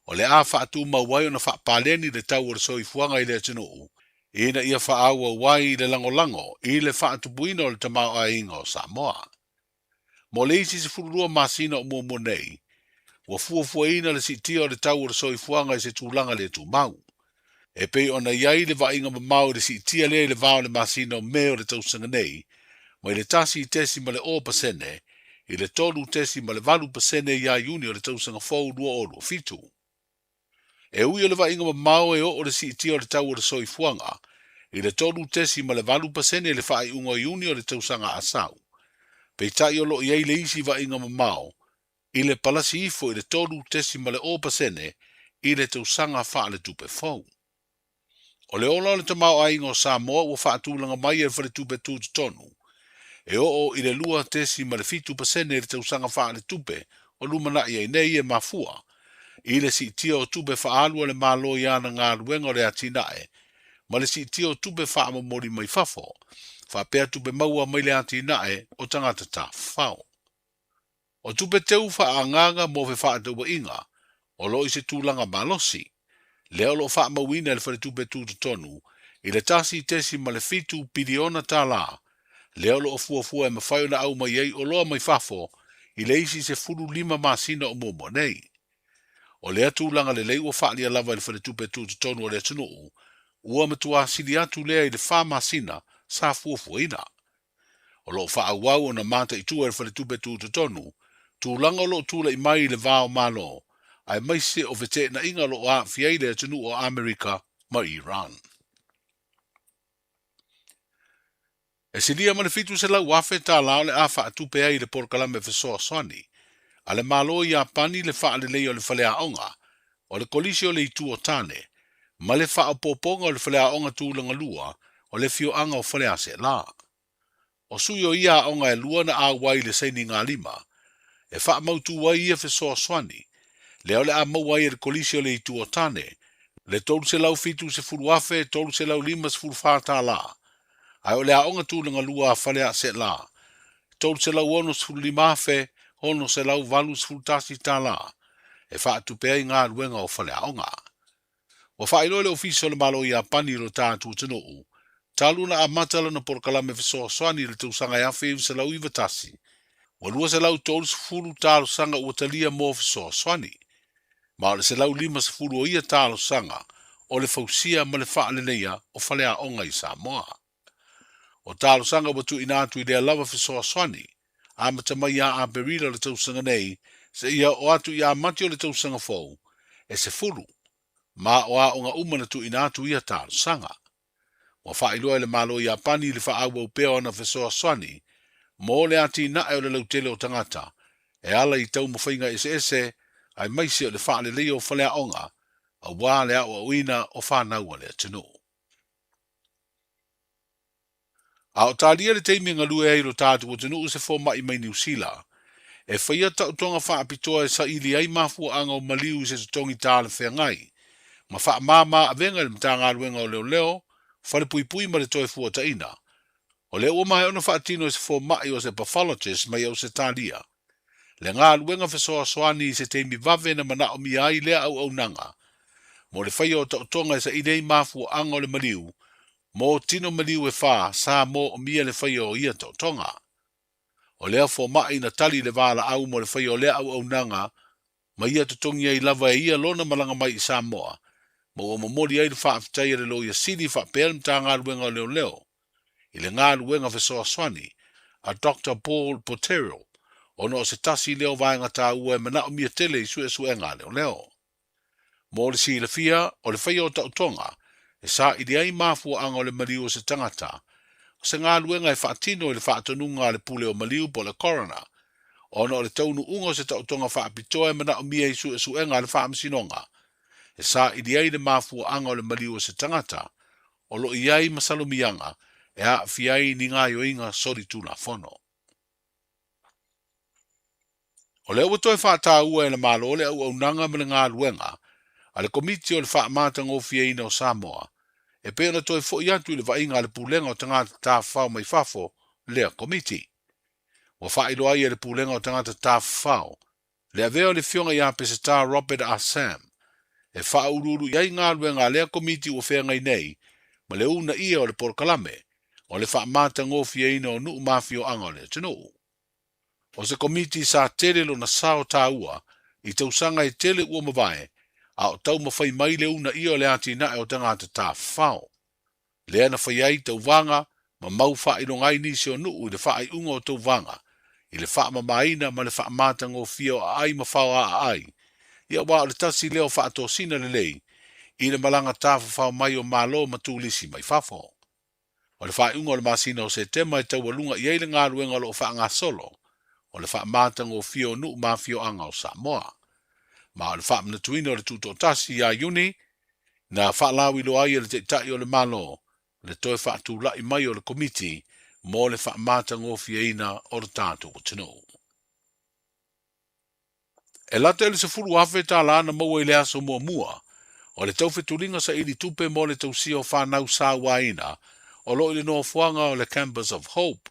Speaker 20: o le a faatumau ai ona faapaleni le tau o le soifuaga i le atunuu, ina ia faaauau ai le lagolago i le faatupuina o le tamaoaiga o Samoa. Mo le isi 12 masina o muamua nei, ua fuafuaina le siitia o le tau o le soifuaga i se tulaga le tumau. E pei ona i ai le vaaiga mamao i le siitia lea i le va o le masina o Me o le tausaga nei, mai le 1.0% i le 3.8% ia Iuni o le tausaga fou 2027. E ui o le vaaiga mamao e oo le siitia o le tau o le soifuaga i le 3.8% i le faaiuga o Iuni o le tausaga a sau, peitai o lo o i ai le isi vaaiga mamao i le palasi ifo i le 3.0% i le tausaga faaletupe fou. O le ola o le tamaoaiga o Samoa ua faatulaga mai e le Faletupe Tutotonu e oo i le 2.7% i le tausaga faaletupe o lumanai ai nei e mafua i le siitia o tupe faaalu a le Malo i ana galuega o le atinae ma le siitia o tupe faamomoli mai fafo faapea tupe maua mai le atinae o tagata tafafao. O tupe teu faaagaaga mo fefaatauaiga o lo o i se tulaga malosi, lea o lo o faamauina e le Faletupe Tutotonu i le $1.7 piliona, lea o lo o fuafua e mafai ona aumai ai oloa mai fafo i le isi 15 masina o muamua nei. O lea tulaga lelei ua faaalia lava e le Faletupe Tutotonu o le atunuu, ua matua sili atu lea i le fa masina sa fuafuaina. O lo o faaauau ona mataitu e le Faletupe Tutotonu tulaga o lo o tulai mai i le va o Malo, aemaise o feteenaiga o lo o aafia ai le atunuu o Amerika ma Iran. E silia ma le $700,000 tala o le a faatupe ai le polokalame fesoasoani a le Malo o Iapani le faaleleia o le faleaoga o le Kolisi o le Itu o Tane ma le faaopoopoga o le faleaoga tulagalua o le afioaga o Faleaseela. O sui o ia aoga e lua na auai i le sainigalima e faamautū ai ia fesoasoani, lea o le a maua ai e le Kolisi o le Itu o Tane le $370,354, ae o le aoga tulagalua a Faleaseela, $365,681 e faatupe ai galuega o faleaoga. Ua faailoa e le Ofisa o le Malo o Iapani i lo tatou atunuu, talu ona amata lana polokalame fesoasoani i le tausaga e 1991, ua 230 talosaga ua talia mo fesoasoani, ma o le 150 o ia talosaga o le fausia ma le faaleleia o faleaoga i Samoa. O talosaga ua tuuina atu i lea lava fesoasoani, amata mai ia Aperila o le tausaga nei seia oo atu ia Mati o le tausaga fou, e 10, ma o aoga uma na tuuina atu ia talosaga. Ua faailoa e le Malo o Iapani le faaauau pea o ana fesoasoani mo le atinae o le lautele o tagata e ala i taumafaiga eseese aemaise o le faaleleia o faleaoga aua le aoaoina o fanau a le atunuu. A o talia le taimi e galue ai lo tatou atunuu se fomai mai Niu Sila, e faia taotoga faapitoa e saili ai mafuaaga o maliu i se totogi talafeagai, ma faamāmā avega i le Matagaluega o Leoleo, Falepuipui ma le Toefuataiga. O lea ua maea ona faatino e se fomai o se pathologist mai Ausetalia le galuega fesoasoani i se taimi vave na manaomia ai lea auaunaga mo le faia o taotoga e saili ai mafuaaga o le maliu mo tino maliu e fa sa moomia le faia o ia taotoga. O lea fomai na tali le valaau mo le faia o lea auaunaga ma ia totogi ai lava e ia lona malaga mai i Samoa, ma ua momoli ai le faafetai a le Loia Sili faapea le Matagaluega o Leoleo i le galuega fesoasoani a Doctor Paul Poterill ona o se tasi lea o vaega taua e manaomia tele i suesuega a leoleo. Mo le silafia, o le faia o taotoga e saili ai mafuaaga o le maliu o se tagata, o se galuega e faatino i le faatonuga a le pule o maliu po o le coroner, ona o le taunuuga o se taotoga faapitoa e manaomia i suesuega a le faamasinoga e saili ai le mafuaaga o le maliu o se tagata o lo o i ai masalomiaga e aafia ai ni gaoioiga solitulafono. O lea ua toe faataua e le Malo le auaunaga ma le galuega a le Komiti o le Faamatagofieina o Samoa e pei ona toe foi atu i le vaaiga a le Pulega o Tagata Tafafao mai Fafo lea Komiti. Ua faailoa ai e le Pulega o Tagata Tafafao le avea o le Afioga ia Peseta Robert Ah Sam e faauluulu i ai galuega a lea Komiti ua feagai nei ma le uunaia o le polokalame o le faamatagofieina o nuu ma afioaga o le atunuu. O se Komiti sa tele lona sao taua i tausaga e tele ua mavae a o taumafai mai le uunaia o le atinae o tagata tafafao. Lea na fai ai tauvaga ma mau faailoga ai nisi o nuu i le faaiuga o tauvaga, i le faamamaina ma le faamatagofie o aai ma faoa aai, ia aua o le tasi lea o faatosina lelei i le malaga tafafao mai o Malo ma turisi mai fafo. O le faaiuga o le masina o Setema e taualuga i ai le galuega o lo o faagasolo o le faamatagofie o nuu ma afioaga o Samoa. Ma o le faamanatuina o le Tutoatasi ia Iuni, na faalauiloa ai e le Taitai o le Malo le toe faatulai mai o le Komiti mo le Faamatagofieina o le tatou atunuu. E lata i le $10,000 na maua i le aso muamua o le taufetuliga saili tupe mo le tausia o fanau sauaina o lo o i le nofoaga o le Campus of Hope,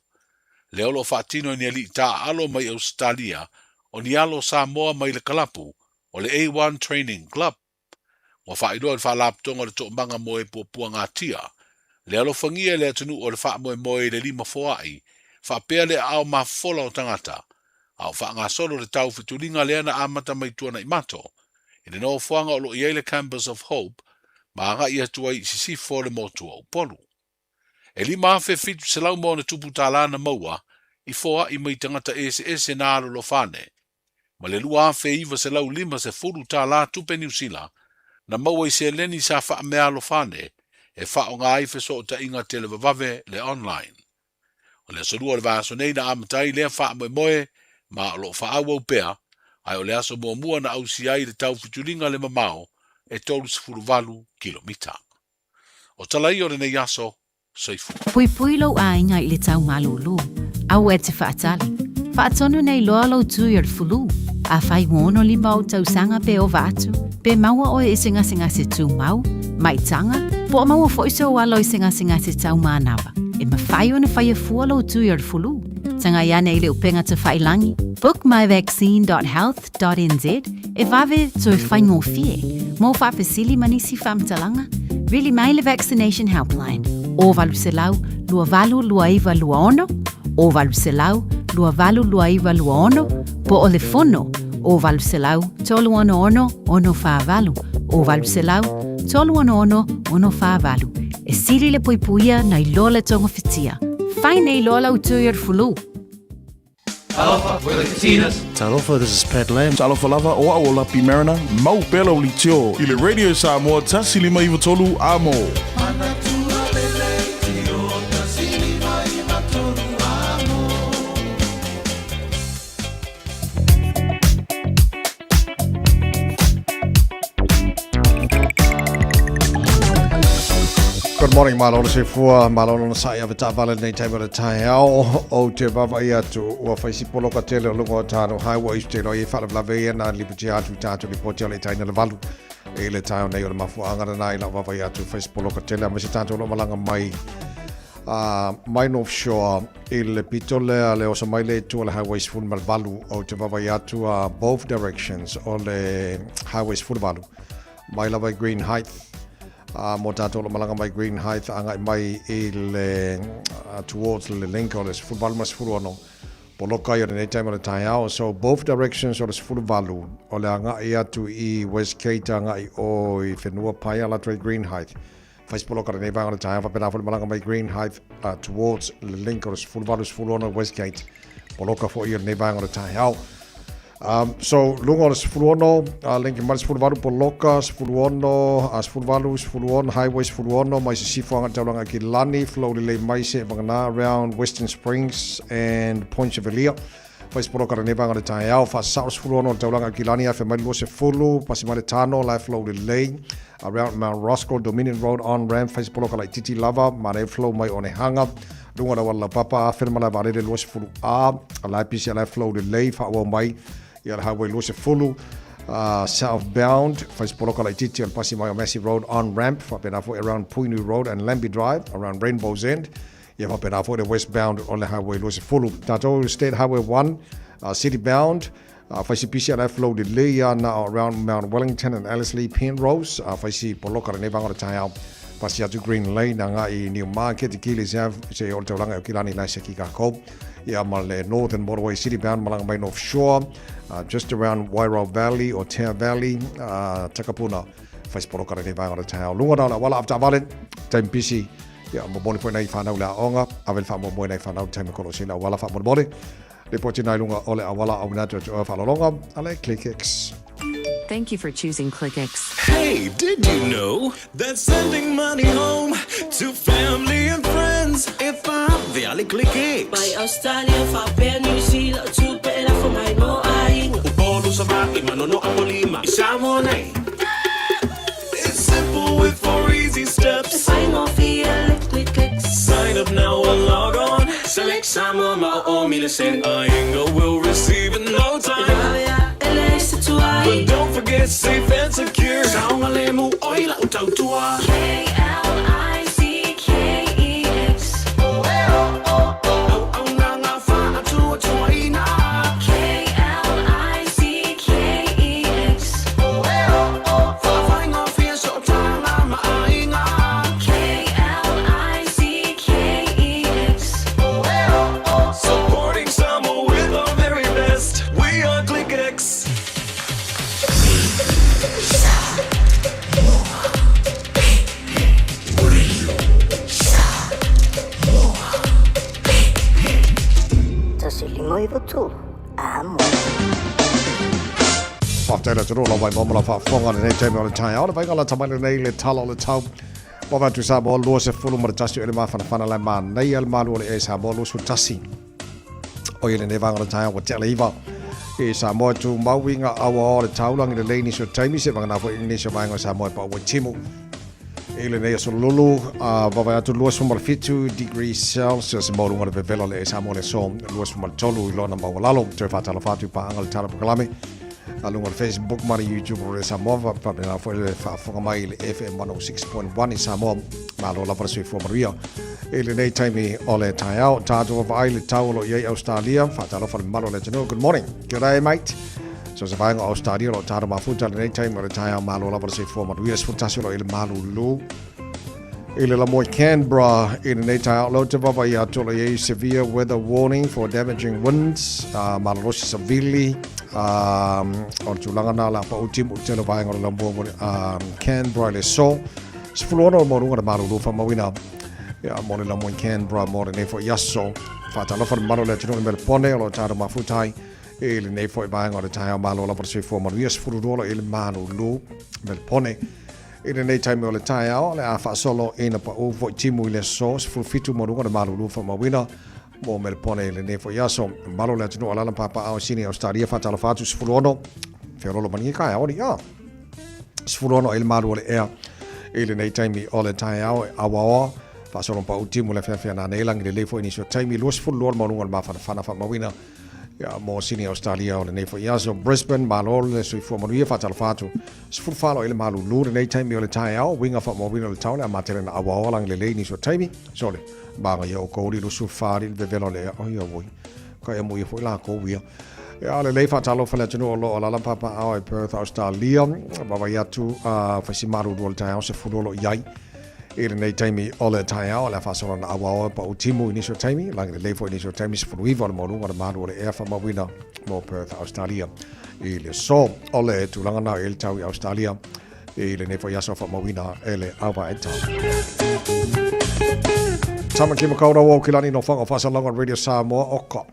Speaker 20: lea o lo o faatino e ni alii taaalo mai Ausetalia o ni alo Samoa mai le kalapu o le A1 Training Club. Ua faailoa e le Faalapotopotoga o le Toomaga mo e Puapuagatia le alofagia e le atunuu o le faamoemoe i le lima foai faapea le aao mafofola o tagata, a o faagasolo le taufetuliga lea na amata mai Tuanaimato i le nofoaga o lo o i ai le Campus of Hope ma agai atu ai i sisifo o le motu o Upolu. E $5,700 ma ona tupu tālā na maua i foai mai tagata eseese na alolofane ma le $2,950 tupe Niu Sila na maua i seleni sa faameaalofa ane e faaaoga ai fesootaiga televavave le online.
Speaker 21: O le aso Lua o le vaiaso nei na amata ai lea faamoemoe ma o lo o faaauau pea, ae o le aso muamua na ausia ai le taufetuliga le mamao e 38 kilomita. O tala ia o lenei aso, soifua.
Speaker 8: Puipui lou aiga i le tau malūlū, aua e te faatali. Faatonu nei loa lou tui o le fulu. Afai ua 65 ou tausaga pe ova atu, pe maua oe i se gasegase tumau, maitaga, po o maua foi sou alo i se gasegase tau manava, e mafai ona faia fua lou tui o le fulu. Tagai ane i le upega tafailangi, bookmyvaccine.health.nz, e vave toe faigofie. Mo faafesili ma nisi faamatalaga, vili mai le Vaccination Helpline, o 800 282926, o 800 282926, po o le fono, o 800 366 648, o 800 366 648. E sili le puipuia nai lo le togafitia. Fai nei loa lau tui o le fulu.
Speaker 22: Talofa, we're the Katinas.
Speaker 5: Talofa, this is Pat Lam.
Speaker 2: Talofa lava, o au o Lapi Mariner, mau pea lau leitio i le Radio Samoa 153 A mo.
Speaker 3: Good morning, malo le soifua, malo lona sa'i ave taavale lenei taimi o le taeao. Ou te vaavaai atu, ua fai si poloka tele o luga o tātou highways, te iloa i faalavelave ia na lipotia atu i tātou lipoti o le itaina le valu. I le taeao nei o le mafuaaga lena i lau vaavaai atu, fai si poloka tele, aemaise tātou o lo o malaga mai mai North Shore i le pito lea le oso mai le itu o le Highway 18 ou te vaavaai atu both directions o le Highway 18 mai lava i Green Heights mo tātou o lo o malaga mai Green Heights agai mai i le towards le link o le 18 ma 16 poloka ai o lenei taimi o le taeao. So both directions o le 18 o le agai atu i Westgate agai o i Whenua Pai ala atu ai Green Heights. Fai se poloka lenei vaega o le taeao faapena foi le malaga mai Green Heights towards le link o le 18 16 Westgate. Poloka foi ia lenei vaega o le taeao. So, luga o le 16, link mai le 18 poloka, 16, 18, 16, Highway 16, mai sisifo agai taulaga ki Lani, flow lelei mai se vagana around Western Springs and Point Chevalier. Fai se poloka lenei vaega o le taeao, faasasao le 16 o le taulaga ki Lani, afe mai le 20, pasi mai le tano, la e flow lelei around Mount Roskill, Dominion Road on ramp, fai se poloka laititi lava, manaia flow mai Onehanga, luga o le auala laupapa, afe le malae vaalele 20 A, la e pisi a la e flow lelei, faaauau mai ia le highway 20, southbound, fai se poloka laititi o le pasi mai o Massey Road on ramp, faapena foi around Puinui Road and Lambie Drive, around Rainbow's End, ia faapena foi le westbound o le highway 20. Tatou State Highway 1, city bound, fai si pisi a la e flow lelei a na o around Mount Wellington and Ellerslie Penrose, fai si poloka lenei vaega o le taeao, pasi atu Green Lane agai i Newmarket, Gillies Ave, se o le taulaga e Okilani lai se ki kākou. Ia ma le Northern Motorway City bound malaga mai North Shore, just around Wairau Valley o Tea Valley, Takapuna, fai si poloka lenei vaega o le taeao. Luga na o le auala avetaavale, taimi pisi, ia momoli foi nai whanau le aoga, ave le faamoemoe nai whanau taimi kolosi le auala faamolemole. Lipoti nai luga o le auala auina atu atu oe faalologa a le ClickX.
Speaker 10: Thank you for choosing ClickX.
Speaker 11: Hey, did you know that sending money home to family and friends e vave a le ClickX?
Speaker 23: Mai Australia, faapea New Zealand, tupe e lafo mai mo aiga.
Speaker 11: Upolu, Savaii, Manono, Apolima, i Samoa nei. It's simple with four easy steps.
Speaker 23: E faigofie le ClickX.
Speaker 11: Sign up now or log on. Select Samoa ma o o mile send. Aiga will receive in no time.
Speaker 23: E vave a e leai se tuai.
Speaker 11: But don't forget safe and secure. Saogalemu oi lau tautua.
Speaker 23: K-L-I-C-K-E-X.
Speaker 11: Auaunaga faatuatuaina.
Speaker 23: K-L-I-C-K-E-X.
Speaker 11: Faafaigofie sootaga ma aiga.
Speaker 23: K-L-I-C-K-E-X.
Speaker 11: Supporting Samoa with our very best. We are ClickX.
Speaker 24: 153 Amo.
Speaker 3: Faafetai le atunuu lau vaimauga ma lau faafofoga i lenei taimi o le taeao. Le vaega lata mai lenei le tala o le tau. Vava atu Samoa 21 o le mafanafana la manaia le malu o le ea i Samoa 21. O ia lenei vaega o le taeao ua tea le iva. I Samoa e tumau i ngā awa o le taulangi lelei nisi o taimi se vagana foi i nisi o vaega o Samoa e pau ai timu. I lenei aso lulu, a vavae atu 27 degrees Celsius maualuga o le vevela o le ea i Samoa le aso 23 i lona maualalo. Toe faatalofa atu i paaga o le Tala Polokalame a luga o le Facebook ma le YouTube o Radio Samoa, faapena foi le faafofoga mai i le FM 106.1 i Samoa. Malo lava le soifua manuia i lenei taimi o le taeao. Tatou vaavaai i le tau o lo o i ai Australia. Faatalofa le mamalu o le atunuu. Good morning. G'day mate. So se vaega o Australia o lo o tatou mafuta i lenei taimi o le taeao. Malo lava le soifua manuia. 11 o lo o i le malulu i le lamoe Canberra i lenei taeao. Lau te vaavaai atu o lo o i ai severe weather warning for damaging winds, malolosi savili, o le tulaga na la pau timu i tele o vaega o le lamoa Canberra i le aso. 16 o maualuga le malulu faamauina ia mo le lamoe Canberra mo lenei foi aso. Faatalofa le mamalu o le atunuu i Melepone o lo o tatou mafuta ai i lenei foi vaega o le taeao. Malo lava le soifua manuia. 12 o lo o i le malulu Melepone. I lenei taimi o le taeao, o le a faasolo ina pau foi timu i le aso 17 maualuga le malulu faamauina mo Melepone i lenei foi aso. Malo le atunuu alala papaao i Sini Australia faatalofa atu 16 feololo malie taeao ni a 16 ai le malu o le ea i lenei taimi o le taeao e awaoa faasolo pau timu le afeafea nanei langi lelei foi nisi o taimi 22 le maualuga o le mafanafana faamauina Ia, mo Sini Australia o lenei foi aso. Brisbane, malo le soifua manuia, faatalofa atu. 14 i le malulu lenei taimi o le taeao, uiga faamauina o le tau le a matele na auaoa lagi lelei nisi o taimi. Sole, maga ia o kouli 24 le vevela o le ea. Oi auoi, ka ea mo ia foi lākou ia. Ia, lelei faatalofa le atunuu o lo o alaala papaao i Perth, Australia. Vaavaai atu, faisi malulu o le taeao, 10 o lo o i ai. I lenei taimi o le taeao, o le a faasolo na auaoa pa utimu i nisi o taimi, lagi lelei foi i nisi o taimi 19 o le maualuga o le malu o le ea faamauina mo Perth, Australia. I le aso o le tulaga na i le tau i Australia i lenei foi aso faamauina e le Auvaeta. Tamaki Makaurau o Kilani no Whanga Whasalanga Radio Samoa o ka.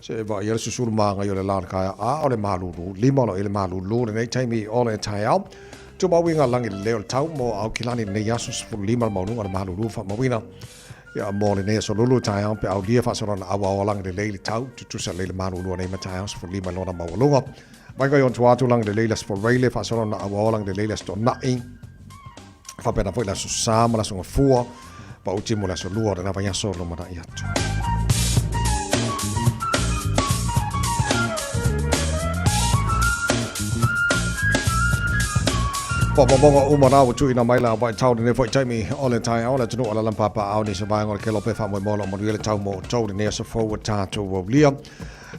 Speaker 3: Se va ia le susulu maga i o le la o le kaea a o le malulu, lima o lo i le malulu lenei taimi o le taeao. Tumau i ngā langi lelei o le tau mo Aukilani lenei aso 15 le maualuga o le malulu faamauina. Ia mo lenei aso lulu taeao pe aulia faasolana auao langi lelei le tau tutusa lelei le malulu nei ma taeao 15 lona maualuga. Mai kai on tua atu langi lelei le aso Foreile faasolana auao langi lelei le aso Tona'i. Faapena foi le aso Sa ma le aso Gafua pa uti mo le aso Lua o lena vaiaso lumanai atu. Whakamamaga uma rā ua tuuina mai la waitau lenei foi taimi o le taeao le atunuu o le alampapa ao ni se vaega o le kelope faamoemoe o lo o manuia le tau mo outou lenei aso fou ua tatou aulia.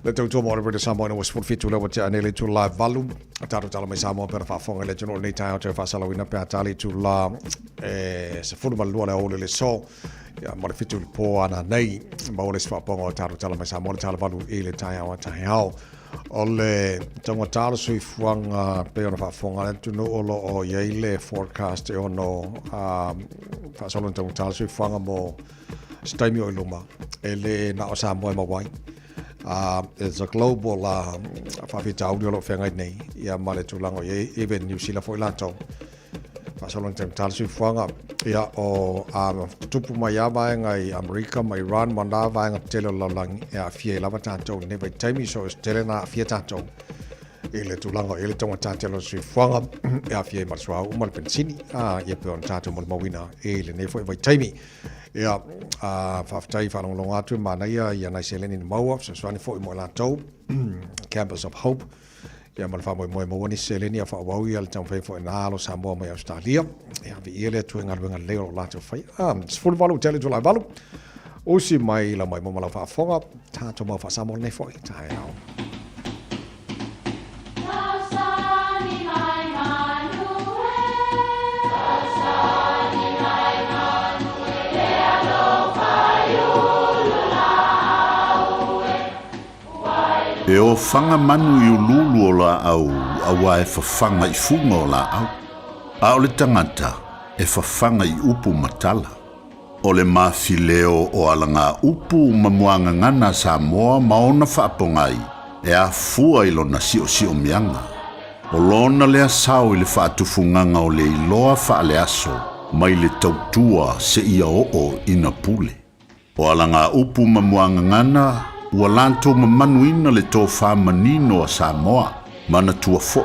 Speaker 3: Le tautua mo le Radio Samoa ina ua 17 lea ua tea nei le itula e valu. Tatou tala mai Samoa pe ona faafofoga i le atunuu lenei taeao toe faasalauina pe a tali itula e 12 le aoauli o le aso. Ia, mo le 7 i le pō ana nei, maua le isi faapoga o tatou tala mai Samoa le tala valu i le taeao a taeao. O le taugata o le soifuaga pei ona faafofoga le atunuu o lo o i ai le forecast e ono faasolo le taugata o le soifuaga mo se taimi o i luma. E le na o Samoa e maua ai. It's a global faafitauli o lo o feagai nei ia ma le tulaga o i ai even New Zealand foi latou. Faasolo ni taugata le soifuaga ia o tutupu mai a vaega i Amerika ma Iran ma nā vaega tele o le lalolagi e aafia ai lava tatou i lenei vaitaimi. So e tele na aafia tatou i le tulaga o i ai le taugata tele o le soifuaga e aafia ai ma le suauu ma le penisini ia pei ona tatou molimauina i lenei foi vaitaimi. Ia, faafetai faalogologo atu e manaia ia nai seleni na maua, fesoasoani foi mo i latou, Campus of Hope, ia ma le faamoemoe maua nisi seleni a faaauau ia le taumafai foi na alo Samoa mai Australia. Ia, viia le Atua i galuega lelei o lo o latou faia. 18 tele Julai 8, usi mai lau mai mo ma lau faafofoga, tatou mau faa-Samoa lenei foi taeao.
Speaker 1: E ofaga manu i uluulu o laau auā e fafaga i fuga o laau, a o le tagata e fafaga i upu ma tala. O le mafileo o alagaupu ma muagagana a Samoa ma ona faapogai e afua i lona siosiomiaga. O lona lea sao i le faatufugaga o le iloa faaleaso mai le tautua seia oo ina pule. O alagaupu ma muagagana ua latou mamanuina le tofa manino a Samoa, manatua foi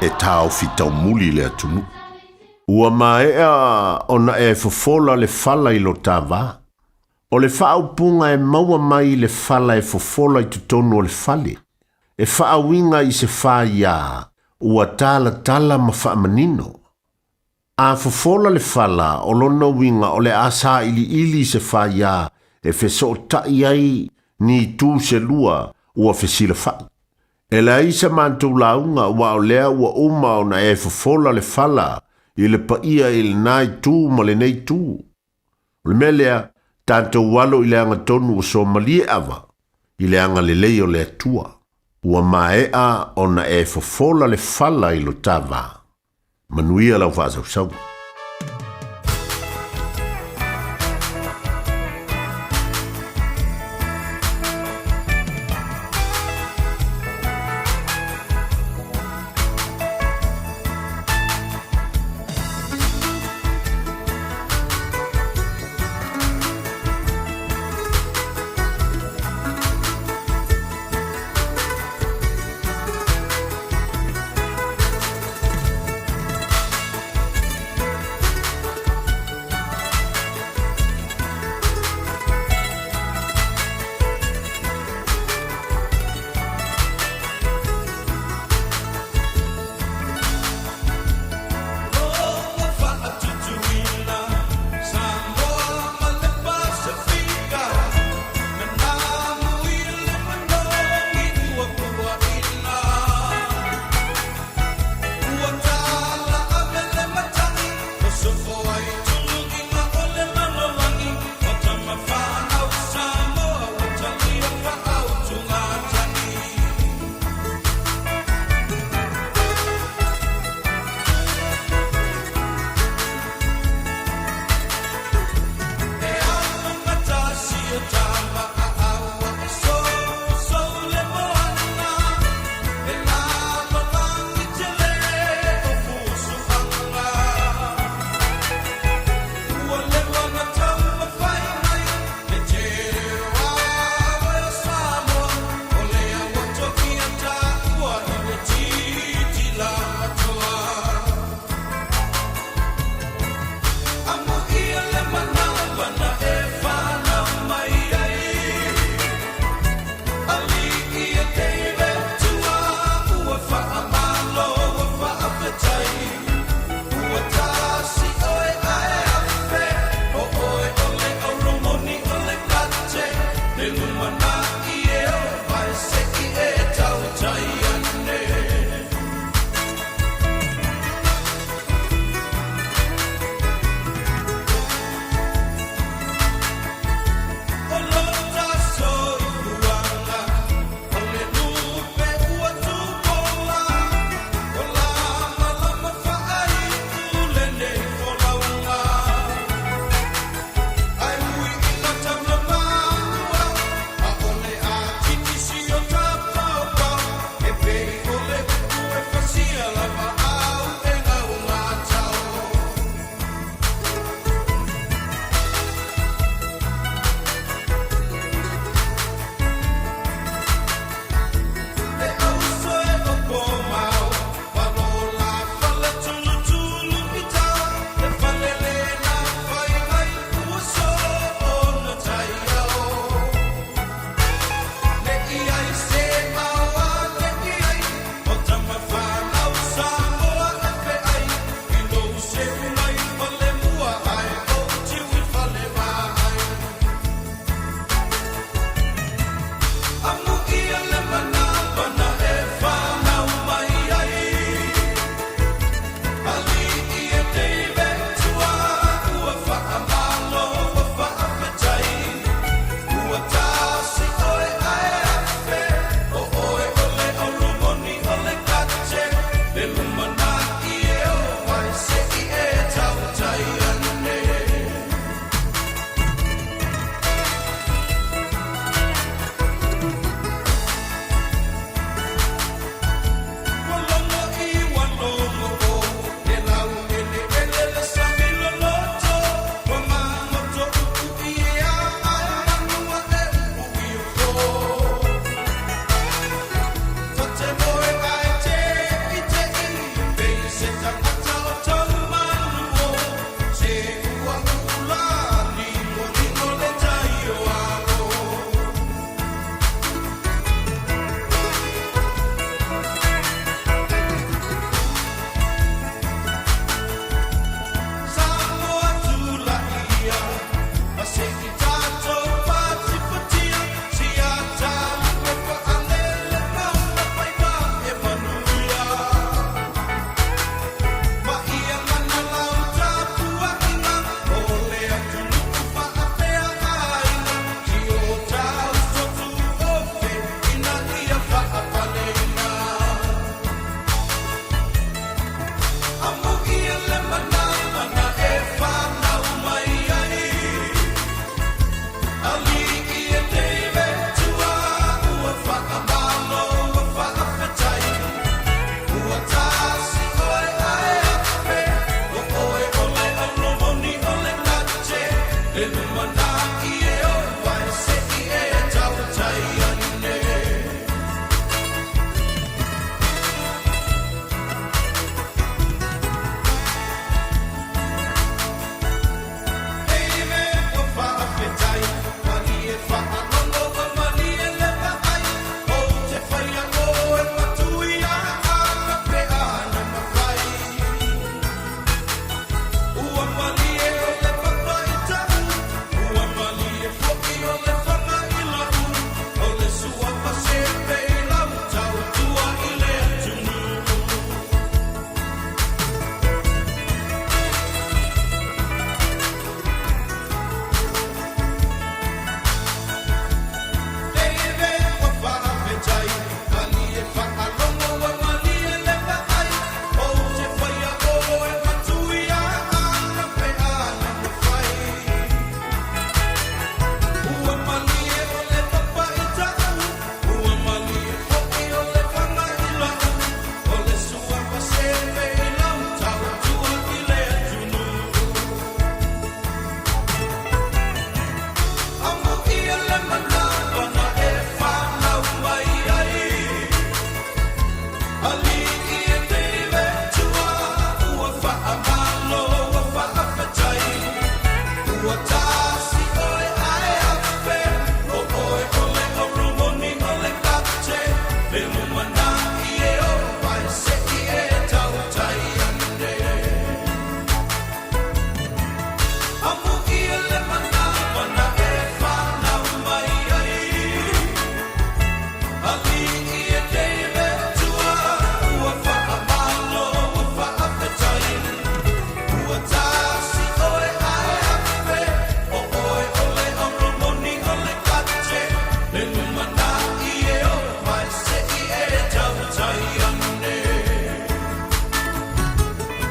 Speaker 1: e taofi taumuli le atunuu. Ua maea ona e fofola le fala i lo ta va. O le faaupuga e maua mai i le fala e fofola i totonu o le fale, e faauiga i se faiā ua talatala ma faamanino. A fofola le fala, o lona uiga o le a sailiili se faiā e fesootai ai ni itu se lua ua fesilafai. E leai sa matou lauga aua o lea ua uma ona e fofola le fala i le paia i lena itu ma lenei itu. O le mea lea, tatou alo i le agatonu ua somalie ava i le agalelei o le Atua. Ua maea ona e fofola le fala i lo ta va. Manuia lau faasausauga.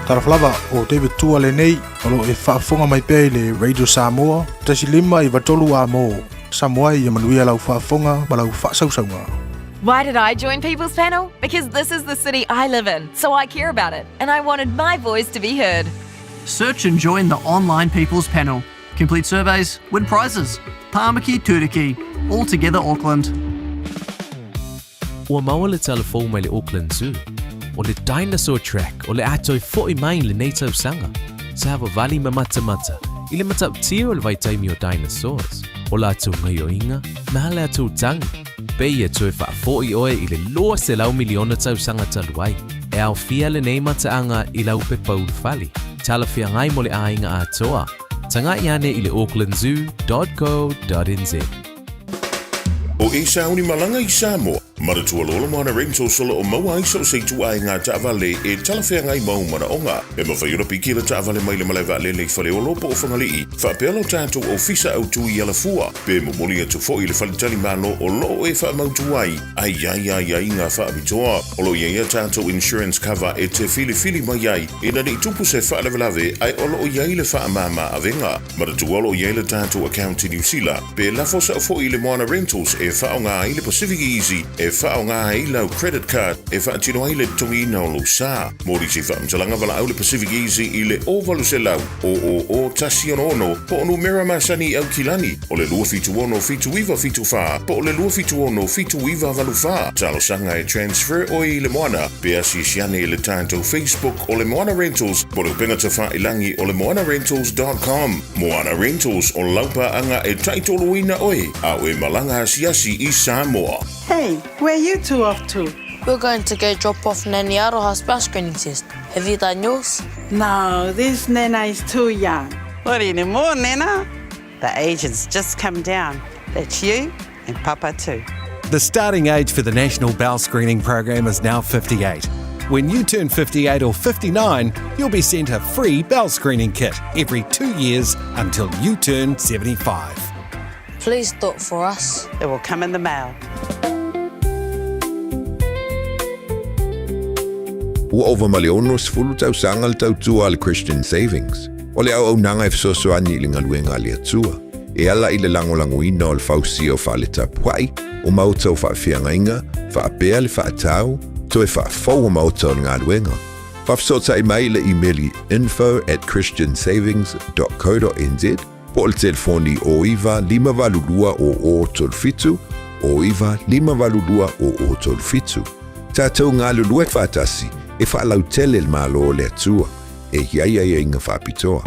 Speaker 4: Talofa lava, o David Tua lenei, o lo o e faafofoga mai pea i le Radio Samoa, 1593 A-mo, Samoa ia manuia lau faafofoga ma lau faasausauga.
Speaker 17: Why did I join People's Panel? Because this is the city I live in, so I care about it, and I wanted my voice to be heard.
Speaker 7: Search and join the online People's Panel. Complete surveys, win prizes. Tāmaki Turuki, all together Auckland.
Speaker 18: Ua maua le tala fou mai le Auckland Zoo. O le Dinosaur Track o le a toe fo'i mai i lenei tausaga. Savavali ma matamata i le matautia o le vaitaimi o dinosaurs, o latou gaioiga ma latou tagi. Pei e toe faafo'i oe i le 200 miliona tausaga talu ai. E aofia lenei mataaga i lau pepa ulufale, talafeagai mo le aiga atoa. Tagai ane i le aucklandzoo.co.nz.
Speaker 2: O e sauni malaga i Samoa, manatua loa le Moana Rentals o lo o maua ai so o se ituaiga taavale e talafeagai ma ou manaoga. E mafai ona piki le taavale mai le malae vaalele i Faleolo po o Fagalii, faapea lo tatou ofisa autu i Alafua, pe momoli atu foi i le faletalimalo o lo o e faamautu ai a i ai aiaiga faapitoa. O lo o i ai a tatou insurance cover e te filifili mai ai ina ne i tupu se faalavelave ae o lo o i ai le faamama avega. Manatua o lo o i ai le tatou account i Niu Sila, pe lafo sao foi i le Moana Rentals e faaaoga ai le Pacific Easy e faaaoga ai lau credit card e faatino ai le totogiina o lou sa. Mo nisi faamatalaga valaau le Pacific Easy i le 0800 000 166 po o numera masani i Aukilani o le 276 7974 po o le 276 7984. Talosaga e transfer oe i le Moana pe asiasi ane i le tatou Facebook o le Moana Rentals po o le upega tafailangi o le moanarentals dot com. Moana Rentals, o lau paaga e taitoloina oe a o e malaga asiasi i Samoa.
Speaker 9: Hey, where you two off to?
Speaker 13: We're going to go drop off Nanny Aroha's bowel screening test. Have you done yours?
Speaker 9: No, this Nana is too young.
Speaker 25: Not anymore, Nana. The age has just come down. That's you and Papa too.
Speaker 26: The starting age for the National Bowel Screening Program is now 58. When you turn 58 or 59, you'll be sent a free bowel screening kit every 2 years until you turn 75.
Speaker 13: Please do it for us.
Speaker 25: It will come in the mail.
Speaker 27: Ua ova ma le 60 tausaga le tautua a le Christian Savings. O le auaunaga e fesoasoani i le galuega a le Atua, e ala i le lagolagoina o le fausia o fale tapuai, o maota o faafeagaiga, faapea le faatau, toe faafou o maota o le galuega. Faafesootai mai i le imeli info at christiansavings dot co dot nz po o le telefoni 09 582 0037, 09 582 0037. Tatou galulue faatasi e faalautele le Malo o le Atua e i ai aiaiga faapitoa.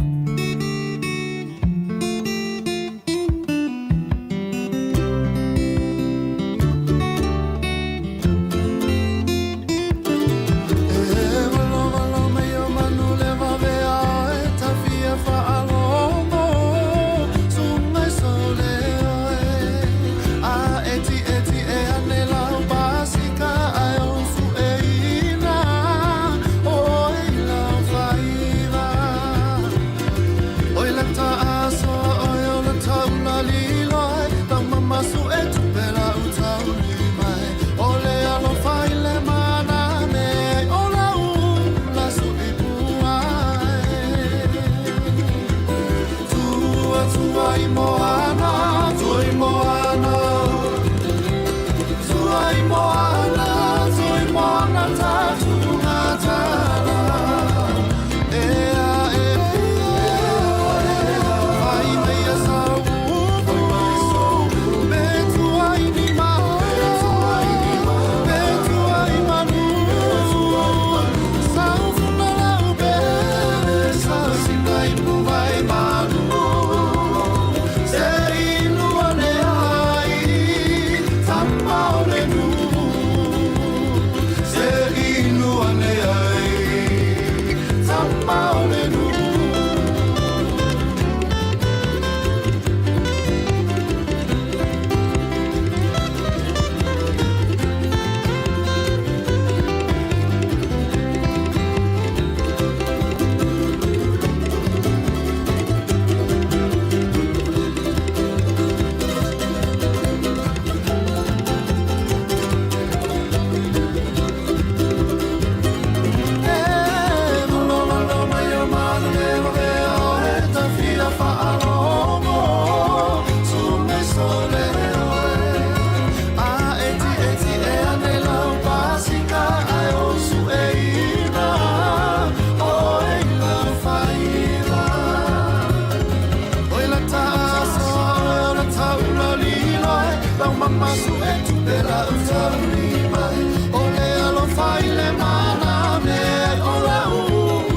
Speaker 11: e tupe lau taulima O le alofa i le manane O lau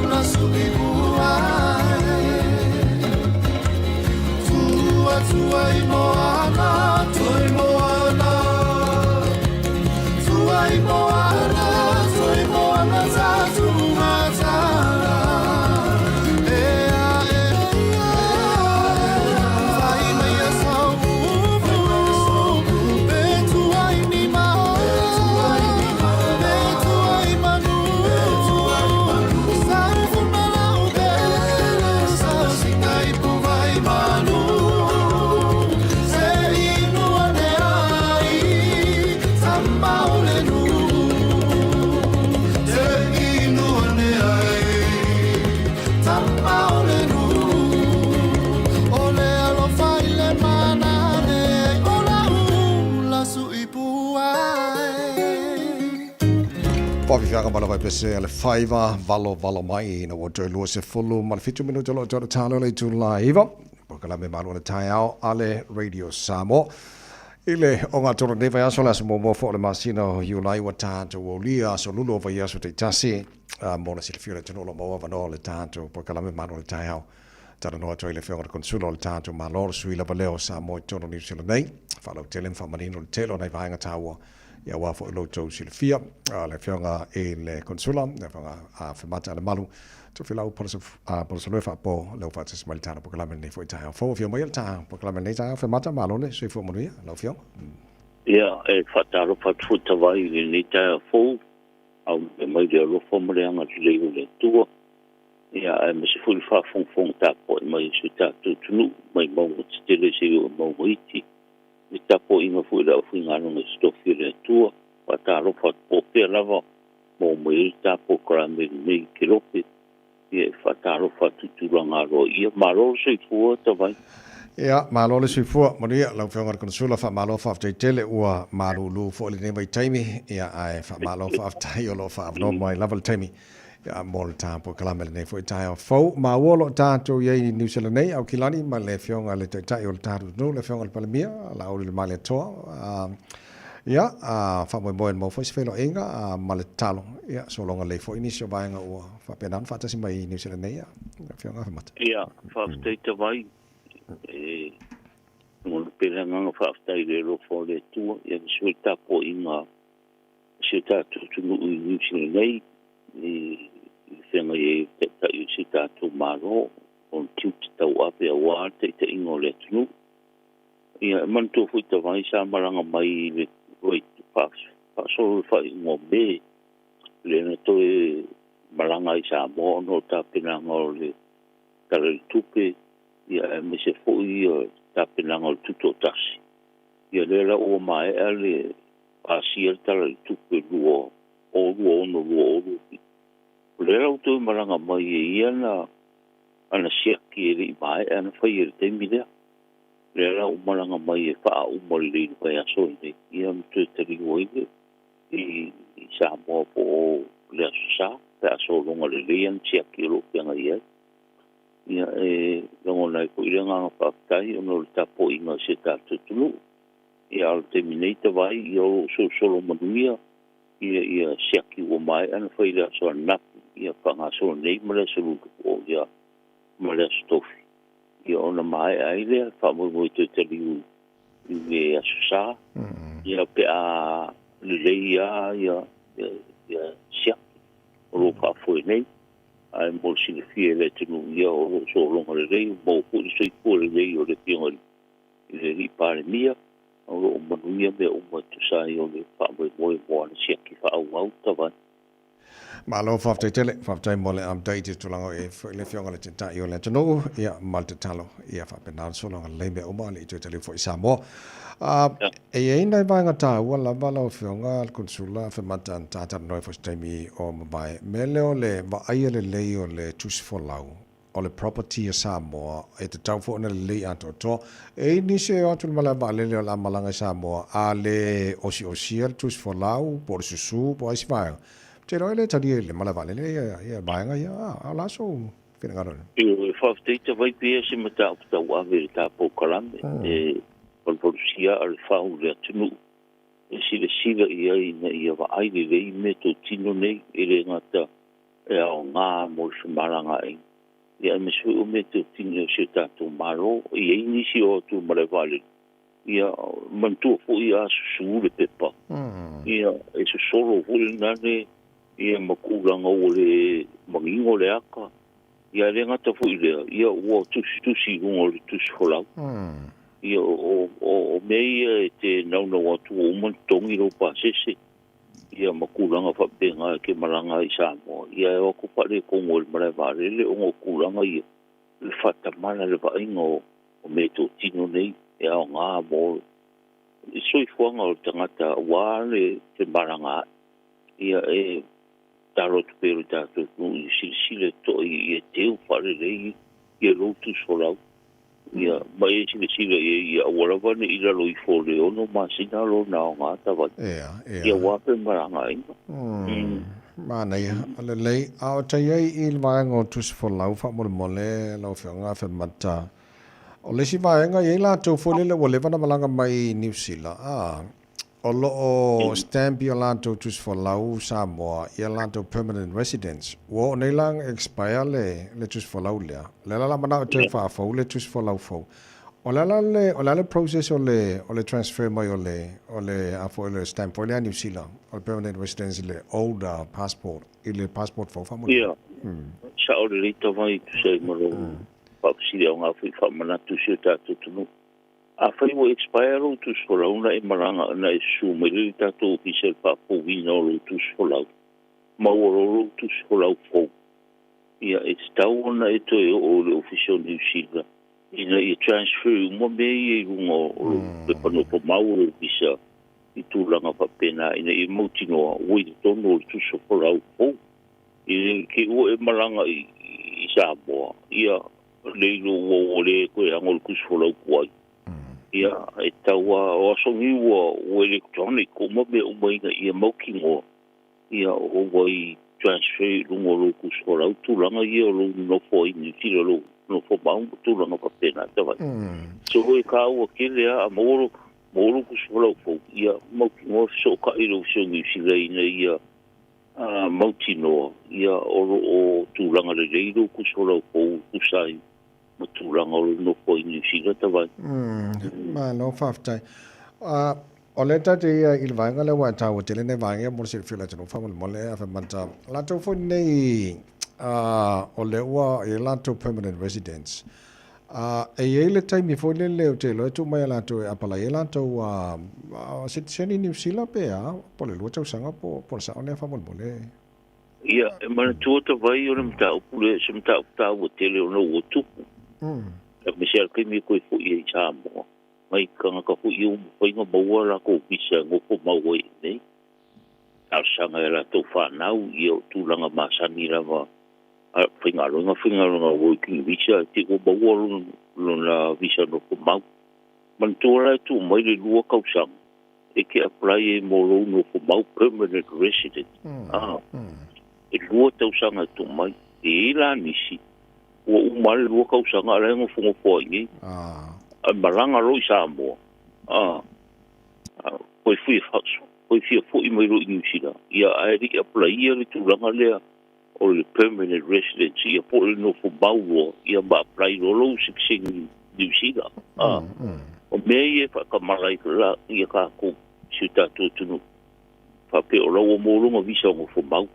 Speaker 11: ula suibua Tua tua i moana Toi moana Tua i moana Toi moana Tatu matara E a e a Fai mai a sau upu Pe tua i ni maola Pe tua i manu Sau funa lau pele Sau sika i puvai manu Se inu ane ai Tama o le nuu Se inu ane ai Tama o le nuu O le alofa i le manane O lau la suipua
Speaker 3: Faafiafiaga ma le vaipese a le faiva valo valo mai ina ua toe 27 minute o lo o toe talo le itula e 9. Polokalame Malu o le Taeao a le Radio Samoa. I le ogatotonu o lenei vaiaso, le aso muamua foi o le masina o Iulai ua tatou aulia aso lulu o vaiaso taitasi mo le silafia o le atunuu o lo o maua avanoa o le tatou polokalame Malu o le Taeao. Talanoa atu ai le Afioga i le Konesula o le tatou Malo, le sui lava lea o Samoa i totonu o Niu Sila nei, faalautele ma faamanino le tele o nai vaega taua ia aua foi lo outou silafia. Le Afioga i le Konesula, le Afioga a Femata Alemalu, Tofilau Polosalue faapo lea ua faatasi mai le tatou polokalame lenei foi taeao fou. Afio mai le taeao polokalame lenei taeao Femata, malo le soifua manuia lau Afioga.
Speaker 6: Ia, e faatalofa atu foi Tavai i lenei taeao fou, aumaia mai le alofa ma le agalelei o le Atua. Ia, aemaise foi le faafogafoga tapuai mai a si o tatou atunuu, mai mauga tetele seia oo i mauga iti. Le tapuaiga foi a le aufaigaluega totofi a le Atua, faatalofa atu po o fea lava maua mai ai le ta polokalame lenei i Kelope. Ia, e faatalofa atu i tulaga aloaia. Malo le soifua, Tavai.
Speaker 3: Ia, malo le soifua. Manuia lau Afioga i le Konesula, faamalo faafetai tele, ua malulu foi lenei vaitaimi, ia, ae faamalo faafetai o lo o faaavanoa mai lava le taimi Ia, mo le ta polokalame lenei foi taeao fou. Maua o lo o tatou i ai i Niu Sila nei, Aukilani, ma le Afioga i le Taitai o le tatou atunuu, le Afioga i le Palemia, Laauli le Malietoa. Ia, faamoemoe e maua foi se feiloaiga ma le tatalo. Ia, sologa lelei foi nisi o vaega ua faapena ona faatasi mai i Niu Sila nei, le Afioga Afemata.
Speaker 6: Ia, faafetai Tavai. E lagona pea le agaga faafetai i le alofa o le Atua, ia aemaise foi le tapuaiga a si o tatou atunuu i Niu Sila nei, i le feagai ai o le Taitai o si o tatou Malo, ona tiute tauave aua le taitaiga o le atunuu. Ia, e manatua foi Tavai sa malaga mai i le faasolo i le faaiuga o Me, lea na toe malaga ai i Samoa ona o tapenaga o le Tala o le Tupe, ia aemaise foi tapenaga o le Tutoatasi. Ia lea la ua maea le pasia le Tala o le Tupe 2026/2027. O lea la ua toe malaga mai e ia na ana siaki e le i maea ona faia i le taimi lea. O lea la ua malaga mai e faauma lelei i le vaiaso lenei, ia ma toe taliu ai le i Samoa po o le Aso Sa pe a sologa lelei ana siaki o lo o feagai ai. Ia e lagona ai foi le agaga faafetai ona o le tapuaiga a si o tatou atunuu. Ia a o le taimi nei Tavai, ia o lo o solosolo manuia ia ia siaki ua maea ona fai i le aso ananafi, ia faagasolo nei ma le aso Lulu o ia ma le aso Tofi, ia ona maea ai lea faamoemoe toe taliu i le aso Sa, ia pe a lelei lava ia ia siaki o lo o faafoe nei. Ae mo le silafia e le atunuu ia o lo o sologa lelei, ua maua foi le soifua lelei o le Afioga i le Alii Palemia, o lo o manuia mea uma e tusa ai o le faamoemoe mo ana siaki faaauau Tavai.
Speaker 3: Malo faafetai tele, faafetai mo le update i tulaga o i ai foi le Afioga i le Taitai o le atunuu, ia ma le tatalo ia faapena ona sologa lelei mea uma, le i toe taliu foi i Samoa. E i ai nai vaega taua lava lau Afioga le Konesula Femata na ta talanoa ai foi i se taimi o mavae, mea lea o le vaaia lelei o le tusi folau o le property a Samoa e tatau foi ona lelei atoatoa. E i ai nisi e o atu i le malae vaalele o le a malaga i Samoa, a le osiosia le tusi folau po o le susu po o a isi vaega, ou te iloa e le talia i le malae vaalele ia vaega ia. A o le a sou finagalo i le.
Speaker 6: Ioe, faafetai tavai pea se mataupu tauave i le ta polokalame e palupalusia a le fau i le atunuu. silasila i ai ina ia vaai lelei meatotino nei, e le gata e aoga mo le femalagaaiga, ia aemaise foi o meatotino a si o tatou Malo. E i ai nisi o atu i le malae vaalele, ia manatua foi a susu le pepa, ia e sosolo foi lena le ia ma tulaga ua le manino le ata, ia e le gata foi i lea, ia ua tusitusi i luga o le tusi folau. Ia o, o, o mea ia e te naunau atu ua uma ona totogi lou pasese, ia ma tulaga faapena e te malaga ai i Samoa, ia e o atu faaletonu ai i le malae vaalele ona o tulaga ia, le faatamala le vaaiga o, o meatotino nei e aoga mo le soifuaga o le tagata aua le femalagaai. Ia e tatalo atu pea i lo tatou atunuu ia silasila totoa ia teu faalelei ia lou tusi folau. Ia ma e silasila i ai ia aua lava ne i lalo ifo o le 6 masina lona aoga tavali.
Speaker 3: Ea, ea.
Speaker 6: Ia aua femalagaaiga.
Speaker 3: Manaia, lelei. A o tai ai i le vaega o tusi folau faamolemole lau Afioga Afemata. O le isi vaega, e i ai latou foi lele ua leva ona malaga mai i Niu Sila, a, o lo o stamp i o latou tusi folau Samoa ia latou permanent residence. Ua oo nei la expire le, le tusi folau lea. O le ala la manao e toe faafou le tusi folau fou. O le ala le, o le a le process o le, o le transfer mai o le, o le, a foi o le stamp foi lea a Niu Sila, o le permanent residence i le old passport, i le passport fou faamolemole.
Speaker 6: Ia, sao lelei tavai e tusa ai ma lou faafesili aoga foi faamanatu i si o tatou atunuu. Afai ua expire lou tusi folau na e malaga na e susu mai lea i le tatou ofisa i le faafouina o lou tusi folau, maua loa lou tusi folau fou, ia e tatau ona e toe oo i le ofisa o Niu Sila ina ia transfer uma mea ia i luga o lou pepa nofo mau o lou visa i tulaga faapena ina ia mautinoa ua i totonu o le tusi folau fou. I te i ua e malaga i Samoa, ia, le ilo ua ua le toe ago le tusi folau tuai. Ia, e tatau lava, o aso nei ua ua electronic uma mea uma ina ia mautinoa, ia, ua i transfer i luga o lou tusi folau tulaga ia o lou nofo ai i Niu Sila, lou nofo mau ma tulaga faapena tavai. So, e taua tele lava, a maua maua lou tusi folau fou, ia, mautinoa fesootai i le Ofisa o Niu Sila ina ia mautinoa, ia, o lo o tulaga lelei lou tusi folau fou e tusa ai ma tulaga o le nofo ai i Niu Sila tavai.
Speaker 3: Malo faafetai. O lea ta te ia i le vaega lea aua e taua tele nei vaega ia mo le silafia o le atunuu faamolemole a Femata. Latou foi nei o lea ua i ai latou permanent residence. E i ai le taimi foi lele ou te iloa e tuu mai ia latou e apalai ai latou sitiseni Niu Sila pe a, po o le 2 tausaga po o le sao lea faamolemole.
Speaker 6: Ia, e manatua tavai o le mataupu lea, o se mataupu taua tele ona ua tupu. Aemaise lava le taimi e toe foi ai i Samoa, nai tagata foi ia ua mafai ona maua a latou visa e nofo mau ai i inei. Talosaga i a latou fanau, ia o tulaga masani lava faigaluega faigaluega working visa te ua maua lona visa nofo mau. Manatua la e tuu mai le 2 tausaga e te apply ai mo lou nofo mau permanent resident. E 2 tausaga e tuu mai. E i ai la nisi ua uma lava le 2 tausaga a o la e nofonofo ai nei. Ae malaga loa i Samoa. Toe fia foi mai loa i Niu Sila. Ia ae le i apply-ia le tulaga lea o le permanent residence ia po o le nofo mau loa ia ma apply loa lou sitiseni Niu Sila. O mea ia e faatamala ai la ia tatou si o tatou atunuu faapea o la ua maua lona visa o nofo mau.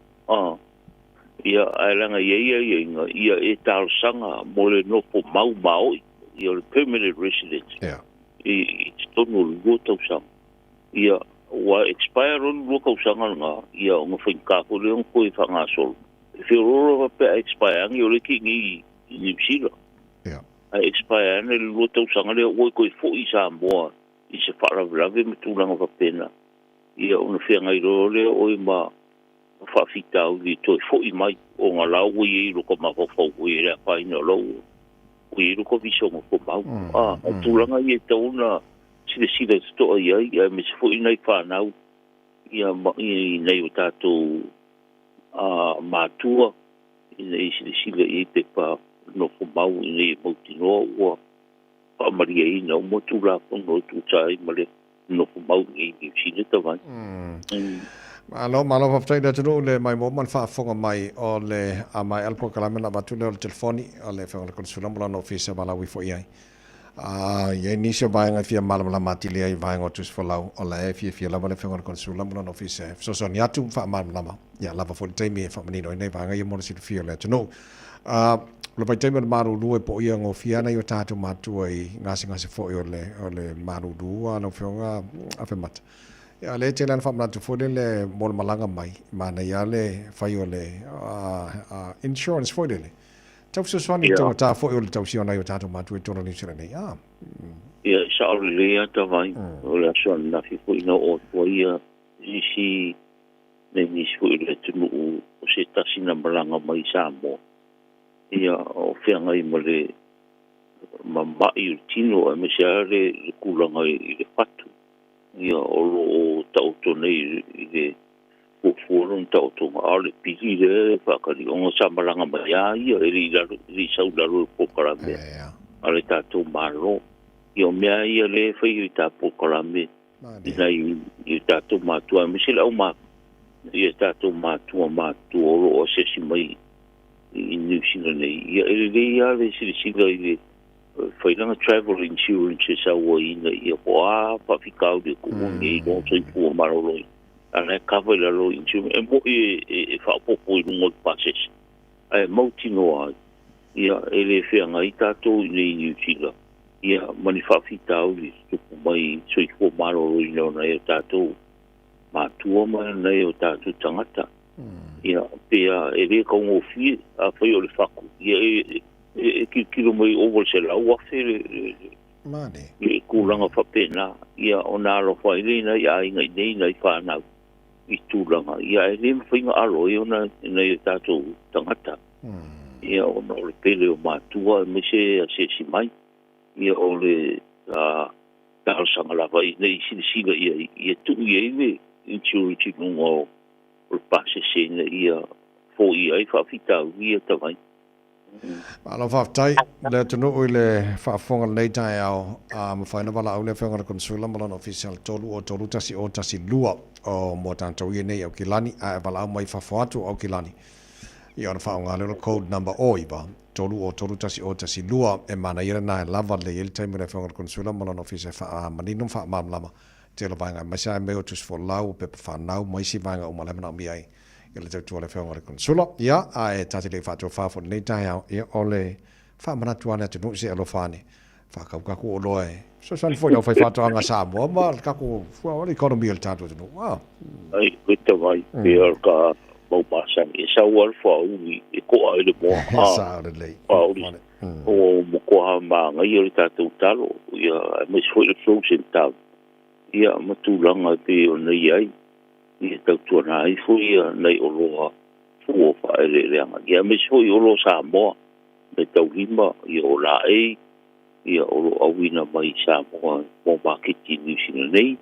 Speaker 6: Ia ae leaga e i ai aiaiga ia e talosaga mo le nofo mau maoi ia o le permanent residence i totonu o le 2 tausaga. Ia, ua expire loa le 2 tausaga lena, ia ona faigata foi lea ona toe faagasolo. E feoloolo lava pe a expire ane, o lea e te i nei i Niu Sila. Ae expire ane le 2 tausaga lea, ua e toe foi i Samoa i se faalavelave ma tulaga faapena, ia ona feagai loa lea oe ma faafitauli e toe foi mai, ona o la ua i ai i lota mafaufau foi e le afaina o la ua i ai lota visa nofo mau. O tulaga ia e tatau ona silasila totoa i ai, aemaise foi nai fanau ia ma i nai o tatou matua ina ia silasila i ai pepa nofo mau ina ia mautinoa ua faamalieina uma Tulafono e tusa ai ma le nofo mau i Niu Sila. Tavai.
Speaker 3: Malo, malo faafetai i le atunuu le maimoa ma le faafofoga mai o le a maea le polokalame ona avatu lea o le telefoni a le Afioga i le Konesula ma lona ofisa e valaau ifo i ai. A i ai nisi o vaega e fia malamalama atili ai i vaega o tusi folau, o la e fiafia lava le Afioga i le Konesula ma lona ofisa e fesoasoani atu ma faamalamalama. Ia lava foi le taimi e faamanino ai nei vaega ia mo le silafia o le atunuu. A o le vaitaimi o le malulu e poia gofie ana i o tatou matua i gasegase foi o le, o le malulu a lau Afioga Afemata. Ia, o lea e tele lava na faamanatu foi lele mo le malaga mai, manaia lava le fai o le insurance foi lele. Tau fesoasoani i le taugata foi o le tausia o nai o tatou matua i totonu o Niu Sila nei. Ah.
Speaker 6: Ia, e sao lelei lava Tavai. O le aso ananafi foi na oo atu ai isi nai nisi foi o le atunuu o se tasi na malaga mai i Samoa, ia, o feagai ma le mama'i o le tino aemaise lava le tulaga i le fatu. Ia, o lo o taoto nei i le fuafua lona taotoga, a o le pili lea e faatali, ona sa malaga mai lava ia, e le i lalo, e le i sau i lalo o le polokalame a le tatou Malo. Ia, o mea lava ia lea e fai i ta polokalame i nai i tatou matua, aemaise le aumatutua, ia tatou matua matutua o lo o asiasi mai i Niu Sila nei. Ia, e lelei lava le silasila i le fai lana travel insurance e sau ai ina ia po o a faafitauli e tumu nei i lona soifua maloloina, a o la e kava i lalo o insurance. E moni e faaopoopo i luga o le pasese, ae mautinoa ai, ia, e le feagai tatou i inei i Niu Sila, ia, ma ni faafitauli e tutupu mai i soifua maloloina o nai o tatou matua ma nai o tatou tagata. Ia, pe a, e le taugofie, afai o le fatu, ia, e, e tilotilo mai ova i le 100,000 le, le, le tulaga faapena, ia ona alofa ai lea i nai aiga i nei, nai fanau i tulaga, ia ae le mafai ona alo ai ona nai o tatou tagata. Ia ona o le pele o matua aemaise asiasi mai, ia o le talosaga lava ina ia silasila i ai, ia tuu i ai le insurance i luga o le pasese ina ia foia ai faafitauli ia tavai.
Speaker 3: Malo faafetai le atunuu i le faafofoga i lenei taeao. A mafai ona valaau le Afioga i le Konesula ma lona Ofisa i le 303 1012 o mo tatou ia nei i Aukilani, a e valaau mai fafo atu o Aukilani, ia ona faaaoga lea o le code number 09 303 1012. E manaia lena e lava lelei ai le taimi o le Afioga i le Konesula ma lona Ofisa e faamanino ma faamalamalama tele o vaega aemaise lava mea o tusi folau, o pepa fanau ma isi vaega uma la e manaomia ai i le tautua a le Afioga i le Konesula. Ia, ae ta te le i faatofa foi i lenei taeao, ia, o le faamanatu lava le atunuu se i alofa ane, faatau tatou oloa e fesoasoani foi i le aufaifaatoaga a Samoa ma le tatou, o le economy o le tatou atunuu. Ah.
Speaker 6: Ai, koe tawai, pe o ka mau masani, e sau lava le foauli e to'a ai le moa.
Speaker 3: Ah, Sao lelei.
Speaker 6: Foauli. O matua mānaia le tatou talo, ia, aemaise foi le frozen talo, ia, ma tulaga e pei ona i ai. Ia tautuana ai foi nai oloa fua o faaeleeleaga, ia aemaise foi oloa Samoa, meataulima, ia o laei, ia o lo o auina mai i Samoa mo maketi i Niu Sila nei,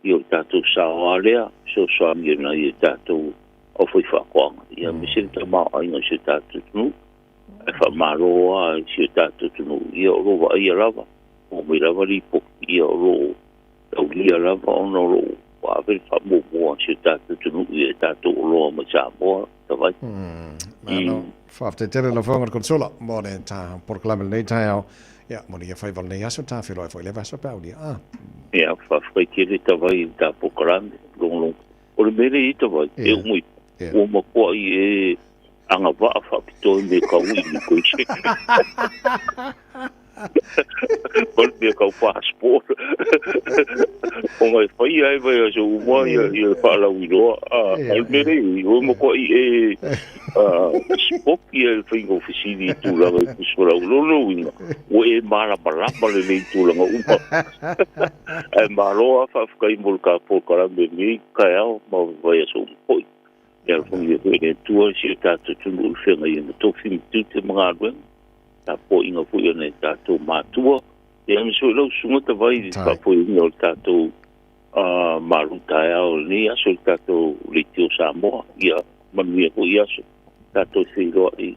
Speaker 6: ia o le tatou sao lava lea, fesoasoani i nai o tatou aufaifaatoaga, ia aemaise le tamaoaiga o si o tatou atunuu. Ae faamalo lava i si o tatou atunuu, ia o lo o vaaia lava, oo mai lava lipoti, ia o lo o taulia lava ona o lo o ave le faamuamua a si o tatou atunuu i a tatou oloa mai Samoa tavai.
Speaker 3: Malo. Faafetai tele lau Afioga i le Konesula mo le ta polokalame i lenei taeao. Ia, mo le ia faiva o lenei aso, ta feiloai foi i le vaiaso pe a aulia. Ah.
Speaker 6: Ia, faafetai tele tavai i le ta polokalame, logologo. O le mea lea i tavai, e uma i, ua matuai e agavaa faapitoa i mea tau immigration. Ma le mea tau passport. Ona e fai lava e vaiaso uma ia le faalauiloa. A o le mea lea i ai, ua matuai e sipoki lava i le faiga o fesili i tulaga i tusi faalauiloa. O lona uiga, ua e malamalama lelei i tulaga uma. Ae malo lava faafetai mo le ta polokalame i lenei taeao ma vaiaso uma foi. Ia alofagia foi e le Atua si o tatou atunuu i le feagaiga ma tofi ma tiute ma galuega, tapuaiga foi a nai tatou matua, ia aemaise foi lau Susuga Tavai i le faafoeina o le tatou malu taeao i lenei aso i le tatou Leitio Samoa. Ia manuia foi aso tatou feiloai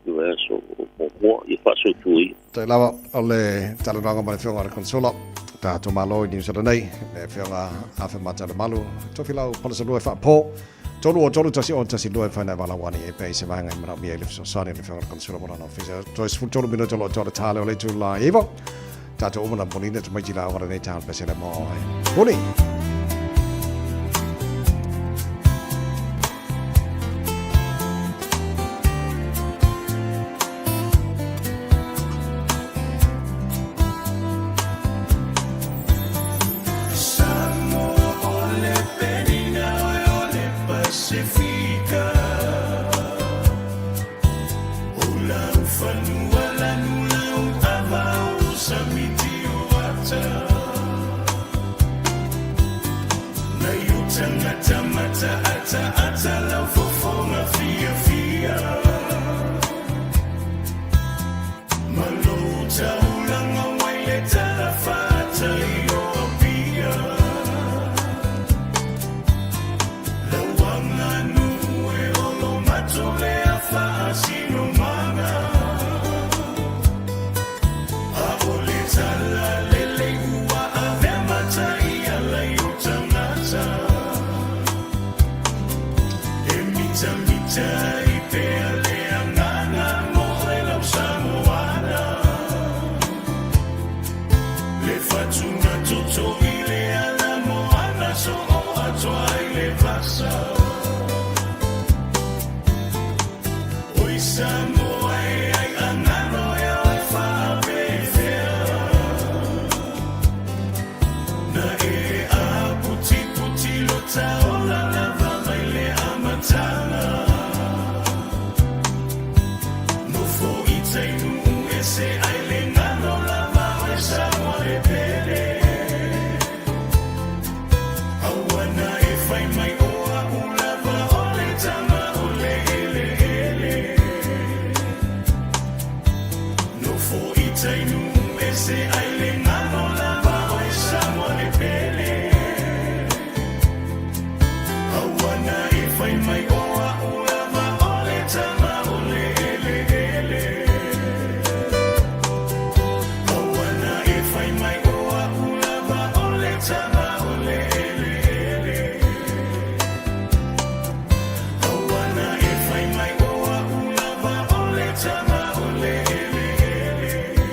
Speaker 6: i vaiaso o muamua. Ia faasoifua ia.
Speaker 3: Tai lava o le talanoaga ma le Afioga i le Konesula Tatou Malo i Niu Sila nei, le Afioga Afe Matalemalu, Tofilau Palesalua e faapo, 3 o 3 1 o 1 2 e whai nei wala wani e pei se vaenga i manaomia i le fesoasoani le Afioga i le Kansula mo lana ofisa. Toe 13 minuta o lo o toa le tale o le itula 9. Tatou uma na monina tamaiti la o lenei taeao pesele mo oe. Puni!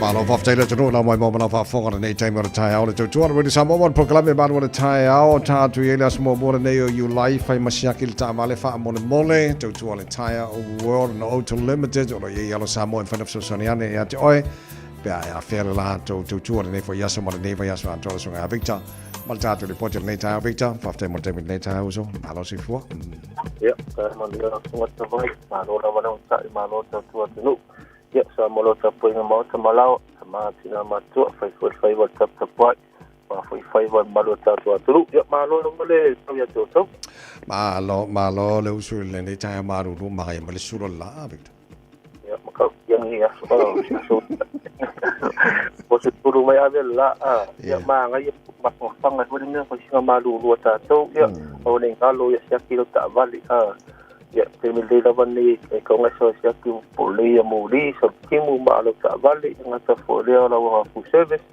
Speaker 3: Malo faafetai le atunuu lau mai mo mana faafofoga lenei taimi o le taeao le tautua le Radio Samoa mo le polokalame malu o le taeao ta atu i ai le aso muamua lenei o Iulai fai ma siaki le taavale faamolemole tautua le Tyre World and Auto Limited o lo o i ai alo Samoa e mafai ona fesoasoani ane ia te oe pe a e afea le latou tautua lenei foi aso ma lenei vaiaso atoa le susuga ia Victor ma le tatou lipoti o lenei taeao Victor faafetai mo le taimi lenei taeao uso malo soifua.
Speaker 12: Ia, tae manuia lau susuga Tavai, malo lava le onosai, malo tautua atunuu. Ia, sa mo lau tapuaiga maota ma laoa, tama, tina, matua, fai foi le faiva o le taputapuai, ma foi faiva o le mamalu o le tatou atunuu. Ia, malo lava le tau ia te outou.
Speaker 3: Malo, malo le uso i lenei taeao malulu, magaia mai le sula o le laa, Victor.
Speaker 12: Ia, matautia lenei aso, se aso o se tulu mai ave le laa, ia, manaia mafanafana foi le mea foi sina malulu a tatou, ia, aua ne i galo, ia, siaki lau taavale, Ia, taimi lelei lava lenei e kaungaisa ai siaki po o lelei ia moli, salutimu ma alo taavale, e gata foi o lea o lau aga full service.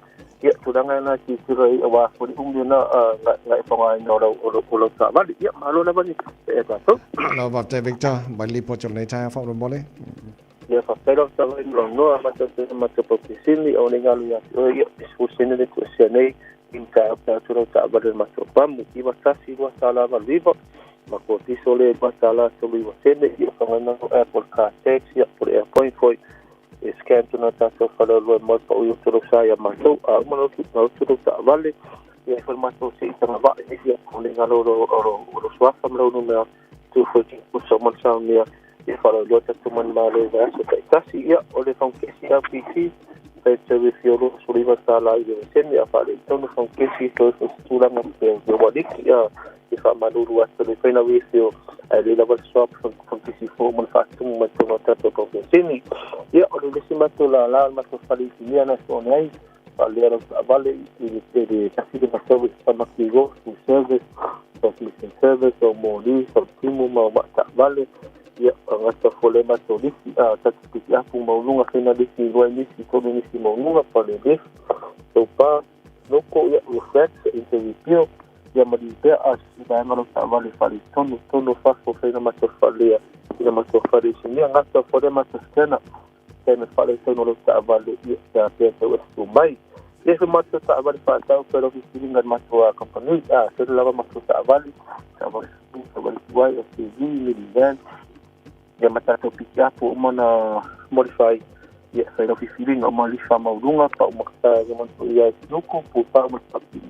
Speaker 12: Ia, tulaga lena e tilotilo ai aua foi le umi o na na e faaaogaina o lau o lau taavale. Ia, malo lava le ia tatou.
Speaker 3: Malo faafetai Victor, mai le lipoti o lenei taeao faamolemole.
Speaker 12: Ia, faafetai lau taavale mo lau noa, amata atu ai matou paukesini, aua ne i galo ia te oe, ia, e 10 sene le tuuasia nei, i mataupu pe atu lau taavale i le matou pamu, 91 2 tala 89. Ma ko piso le $2 39 sene ia whangaina no app o le car tax ia po le airpoint foi e scan tuna tātou whaleolua e mau pau i o tulu sa ia mātou a uma no tu no tulu taavale ia e whale mātou se i tanga vae ia ko le ngalo o o o lo suafa ma lau numea tu foi ki pusa o mana saunia ia whaleolua tatu mani malo i vaiaso taitasi ia o le whankesi LPC Kei te wiwhi o 29 tāla i le sene a whaare i tonu whankesi toi fo se tūranga te o waliki a i whaamalulu atu le whaina wiwhi o ai le lava le swap whankesi fo mana whaatumu mai tonu a tātou paukesini. Ia, o le lesi matou la la le matou whare i te mea na so nei, whaalea lau taavale i le te le tasi le service whamaki ro, full service, transmission service o moli, whamtimu ma o taavale. Ia, gata fo le matou lisi, a tatu piki apu mauluga fena lisi luai nisi tolu nisi mauluga pa le lef taupa Noko, ia, reflex, interview, ia ma pea a si vaega lau taavale faaletonu tonu fafo faina matou faalea ina matou fale i sinia gata fo lea matou scanner taimi faaletonu lau taavale ia pe a pea tau e su mai. Ia se matou taavale faatau pe lau filifiliga i le matou kamupani a tele lava matou taavale, taavale fou, taavale tuai, SUV, minivan, ia ma tatou pikiapu ua uma ona modify ia fai lau filifiliga uma lifa maualuga pau ia nuku pupau ma le papii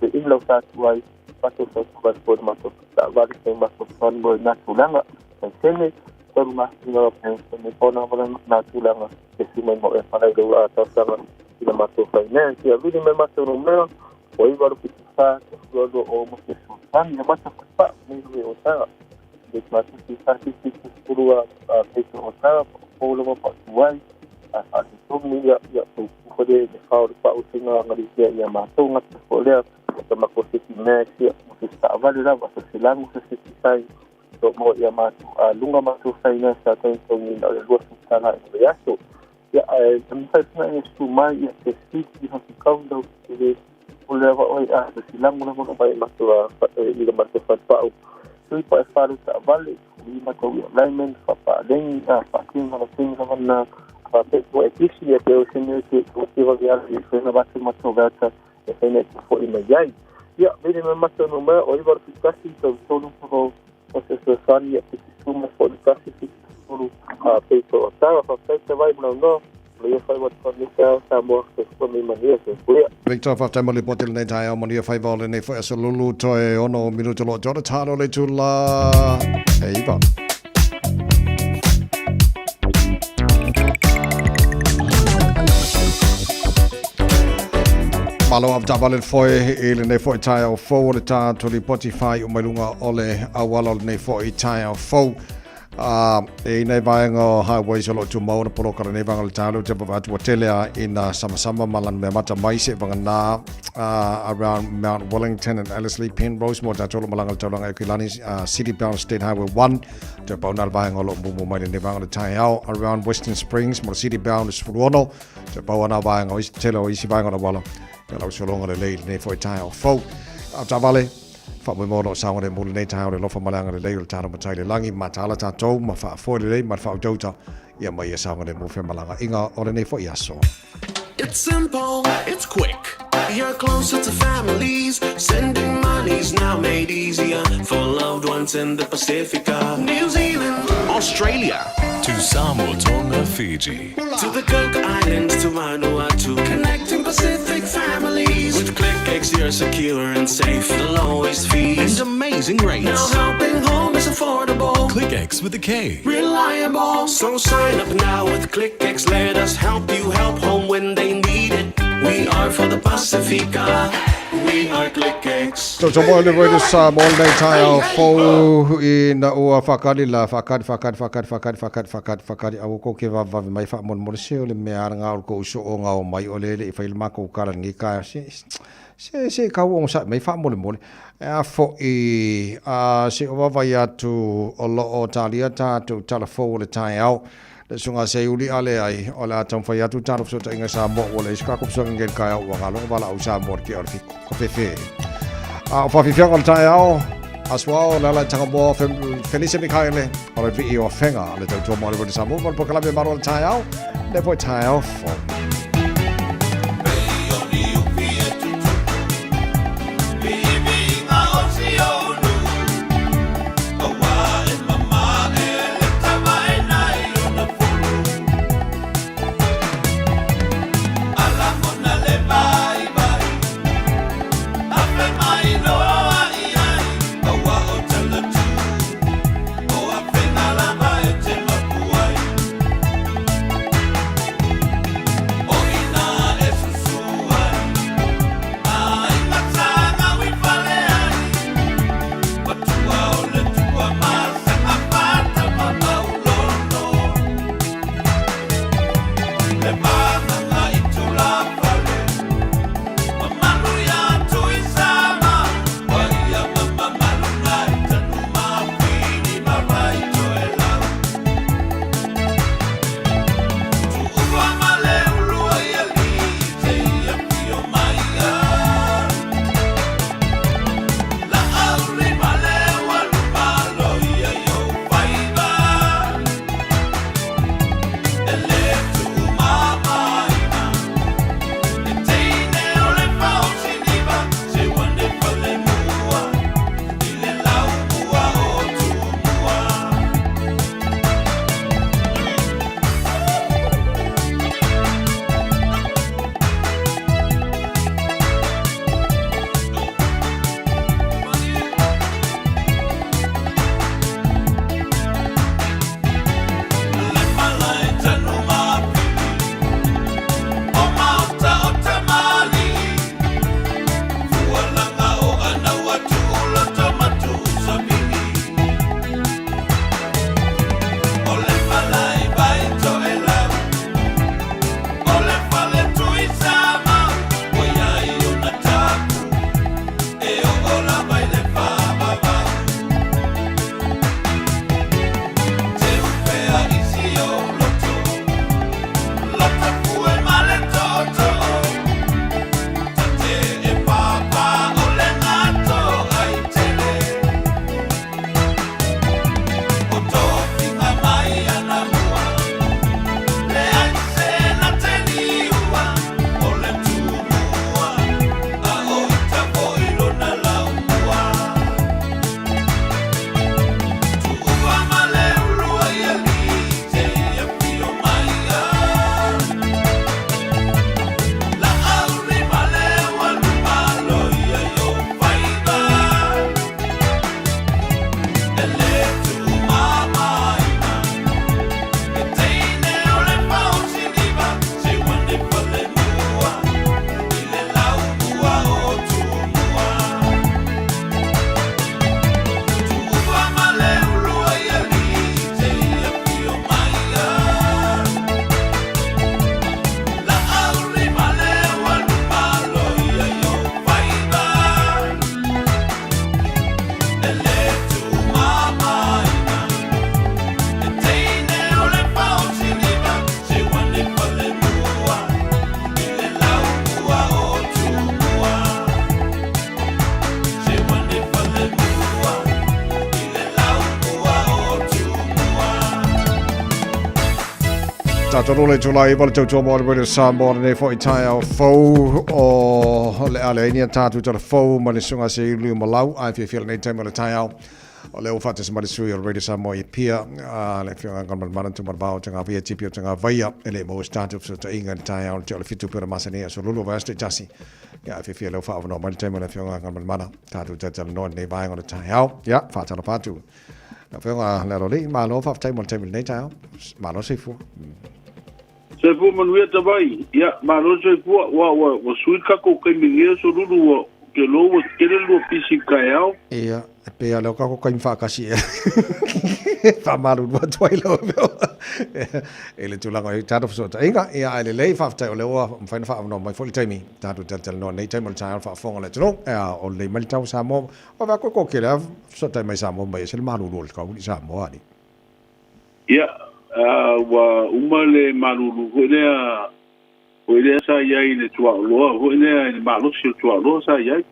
Speaker 12: le inu lau sa atu ai matou tautuvale foi le matou taavale fai matou fani mo lena tulaga laisene tolu masina me pona wala na tulaga e su mai mo e whanau lau a tausaga i la matou finance ia vili mai matou numera o 9 8 7 4 2 2 o mo se sultani ia matou whakapaa nei rue o taga le matou si whaki si sefulu a peito o taga po lava pa tuai a whaatitomi ia ia tau puha le le whao le pau tinga ngari ia ia matou ngata fo lea o mako se max ia mo se taavale lava se se langu se se sai so mo ia matou a lunga matou finance sa tau tau ni na le lua tala i le aso ia e mawhai puna e su mai ia te siti ha ki kau lau te le o le ava oi a te silangu lava no mai matou a i le matou whatpau tui pa e wharu ta vale i matou i alignment whapalengi a whatinga la tinga lava na whape o e pisi e te o sene te o te wawe ala i whena watu matou vata e whena e te fo i mai ai ia vele me matou no mea o iwa rupi kasi tau tolu puro o se fesoasoani ia te suma fo le kasi 70 a peito o tau whawhai te vai mnau no lo ia whai watu ni te ao Samoa se fua me mania se puia.
Speaker 3: Victor, faafetai mo le lipoti lenei taeao manuia faiva o lenei foi aso lulu toe ono minuta loa te talo le itula e iva. Malo avataavale le foe i lenei foi taeao fou o le tatou lipoti faaiu mai luga o le auala o lenei foi taeao fou. A e i nei vaega o highways o lo o tumau ona poloka lenei vaega o le taeao lea ou te vaavaai atu ua tele a ina samasama ma lana mea mata mai seivagana around Mount Wellington and Ellerslie Penrose mo tatou o lo o malaga i le taulaga e Aukilani City bound State Highway 1 toe pau na le vaega o lo o mumu mai lenei vaega o le taeao around Western Springs mo le City bound 16 toe pau ana vaega o isi tele o isi vaega o le auala ia lau sologa lelei i lenei foi taeao fou. Avetaavale Faamoemoe o lo o saogalemu lenei taeao i le alofa ma le agalelei o le tatou Matai i le lagi, mataala tatou ma faafoe lelei ma le faautautau ia mai ia saogalemu femalagaaiga o lenei foi aso.
Speaker 11: It's simple, it's quick. You're closer to families. Sending money's now made easier for loved ones in the Pacifica, New Zealand, Australia.
Speaker 8: To Samoa, Tonga, Fiji.
Speaker 11: To the Cook Islands, to Vanuatu. Connecting Pacific families. With KlickEx, you're secure and safe. The lowest fees
Speaker 8: And amazing rates.
Speaker 11: Now helping home is affordable.
Speaker 8: KlickEx with a K.
Speaker 11: Reliable. So sign up now with KlickEx. Let us help you help home when they need it. We are for the Pasifika. We are KlickEx.
Speaker 3: Tau mo le Radio Samoa lenei taeao fou ina ua whakari la whakari whakari whakari whakari whakari whakari whakari aua kou ke vavevave mai faamolemole se o le mea ana nga o le kou uso o nga o mai o le le i fai le makou kala lenei taeao se se se kau ogosaʻi mai faamolemole e a foʻi a se o vaavaai atu o lo o talia tatou tala fou o le taeao Le susuga Seiuli a leai, o le a taumafai atu tatou fesootaiga i Samoa ua leai se kako fesoasoani i le taeao ua galoga valaau i Samoa i le tea o le fiku kafefe. A o faafiafiaga o le taeao, aso ao le ala i Tagamoa Felice Mikaele o le vii o Afega le tautua mo le Radio Samoa mo le polokalame malo o le taeao, le foi taeao fou. Sa tolu le itula 9 o le tautua mo le Radio Samoa lenei foi taeao fou o le a leai ni a tatou tala fou ma le susuga Seiuli Umalau ae fiafia lenei taimi o le taeao o lea ua faatasi mai le sui o le Radio Samoa i Apia le afioga Galumalemana Tuimalealiifano Tagavaia Tipi o Tagavaia e le i maua se tatou fesootaiga i le taeao i le tea o le 7 pei ona masani ai aso lulu o vaiaso taitasi. Ia ae fiafia lea ua faaavanoa mai le taimi o le afioga Galumalemana tatou talatalanoa i lenei vaega o le taeao. Ia faatalofa atu. Lau Afioga Lealolii, malo faafetai mo le taimi i lenei taeao. Malo soifua.
Speaker 14: Soifua manuia Tavai. Ia, malo le soifua. Ua, ua, ua sui le tatou taimi i lenei aso Lulu, ua, ou te iloa ua tele le lua pisi i le taeao.
Speaker 3: Ia, e pei lava o lea o tatou taimi faatasi ea. E faamalulu atu ai lau Afioga i le tulaga o i ai tatou fesootaiga. Ia, ae lelei, faafetai o lea ua mafai ona faaavanoa mai foi le taimi tatou talatalanoa i lenei taimi o le taeao i le faafofoga a le atunuu. Ia, o lelei mai le tau o Samoa. Ua vaai atu e toatele lava fesootai mai Samoa mai ese le malulu o le tau i Samoa alii.
Speaker 14: Ia, ua uma le malulu foi lea, foi lea sa i ai i le tuaoloa foi lea i le malosi o le tuaoloa sa i ai.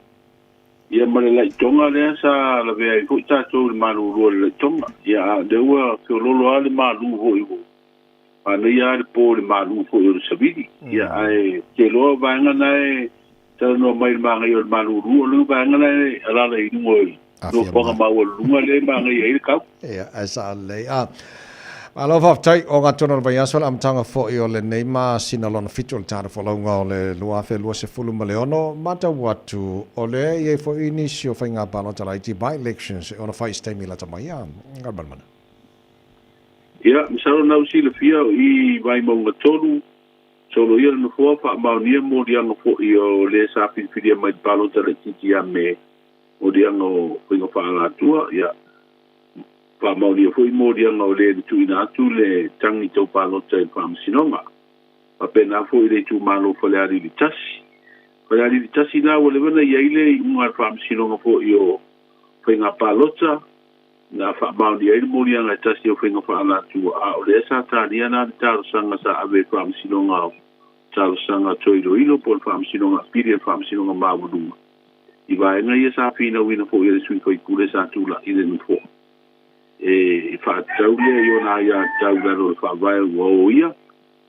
Speaker 14: Ia ma le laitoga lea sa lavea ai foi tatou i le malulu o le laitoga. Ia, a o lea ua feololo lava le malu foi ua manaia lava le po i le malu foi o le savili. Ia, ae ou te iloa o vaega na e Talanoa mai i le manaia o le malulu, o le vaega la e alaala i luga o le nofoaga maualuluga lea e manaia ai le tau.
Speaker 3: Ia, ae sao lelei. Ah, malo faafetai o gatona o le vaiaso le amataga foi o lenei masina lona fitu o le tatou folauga o le 2026. Matau atu, o lea e i ai foi nisi o faiga palota laiti, by-elections, e ono fai i se taimi lata mai. Ah, Galumalemana.
Speaker 14: Ia, masalo na u silafia o i Vaimauga 3, Soloia le Nofoa, faamaonia moliaga foi o le sa filifilia mai le palota laitiiti ia me moliaga o faiga faaalatua, ia faamaonia foi moliaga o le na tuuina atu le tagi tau palota i le Faamasinoga. Faapena foi i le itumalo Falealili 1. Falealili 1 la ua leva na i ai le iuga a le Faamasinoga foi o Faiga Palota, na faamaonia ai le moliaga e tasi o faiga faaalatua, a o lea sa talia la le talosaga sa ave i le Faamasinoga o Talosaga Toe Iloilo po o le Faamasinoga Apili a le Faamasinoga Maualuga i vaega ia sa finauina foi e le sui faipule sa tulai i le Nofoa e faatatau lea i ona aiatatau i lalo o le Faavae ua oia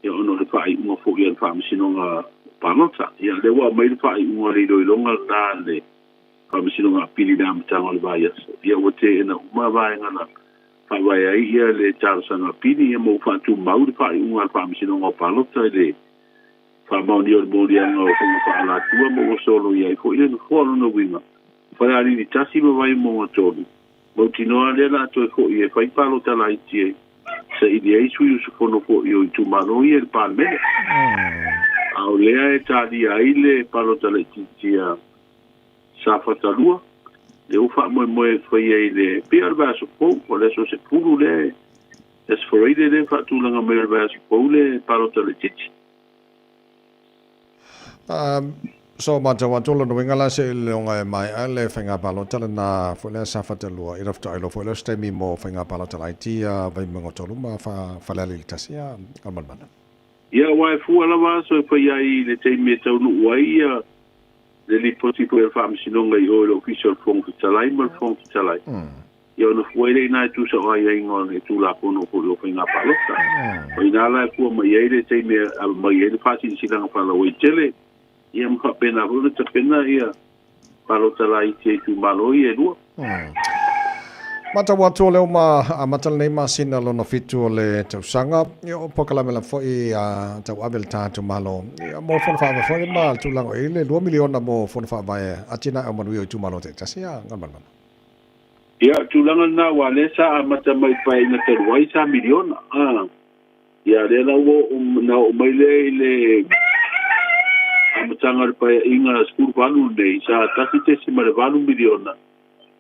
Speaker 14: ia ona o le faaiuga foi a le Faamasinoga Palota. Ia lea ua aumai le faaiuga o le iloiloga lena a le Faamasinoga Apili i le amataga o le vaiaso, ia ua teena uma vaega na faavae ai ia le talosaga apili, ia ma ua faatumau le faaiuga a le Faamasinoga o Palota i le faamaonia o le moliaga o faiga faaalatua ma ua soloia ai foi le nofoa. O lona uiga, Falealili 1 ma Vaimauga 3, mautinoa lea o le a toe foi e fai palota laiti e saili ai sui usufono foi o itumalo ia i le Palemene. A o lea e talia ai le palota laitiiti a Safata 2, lea ua faamoemoe e faia i le pei o le vaiaso fou, o le aso 10 lea, le aso Faraile lea e faatulaga mai o le vaiaso fou le palota laitiiti.
Speaker 3: So matau atu o lona uiga la seiloga e maea le faiga palota lena foi lea Safata 2 ina faatoa iloa foi lea o se taimi mo faiga palota laiti ia Vaimauga 3 ma Falealili 1 ia Galumalemana.
Speaker 14: Ia aua e fua lava aso e faia ai i le taimi e taunuu ai ia le lipoti foi a le Faamasinoga i o i le Ofisa o le Fofoga Fetalai ma le Fofoga Fetalai, ia ona fua ai lea i ina e tusa o aiaiga o le Tulafono foi o Faiga Palota. O i ina la e fua mai ai le taimi e aumai ai le faasilasilaga faalauaitele, ia ma faapena foi ona tapena ia palota laiti a itumalo ia e lua.
Speaker 3: Matau atu o lea ua amata lenei masina lona fitu o le tausaga, ia o polokalame lava foi a tauave le tatou Malo ia mo fono faavae foi ma le tulaga o i ai le $2 miliona mo fono faavae atinae o manuia o itumalo taitasi ia Galumalemana.
Speaker 14: Ia, o le tulaga lena aua o lea sa amata mai i le Paeaiga talu ai sa miliona, a. Ia, lea la ua oo, na oo mai lea i le amataga o le Paeaiga 18 lenei, sa $1.8 miliona,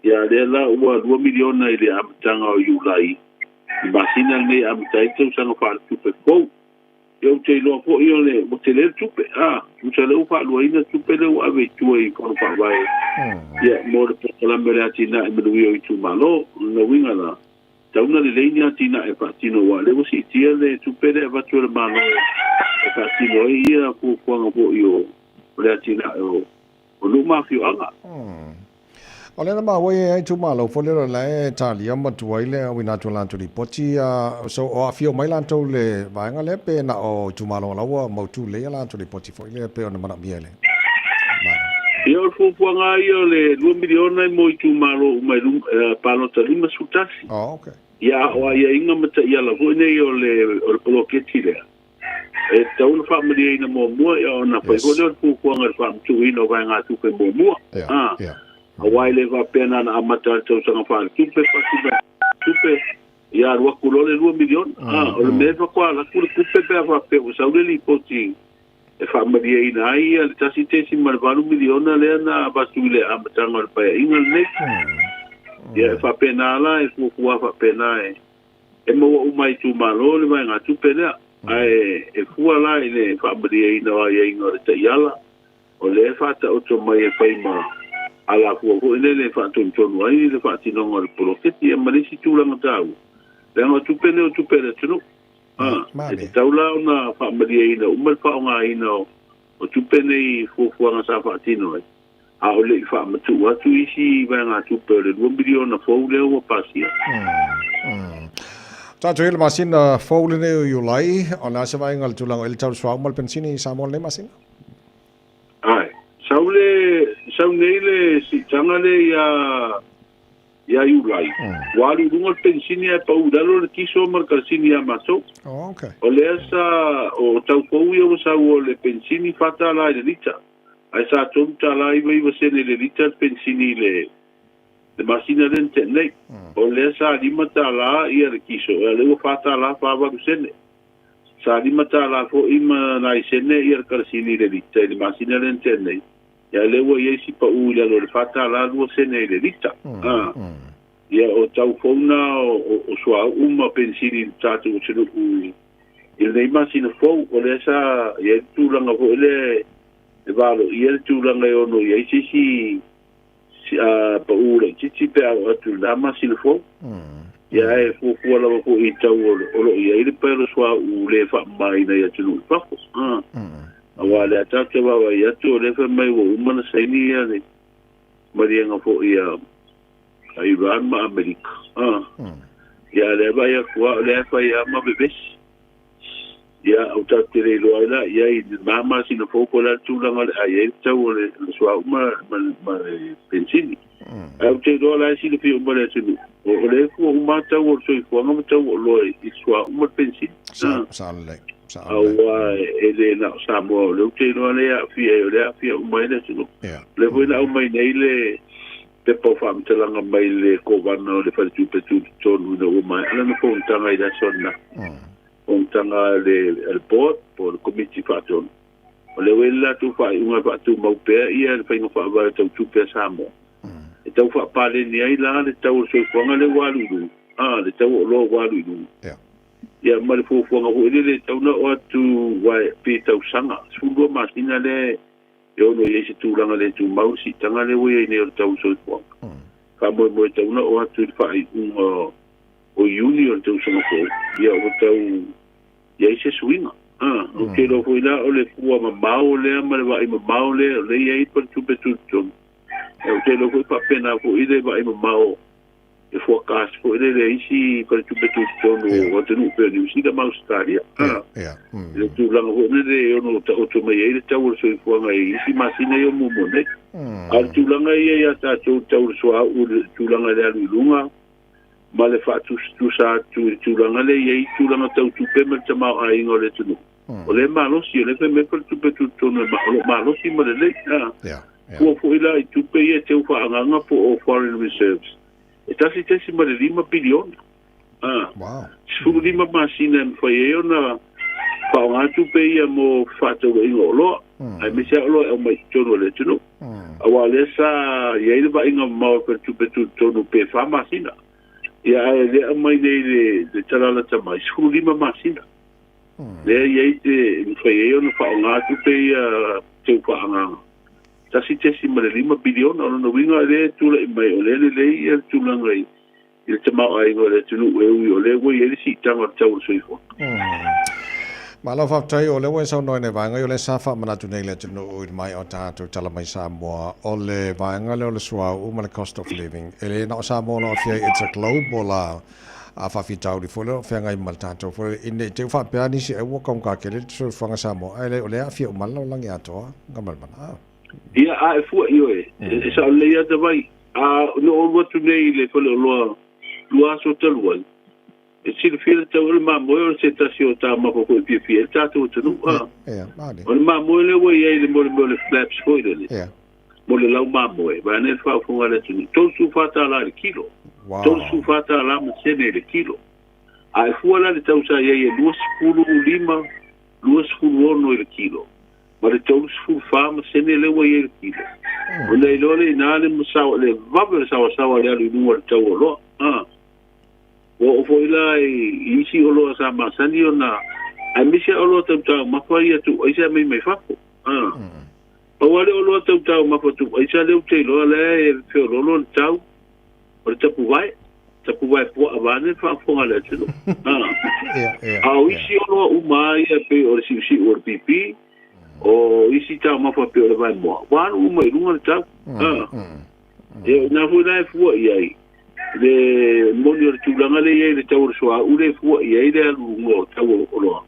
Speaker 14: ia lea la ua $2 miliona i le amataga o Iulai, i masina lenei e amata ai le tausaga faaletupe fou. Ia ou te iloa foi o le, ua tele le tupe, a, tusa lea ua faaluaina le tupe lea ua ave i tua i Fono Faavae, ia, mo le polokalame o le atinae manuia o itumalo. O lona uiga la, Tau na lelei ni atinae e faatino aua o lea ua siitia le tupe lea e avatu e le Malo e faatino ai ia fuafuaga foi o le atinae o nuu ma afioaga.
Speaker 3: O lea na maua e ai itumalo foi lea o la e talia ma tuai le auina atu o latou lipoti, so o aafia uma ai latou i le vaega lea pe na o itumalo o la ua mautu lelei a latou lipoti foi lea pei ona manaomia e le Malo.
Speaker 14: Ia o le fuafuaga lava ia o le $2 miliona e mo itumalo uma e palota 51.
Speaker 3: Oh, okay.
Speaker 14: Ia a o aiaiga ma taiala foi nei o le o le poloketi lea, e tatau ona faamalieina muamua ia ona fai foi lea o le fuafuaga i le faamatuuina o vaegatupe muamua.
Speaker 3: Yeah, yeah.
Speaker 14: Aua e le faapea na ona amata lava i le tausaga faaletupe, pasi mai tupe, ia alu atu loa le $2 miliona. O le mea e faatoa alu atu le tupe pe a faapea ua sau le lipoti e faamalieina ai le $1.8 miliona lea na avatu i le amataga o le Paeaiga lenei. Ia e faapena la, e fuafua faapena e e maua uma e itumalo le vaegatupe lea, ae e fua la i le faamalieina o aiaiga o le taiala, o lea e faataoto mai e fai ma alafua foi lele e faatonutonu ai le faatinoga o le poloketi, ia ma le isi tulaga taua, leaga o tupe nei o tupe a le atunuu. E tatau la ona faamalieina uma le faaaogaina o tupe nei i fuafuaga sa faatino ai, a o le i faamatuu atu isi vaegatupe o le $2 miliona fou lea ua pasia.
Speaker 3: Tatou i le masina fou lenei o Iulai, o le a se vaaiga i le tulaga o i le tau suauu ma le penisini i Samoa i lenei masina?
Speaker 14: Ae, sau le, sau nei le siitaga lea ia ia Iulai, ua alu i luga le penisini ae pau i lalo le kiso ma le kalasini ia matou.
Speaker 3: Oh, okay.
Speaker 14: O lea sa, o tau fou ia ua sau o le penisini $4 i le lita, ae sa $3.99 i le lita le penisini i le, le masina lea na tea nei. O lea sa $5 ia le kiso, a o lea ua $4.48. Sa $5 foi ma nai sene ia le kalasini i le lita i le masina lea na tea nei. Ia lea ua i ai si paʻu i lalo o le $4 2 sene i le lita. Ia o tau fou na o suauu ma penisini i le tatou atunuu i lenei masina fou. O lea sa i ai le tulaga foi lea e valoia le tulaga e ono i ai se isi paʻu laitiiti pe a oo atu i lena masina fou. Ia ae fuafua lava foi i tau o lo o i ai le paelo suauu le faamamaina i atunuu i fafo. Aua o lea tatou te vaavaai atu o lea fai mai ua uma ona saini ia le maliega foi a Iran ma Amerika. Ia a o lea e vaai atu lava o lea e fai lava ma vevesi. Ia ou tatou te le iloa ai la i ai i lena masina fou po o le a le tulaga o le a i ai le tau o le suauu ma le penisini. Ae ou te iloa o la e silafia uma e le atunuu, o lea e fua uma lava tau o le soifuaga ma tau o oloa i le suauu ma le penisini.
Speaker 3: Sao lelei. Sao lelei.
Speaker 14: Aua e le na o Samoa, o lea ou te iloa lea e aafia ai, o lea e aafia uma ai le atunuu. O lea foi na aumai nei le pepa o faamatalaga mai le Kovana o le Faletupe Tutotonu ina ua maea lana fonotaga i le aso ananafi. Fonotaga a le Board po o le Komiti Faatonu. O lea ua i ai le latou faaiuga e faatumau pea ia le faiga faavae tau tupe a Samoa. E tau faapaleni ai la le tau o le soifuaga lea ua alu i luga, a, le tau o oloa ua alu i luga. Ia ma le fuafuaga foi lele e tatau ona oo atu aua pe tausaga, 12 masina lea e ono i ai se tulaga le tumau le siitaga lea ua i ai nei o le tau o le soifuaga. Faamoemoe e tatau ona oo atu i le faaiuga o Iuni o le tausaga fou, ia ua tau i ai se suiga. Ou te iloa foi la o le fua mamao lea ma le vaai mamao lea o lea e i ai le faletupe tutotonu. Ou te iloa foi faapena foi le vaai mamao e forecast foi lele a isi faletupe tutotonu o atunuu pei o Niu Sila ma Ausetalia. I le tulaga foi lele e ono taoto mai ai le tau o le soifuaga i isi masina ia o muamua nei. A o le tulaga ia ia tatou i le tau o le suauu i le tulaga i le alu i luga, ma le faatusatusa atu i le tulaga lea e i ai tulaga tau tupe ma le tamaoaiga o le atunuu. O lea e malosi, o lea e fai mai faletupe tutotonu o lo o malosi ma lelei. Fua foi la i tupe ia e teu faaagaaga po o foreign reserves, e 1.5 piliona. 15 masina e mafai ai ona faaaoga tupe ia mo fefaatauaiga o oloa, aemaise lava oloa e aumai i totonu o le atunuu. Aua o lea sa i ai le vaaiga mamao a le faletupe tutotonu pe fa masina. Ia ae lea aumai nei le tala lata mai, 15 masina. Lea i ai te mafai ai ona faaaoga tupe ia teu faaagaaga. 1.5 piliona, o lona uiga o lea e tulai mai, o lea e lelei ia le tulaga i le tamaoaiga o le atunuu e ui o lea ua i ai le siitaga o le tau o le soifuaga.
Speaker 3: Malo faafetai o lea ua e saunoa i nai vaega ia o lea sa faamanatu nei i le atunuu i le maea o tatou tala mai Samoa o le vaega lea o le suauu ma le cost of living e le na o Samoa o lo o aafia ai it's a global a faafitauli foi lea o lo o feagai ma le tatou foi ina ne i te i ua faapea nisi ai ua taugata tele le soifuaga Samoa ae le o lea e aafia uma le lalolagi atoa Gamalmana.
Speaker 14: Ia, a e fua i oe, e sao lelei lava Tavai. A na ou alu atu nei i le faleoloa 2 aso talu ai, E silafia le tau o le mamoe o se tasi o taumafa foi e fiafia ai le tatou atunuu. A. O le mamoe lea ua i ai le mo le mea o le flaps foi lele, mo le lau mamoe, vaeane le faafofoga a le atunuu, $34 i le kilo. $34 ma sene i le kilo. A e fua la i le tau sa i ai e 25, 26 i le kilo, ma le 34 ma sene lea ua i ai i le kilo. Ona iloa lea i ina le masaoa, le vave o le saoasaoa i le alu i luga o le tau o oloa. A. Ua oo foi la i isi oloa sa masani ona, aemaise lava oloa tau taumafa ia tuu aisa e aumai mai fafo. A. Pau lava le oloa tau taumafa tuu aisa lea ou te iloa la e feoloolo le tau, o le tapuvae, tapuvae puaa vaeane le faafofoga a le atunuu. A. A o isi oloa uma lava ia pei o le siusiu o le pipi, o isi taumafa pei o le vaemoa, ua alu uma i luga le tau. A. Ia, o i ina foi la e fua i ai le moni o le tulaga lea e i ai le tau o le suauu lea e fua i ai le alu i luga o tau o oloa.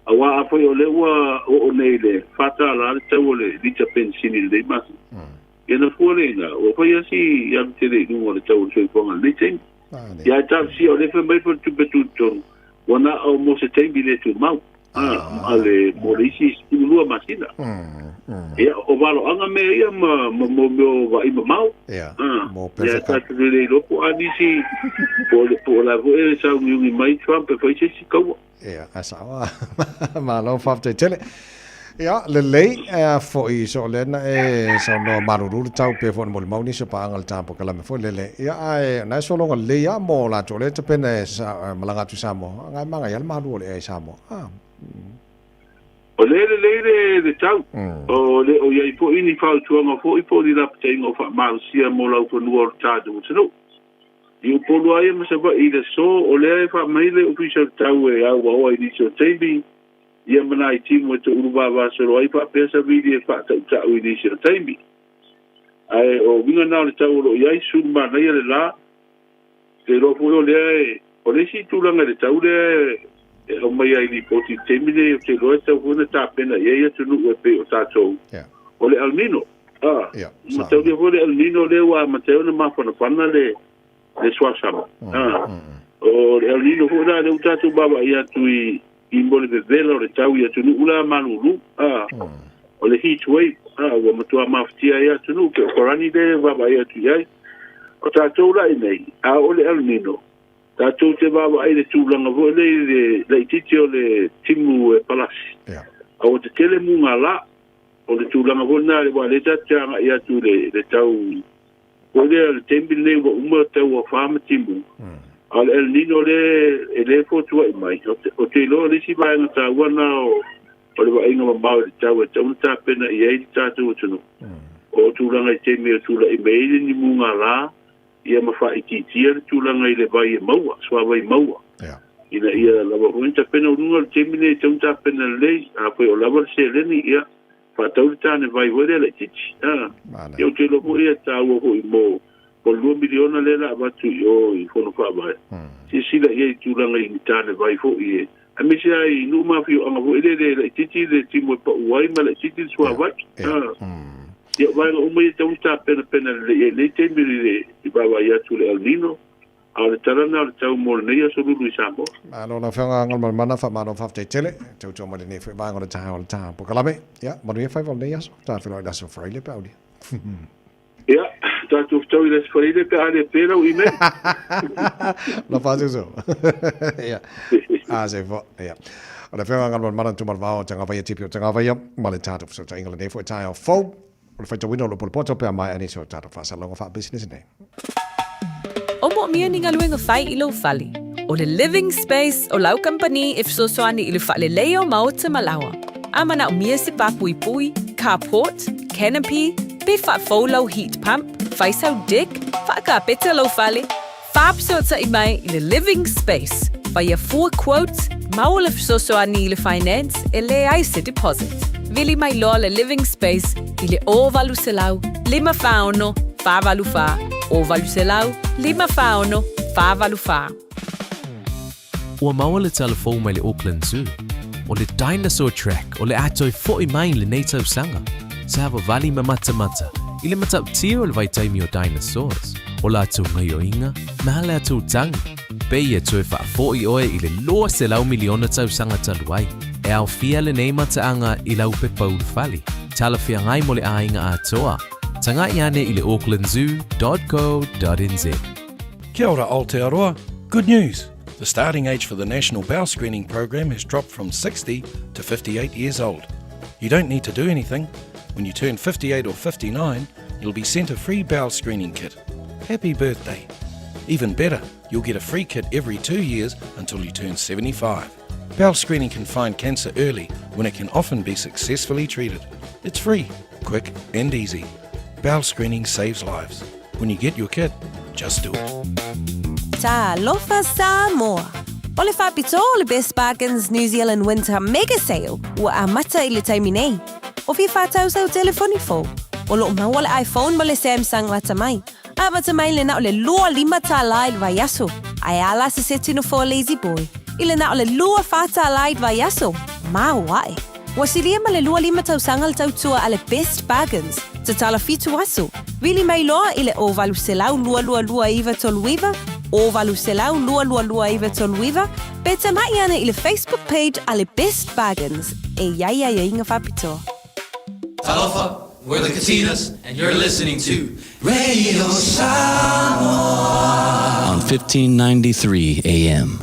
Speaker 14: Aua afai o lea ua oo nei i le $4 le tau o le lita penisini i lenei masina, ia ona fua lea i ina, ua fai lava si alu tele i luga o le tau o le soifuaga i lenei taimi. Ia ae talosia o lea e fai mai le Faletupe Tutotonu, ua na o mo se taimi le tumau. A le mo le isi 12 masina. Ia, o valoaga mea ia ma ma mo mea o vaai mamao.
Speaker 3: Ia,
Speaker 14: mo Ia, tatou te le iloa po o a nisi, po o po o la foi e sauniuni mai Trump e fai se isi kaua.
Speaker 3: Ia, a sao lava. Malo faafetai tele. Ia, lelei, e foi so o lea na e saunoa malulu le tau pe foi na molimau nisi o paaga i le ta polokalame foi lele. Ia, ae na e sologa lelei lava mo latou o lea e tapena e malaga atu i Samoa. Ngai manaia le malu o le ea i Samoa. Ah.
Speaker 14: O lea e lelei le, le tau. O le o i ai foi ni fautuaga foi po o ni lapataiga o faamalosia mo laufanua o le tatou atunuu. I Upolu lava ia ma Savaii i le aso, o lea e faamai le Ofisa o le Tau e auaoa i nisi o taimi, ia ma nai timu e toulu vavasolo ai faapea savili e faatautau i nisi o taimi. Ae o uiga na o le tau o lo o i ai, sulu manaia le la, te iloa foi o lea e, o le isi tulaga i le tau lea e aumai ai i lipoti i le taimi nei, ou te iloa e tatau foi ona tapena i ai atunuu e pei o tatou, o le El Nino. A, mataulia foi le El Nino lea ua amata ai ona mafanafana le, le suasama. A, o le El Nino foi la lea ua tatou vaavaai atu i, i mo le vevela o le tau i atunuu la malulu, a, o le heat wave, a, ua matua mafatia ai atunuu, pei o Farani lea e vaavaai atu i ai. O tatou la i nei, a o le El Nino, tatou te vaavaai i le tulaga foi lea i le laitiiti o le timu e palasi. A ua tetele mugala, o le tulaga foi lena, aua o lea tatou te agai atu i le tau foi lea, le taimi lenei ua uma tau afa ma timu, a o le El Nino lea e le fotuai mai. Ou te iloa o le isi vaega taua lena o le vaaiga mamao i le tau e tatau ona tapena i ai le tatou atunuu, o tulaga i taimi e tulai mai ai le ni mugala, ia ma faaitiitia le tulaga i le vai e maua, suavai maua. Ina ia lava foi ni tapena o luga o le taimi lenei e tatau ona tapena lelei, afai o lava le seleni, ia, faatau le tane vai foi lea laitiiti. A, ia ou te iloa foi e taua foi mo mo le $2 miliona lea la avatu i o i Fono Faavae. Silasila i ai i tulaga i ni tane vai foi e aemaise lava i nuu ma afioaga foi lele e laitiiti le timu e pau ai ma laitiiti le suavai. A, ia o vaega uma ia e tatau ona tapenapena lelei i ai i lenei taimi i le vaavaai atu i le El Nino. A o le tala lena o le tau mo lenei aso lulu i Samoa.
Speaker 3: Malo lau Afioga Galumalemana, faamalo faafetai tele, tautua mai lenei foi vaega o le taeao o le ta polokalame. Ia, manuia faiva o lenei aso, ta feiloai i le aso Faraile pe a aulia.
Speaker 14: Ia, tatou fetau i le aso Faraile pe a le pe lau email.
Speaker 3: Alofa atu uso. Ia, a se fo, ia. O le Afioga Galumalemana Tumalevao o Tagavaia Tipi o Tagavaia, ma le tatou fesootaiga lenei foi taeao fou. O le faitauina o lou potopoto pe a maea nisi o tatou faasalalauga faapisinisi nei.
Speaker 17: O moomia ni galuega fai i lou fale. O le Living Space o lau kamupani e fesoasoani i le faaleleia o maota ma laoa. A manaomia se pā puipui, carport, canopy, pe faafou lau heat pump, fai sau deck, faakapeta lou fale, Faafesootai mai i le Living Space, faia fua quote, maua le fesoasoani i le finance e leai se deposit. Vili mai loa le Living Space i le 0800 546 484, 0800 546 484.
Speaker 18: Ua maua le tala fou mai le Auckland Zoo, o le dinosaur track o le a toe fo'i mai i lenei tausaga. Savavali ma matamata i le matautia o le vaitaimi o dinosaurs, o latou gaioiga ma a latou tagi. Pei e toe faafo'i oe i le 200 miliona tausaga talu ai. E aofia lenei mataaga i lau pepa ulufale, talafeagai mo le aiga atoa. Tagai ane i le aucklandzoo.co.nz.
Speaker 8: Kia ora Aotearoa. Good news! The starting age for the National Bowel Screening Program has dropped from 60 to 58 years old. You don't need to do anything. When you turn 58 or 59, you'll be sent a free bowel screening kit. Happy birthday! Even better, you'll get a free kit every two years until you turn 75. Bowel screening can find cancer early when it can often be successfully treated. It's free, quick, and easy. Bowel screening saves lives. When you get your kit, just do it.
Speaker 5: Talofa Samoa! O le faapitoa o le Best Bargains New Zealand Winter Mega Sale ua amata i le taimi nei. O fia whātau sau telefoni fou. O loo maua le iPhone ma le Samsung lata mai. Amata mai le na o le 25 tālā i le vaiaso. Ae a la se seti nofoa Lazy Boy i le na o le 24 tālā i le vaiaso. Māoae! Ua silia ma le 25 tausaga le tautua a le Best Bargains, tatala fitu aso, vili mai loa i le 0800 222 939, 0800 222 939, pe tama'i ane i le Facebook page a le Best Bargains e i ai aiaiga faapitoa.
Speaker 15: Talofa, we're the Katinas, and you're listening to Radio Samoa
Speaker 16: on 1593 AM.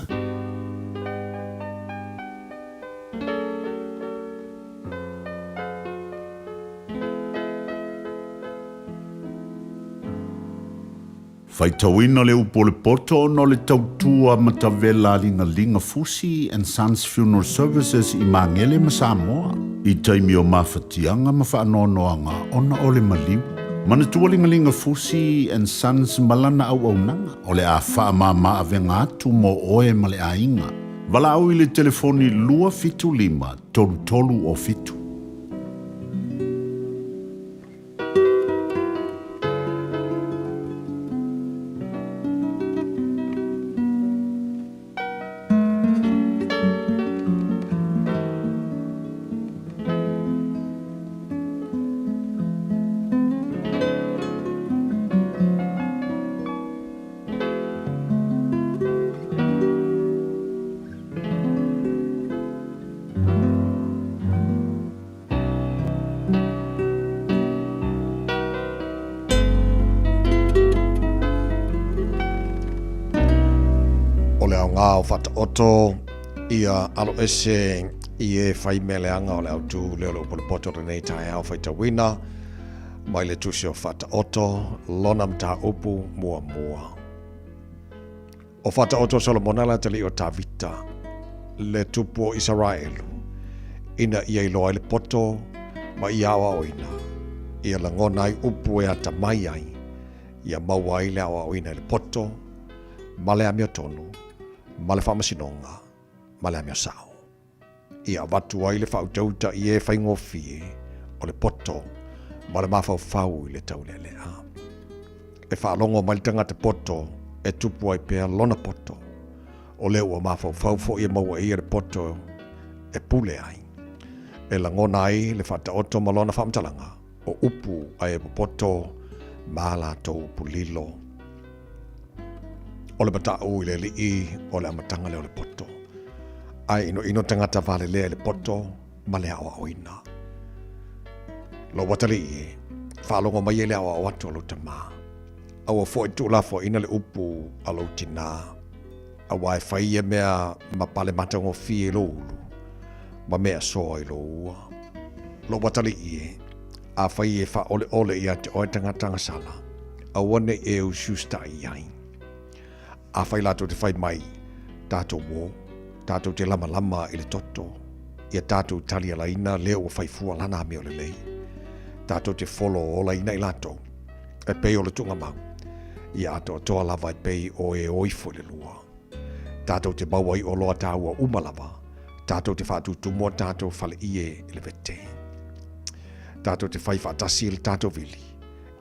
Speaker 1: Faitauina le upu o le poto ona o le tautua matavela a Ligalinga Fusi and Sons Funeral Services i Magele ma Samoa i taimi o mafatiaga ma faanoanoaga ona o le maliu. Manatua Ligalinga Fusi and Sons ma lana auaunaga o le a faamama avega atu mo oe ma le aiga. Valaau i le telefoni 275 33 o 7.
Speaker 3: O le aoga o Faataoto ia aloese i e fai mea leaga o le autu lea o le upu o le poto o lenei taeao faitauina mai le tusi o Faataoto lona mataupu muamua. O Faataoto o Solomona le atalii o Tavita, le tupu o Isaraelu, ina ia iloa ai le poto ma ia aoaoina, ia lagona ai upu e atamai ai, ia maua ai le aoaoina i le poto, ma le amiotonu, ma le faamasinoga, ma le amio sao. Ia avatu ai le faautauta i e faigofie o le poto ma le mafaufau i le taulealea. E faalogo mai le tagata poto e tupu ai pea lona poto, o lea ua mafaufau foi e maua e ia le poto e pule ai. E lagona ai le faataoto ma lona faamatalaga, o upu a e popoto ma a latou upu lilo. O le matau i le alii o le amataga lea o le poto. Ae inoino tagata valelea i le poto ma le aoaoina. Lou atalii e, faalogo mai e le aoao atu a lou tamā. Aua foi tuulafoaiina le upu a lou tinā. Aua e fai ia mea ma pale matagofie i lou ulu, ma mea soa i lou ua. Lou atalii e, afai e faaoleole ia te oe tagata agasala, aua ne i e usiusitai i ai. Afai latou te fai mai, Tatou o, tatou te lamalama i le toto, ia tatou talialaina lea ua fai fua lana amio lelei. Tatou te folo olaina i latou, e pei o le tuugamau. Ia atoatoa lava e pei o e o ifo i le lua. Tatou te maua i oloa tāua uma lava, tatou te faatutumua tatou faleie i le vete. Tatou te fai faatasi i le tatou vili,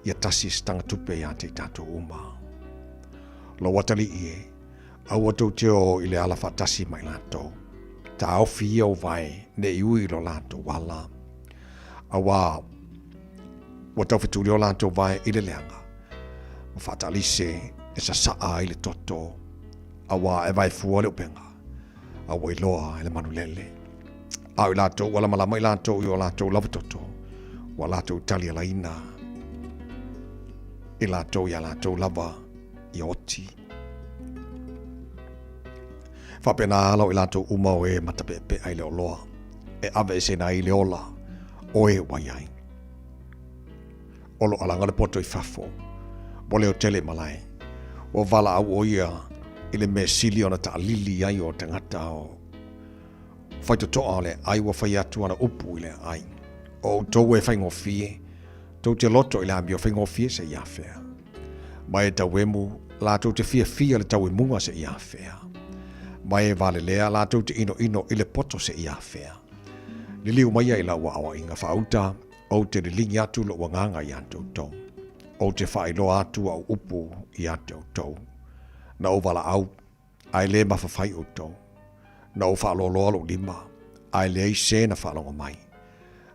Speaker 3: ia tasi se tagatupe iā te i tatou uma. Lou atalii e, aua tou te o i le ala faatasi ma i latou. Taofi ia o vae ne i ui i lo latou ala. Auā, ua taufetuli o latou vae i le leaga, ma faatalise e sasaa ai le toto, auā e vae fua le upega, a ua iloa e le manulele. A o i latou ua lamalama i latou i o latou lava toto, ua latou talialaina i latou iā latou lava ia oti. Faapena ala o i latou uma o e matapeapea i le oloa, e aveeseina ai le ola o e ua i ai. O lo alaga le poto i fafo, ua leo tele i malae, ua valaau ʻo ia i le mea sili ona taʻalili ai o tagata o faitotoa o le aai ua fai atu ana upu i le aai. O outou e faigofie, tou te loto i le amio faigofie seia afea. Ma e tauemu, latou te fiafia le tauemuga seia afea. Ma e valelea, latou te inoino i le poto seia afea. Liliu maia i lau aoaiga faauta, ou te liligi atu lou agaga iā te outou. Ou te faailoa atu au upu iā te outou. Na ou valaau, ae le mafafai outou. Na ou faaloaloa lou lima, ae leai se na faalogo mai.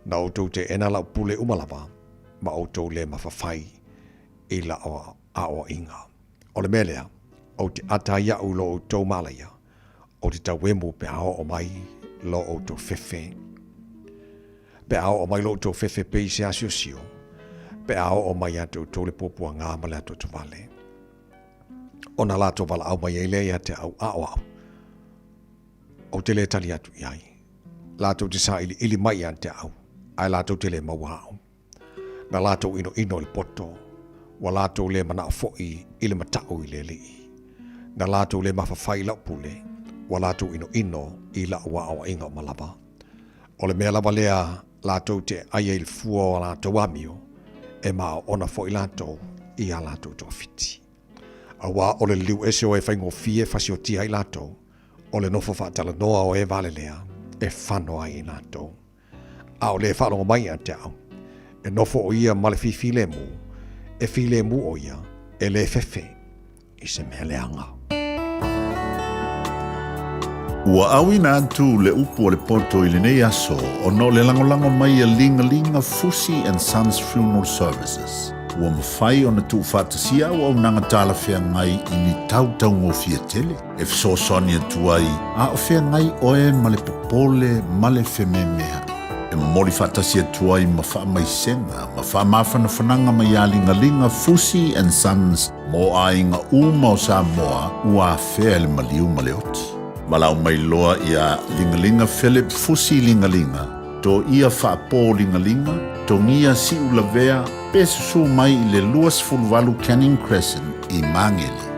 Speaker 3: Na outou teena lau pule uma lava, ma outou le mafafai i lau aoaiga. O le mea lea, ou te ata ai iaʻu i lo outou malaia, ou te tauemu pe a oo mai lo outou fefe. Pe a oo mai lo outou fefe pei se asiosio, pe a oo mai ia te outou le puapuaga ma le atoatovale. Ona latou valaau mai ai lea ia te au a o au, ou te le tali atu i ai. Latou te sailiili mai ia te au, ae latou te le maua au. Na latou inoino i le poto, ua latou le manao foi i le mataʻu i le Alii. Na latou le mafafai i lau pule, ua latou inoino i lau aoaiga uma lava. O le mea lava lea latou te ai ai i le fua o a latou amio, e maoona foi latou i a latou toafiti. Auā o le liliu ese o e faigofie e fasiotia ai latou, o le nofo faatalanoa o e valelea e fano ai i latou. A o le faalogo mai ia te au, e nofo ʻo ia ma le fifilemu, e filemu ʻo ia, e le fefe i se mea leaga.
Speaker 1: Ua auina atu le upu a le poto i lenei aso ona o le lagolago mai a Ligalinga Fusi and Sons Funeral Services. Ua mafai ona tuufaatasia auaunaga talafeagai i ni tau taugofie tele e fesoasoani atu ai a o feagai oe ma le popole ma le fememeaʻi. E momoli faatasi atu ai ma faamaisega ma faamafanafanaga mai a Ligaliga Fusi and Sons mo aiga uma o Samoa ua afea e le maliu ma le oti. Valaau mai loa iā Ligaliga Philip Fusi Ligaliga, Toia Faapo Ligaliga, Togia Siulavea pe susu mai i le 28 Canning Crescent i Magele.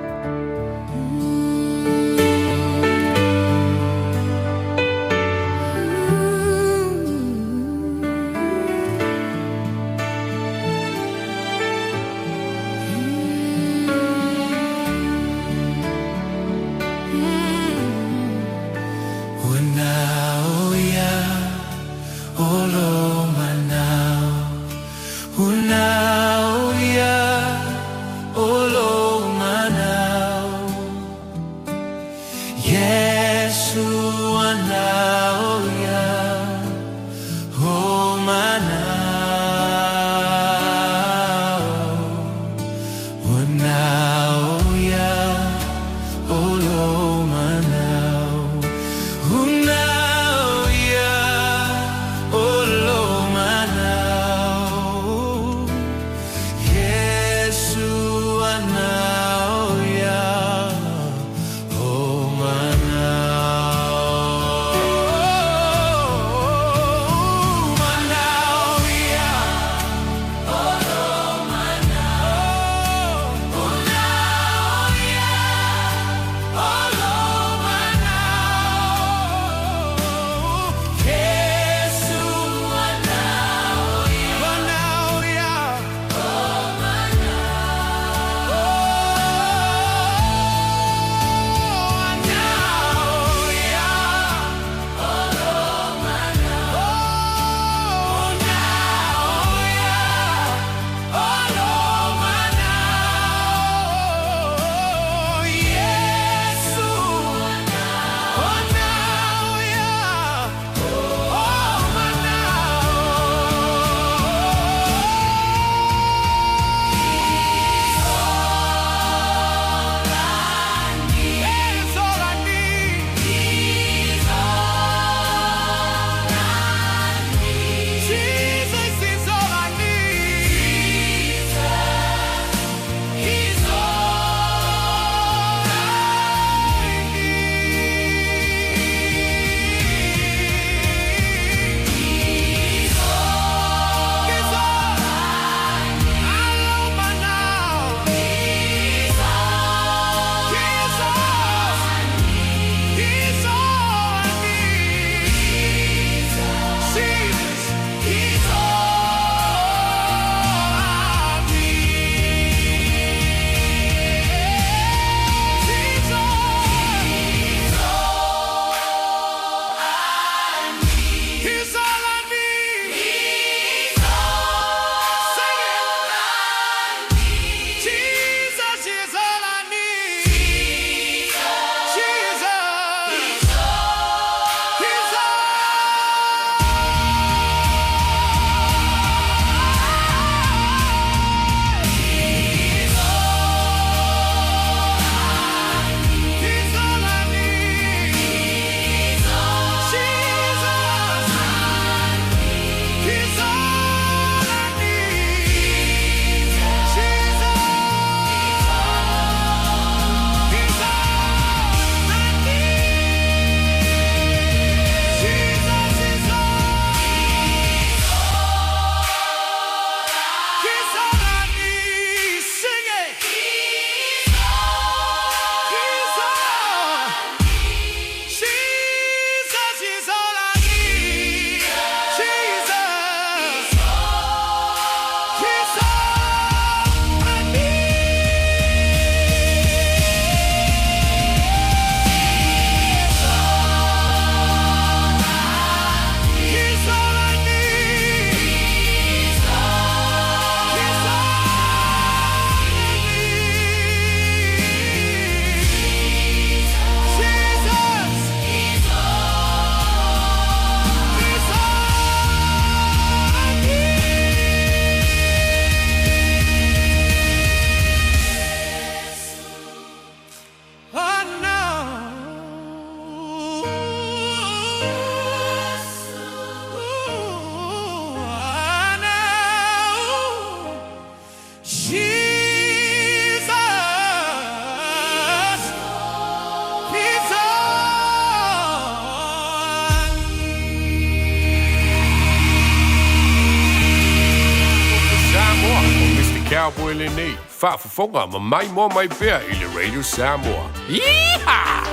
Speaker 10: faamoemoe lenei. Faafofoga ma maimoa mai pea i le Radio Samoa. Yeehaw!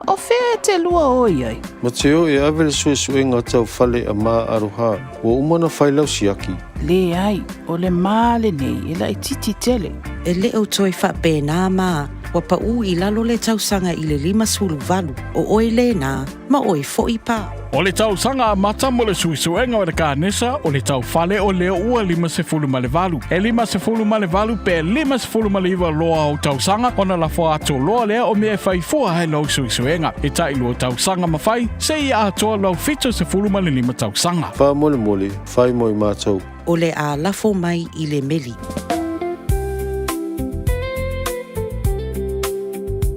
Speaker 19: O fea e te lua o i ai?
Speaker 20: Mateo e ave le suesuega tau fale a Ma Aroha, ua uma ona fai lau siaki.
Speaker 19: Leai, o le ma lenei e laitiiti tele.
Speaker 5: E le o toe faapena ma ua paʻu i lalo le tausaga i le 58, o oe lena, ma oe foi pa.
Speaker 21: O le tausaga amata mo le suesuega o le kanesa o le taufale o lea ua 58. E 58 pe 59 loa ou tausaga ona lafo atu loa lea o mea e fai fua ai lou suesuega. E tailua tausaga ma fai, seia atoa lou 75 tausaga.
Speaker 20: Faamolemole, fai mo i matou.
Speaker 5: O le a lafo mai i le meli.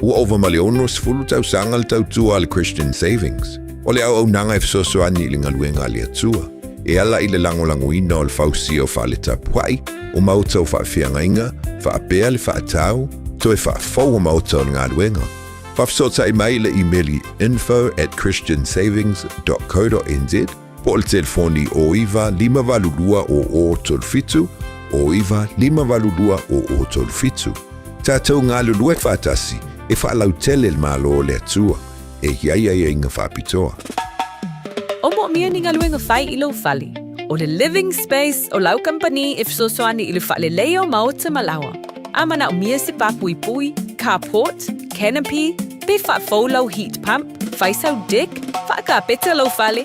Speaker 27: Ua ova ma le 60 tausaga le tautua a le Christian Savings. O le auaunaga e fesoasoani i le galuega a le Atua, e ala i le lagolagoina o le fausia o fale tapuai, o maota o faafeagaiga, faapea le faatau, toe faafou o maota o le galuega. Faafesootai mai i le imeli info at christiansavings dot co dot nz po o le telefoni 09 582 0037, 09 582 0037. Tatou galulue faatasi e faalautele le Malo o le Atua e i ai aiaiga faapitoa.
Speaker 17: O moomia ni galuega fai i lou fale. O le Living Space o lau kamupani e fesoasoani i le faaleleia o maota ma laoa. A manaomia se pāpuipui, carport, canopy, pe faafou lau heat pump, fai sau deck, faakapeta lou fale,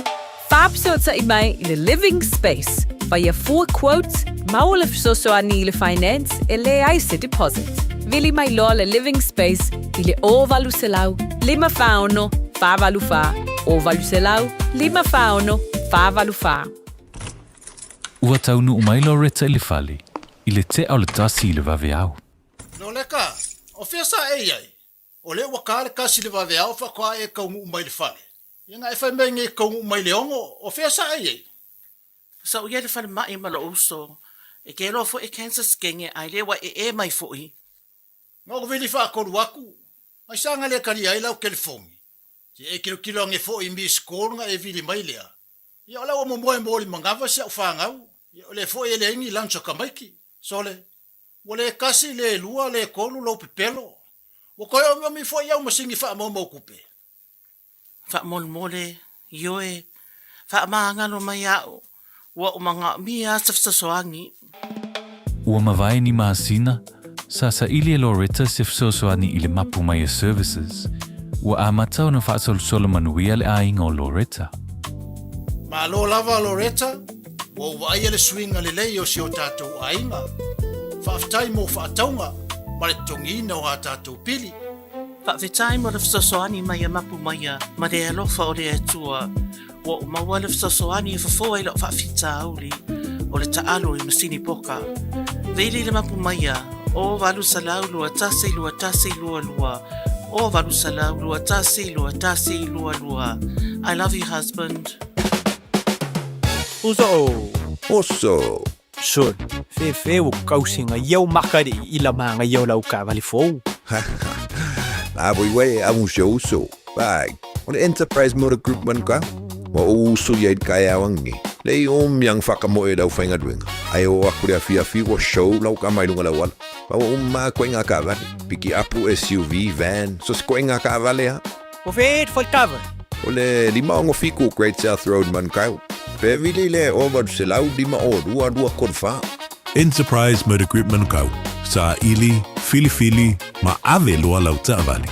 Speaker 17: faafesootai mai i le Living Space, faia fua quote, maua le fesoasoani i le finance e leai se deposit. Vili mai loa le Living Space i le 0800 546 484, 0800 546 484.
Speaker 18: Ua taunuu mai Loretta i le fale i le tea o le tasi i le vaveao.
Speaker 25: Loleka, o fea sa e i ai? O lea ua ka le kasi i le vaveao faatoa e taunuu mai i le fale. Ia na e fai mai nei e taunuu mai i le ono, o fea sa e i ai?
Speaker 26: Sa ou i ai i le falemai ma lou uso, e ke loa foi e cancer skenge ae le ua ee mai foi.
Speaker 25: Na ou vili faatolu atu, ai sa na le talia ai lau telefoni. Se e tilotilo ane foi i miss call na e vili mai lea. Ia o la ua momoe moli manava si au fanau, ia o lea foi e leai ni lunch a tamaiti. Sole, Ua le kasi, le lua, le kolu lou pepelo. Ua toe omiomi foi au masini faamaumau tupe.
Speaker 26: Faamolemole, ioe, faamagalo mai a'u, ua ou magaomia se fesoasoani.
Speaker 18: Ua mavae ni masina, sa saili e Loretta se fesoasoani i le mapu mai a Services. Ua amata ona faasolosolo manuia le aiga o Loretta.
Speaker 25: Malo lava Loretta, ua ou vaaia le suiga lelei o si o tatou aiga. Faafetai mo faatauga ma le totogiina o a tatou pili.
Speaker 26: Faafetai mo le fesoasoani mai a Mapu Maia ma le alofa o le Atua. Ua ou maua le fesoasoani e fofo ai lau faafitauli o le taalo i masini poka. Vili le Mapu Maia, o 800 21 21 22, o 800 21 21 22. I love you husband.
Speaker 27: Uso! Oso!
Speaker 22: Sol, fefe ua kausi nga iau maka di i la manga iau lau kaavale fou.
Speaker 27: A voi uē a uso uso. Vai, o le Enterprise Motor Group man ka. Ua ou uso ia i le kaeao angi. Le i om iang whakamoe lau whaingaluenga. Ai o aku le afiafi ua show lau ka mai lunga lau ala. Ma ua uma koe ngā kaavale. Piki apu SUV, van, so se koe ngā kaavale ha.
Speaker 22: O whē te whai kava?
Speaker 27: O le 567 Great South Road Manukau. Pe vili le 852 234.
Speaker 2: Enterprise Motor Group Manukau, Saili, Filifili ma ave loa lau taavale.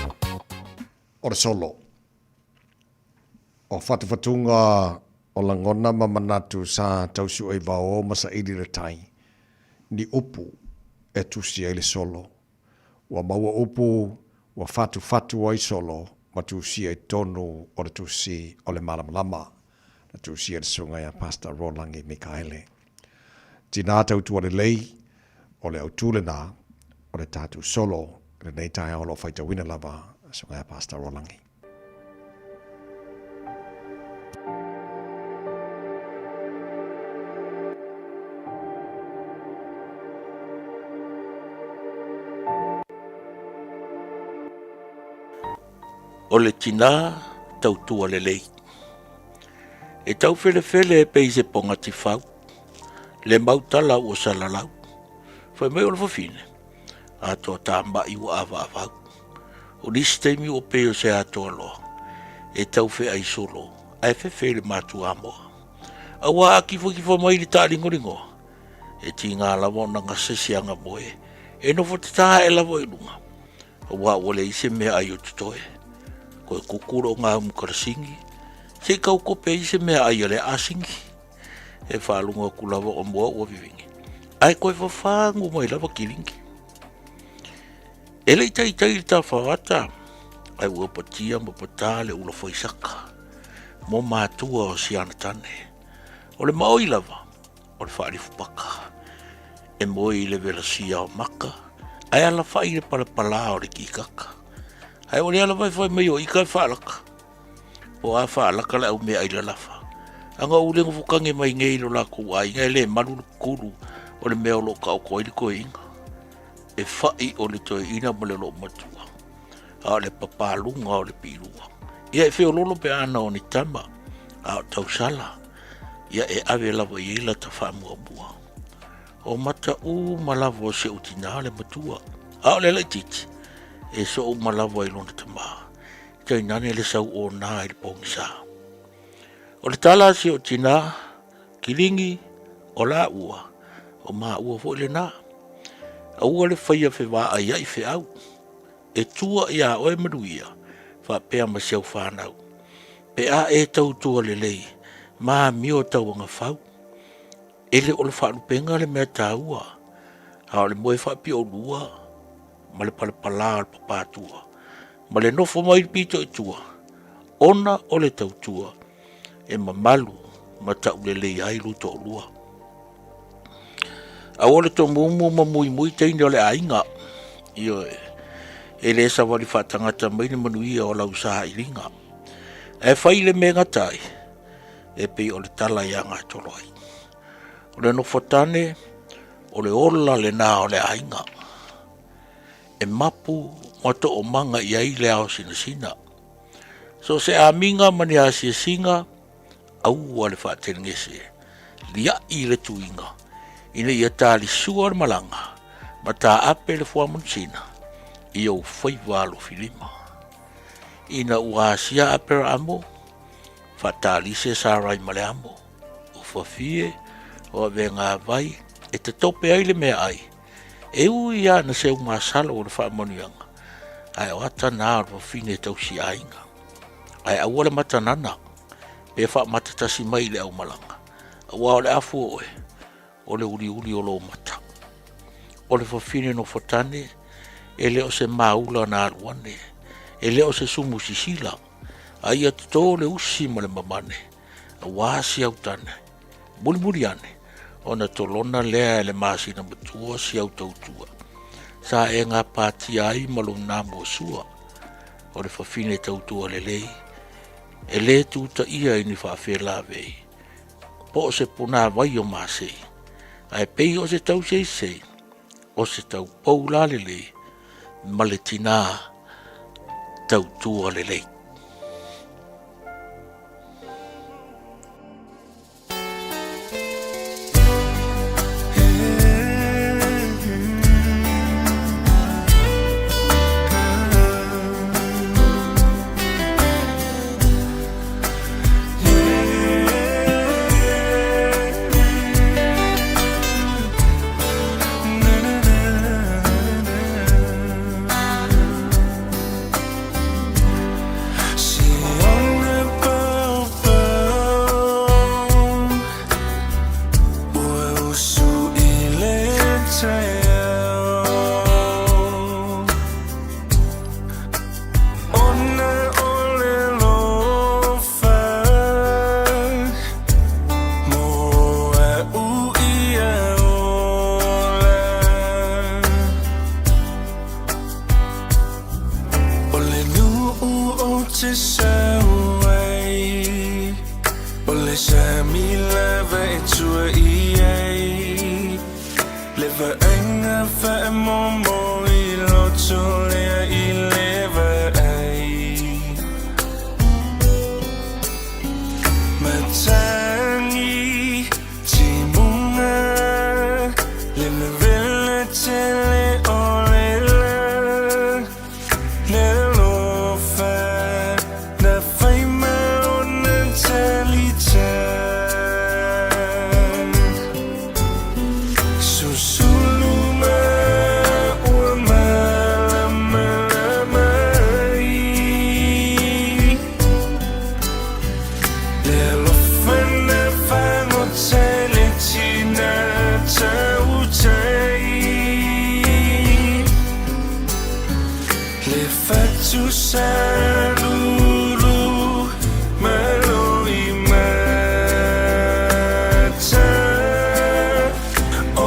Speaker 3: O le solo. O fatufatuga o lagona ma manatu sa tausiuʻai vao ma saili le tai, ni upu e tusi ai le solo. Ua maua upu ua fatufatu ai solo ma tusia i totonu o le tusi o le Malamalama, na tusia e le Susuga ia Pastor Rolangi Mikaele. Tinā tautua lelei, o le autū lenā o le tatou solo i lenei taeao o lo o faitauina lava Susuga ia Pastor Rolangi.
Speaker 23: O le tinā tautua lelei. E taufelefele e pei se poga tifau. Le mau tala ua salalau. Fai mai o le fafine, atoa tamai ua avaavau. O nisi taimi ua pei o se atoa loa, e tau feai solo, ae fefe i le matuamoa. Auā a kifakifa mai le taaligoligoa, e tigā lava ona gase se agamoe, e nofo tatā ae lava i luga, auā ua leai se meaai o totoe. Koe kuku loo gaumu kalasingi, se i kau kope ai se meaai a le asingi. E faalogo atu lava o moa ua vivigi, ae koe fafagu mai lava kilingi. E le i taitai le tafaata, ae ua patia ma patā le ula faisaka mo matua o si ana tane. O le maoi lava, o le faalifupaka. E moe i le velasia o maka, ae alafai i le palapalā o le kikaka. Ae o lea lava e fai mai o ika e faalaka. Po a faalaka le au meaai lalafa. Aga ou le gofotage mai nei i lo lakou aiga e le malu le kulu o le mea o lo o taoto ai le toeaina. E fa'i o le toeaina ma le loomatua, a o le papaluga o le piilua. Ia e feololo pe ana o ni tama, a o tausala, ia e ave lava i ai lata faamuamua. O mata uma lava o si ou tinā le matua, a o le laitiiti, e soo uma lava i lona tamā, tainane le sau onā i le pogisa. O le tala a si ou tinā, Kiligi, o lāua, o māua foi lenā. Aua le faia fevaaiaʻi feau, e tua iā oe manuia, faapea ma si au fanau. Pe a e tautua lelei, ma amio tauagafau. E le o le faalupega le mea taua, a o le moe faapioolua ma le palapalā o le papatua, ma le nofo mai le pito i tua, ona o le tautua e mamalu ma taulelei ai lou toalua. Aua le tomumu ma muimui teine o le aiga. Ioe, e le savali faatagata mai le manuia o lau sailiga. Ae fai le mea gata ai, e pei o le tala ia gatolo ai. O le nofo tane, o le ola lena o le aiga. E mapu ma toomaga i ai le ao sinasina. So se amiga ma ni asiasiga, aua le faatelegese, liaʻi le tuiga, ina ia talisua le malaga ma taape le fuamanusina i ou faiva alofilima. Ina ua asia Aperaamo, faatalise Sarai ma le amo, o fafie, o avegāvai, e tatope ai le meaai, E ui lava na seu masalo o le faamanuiaga, ae o ata na o le fafine tausi aiga. Ae aua le matanana, pe faamatatasi mai i le aumalaga, aua o le afu o oe, o le uliuli o lou mata. O le fafine nofotane, e le o se maula na alu ane, e le o se sumu sisila, a ia toto le usi ma le mamane, aua si autane, Mulimuli ane, ona tolona lea e le masina matua si au tautua. Sa e gapatia ai ma lou namo sua, o le fafine tautua lelei, e le tutaia i ni faafelavei, po o se punāwai o masei, ae pei o se tauseisei, o se taupou lalelei ma le tinā tautua lelei.
Speaker 4: fatu salulu malo i mata O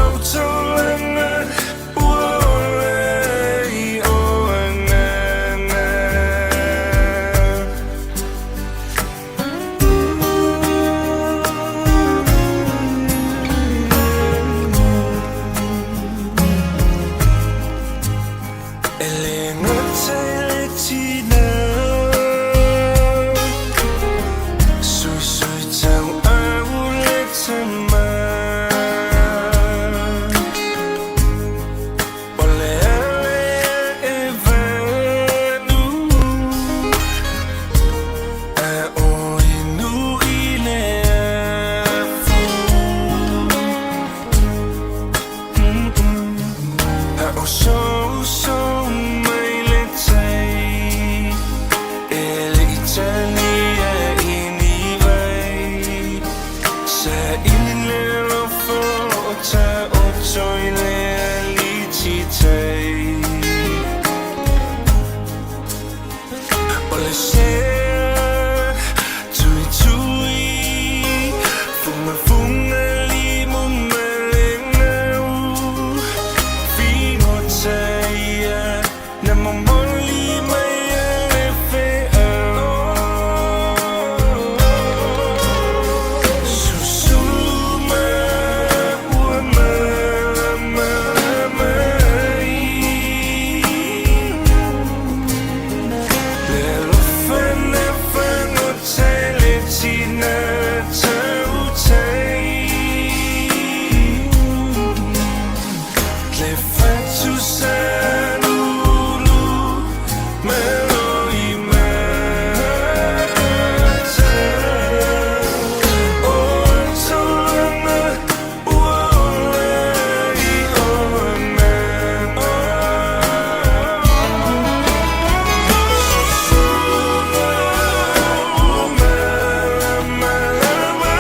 Speaker 4: au taulanga ua ola i o agaga. E le gata i le tina Suisui tauau le tama O le ale e vanu A o inu i le afu A o souso mai le tai E le i talia i ni vai Sa ili le alofa o taoto i le aliti tai O le sea tuitui Fugafuga limu ma le gau Figota ia na momoli mai e le feau Susulu ma ua malamalama ai Le alofa na fagota i le tina tautai Le fatu salulu malo i mata O taulanga ua ola i o agaga Malamalama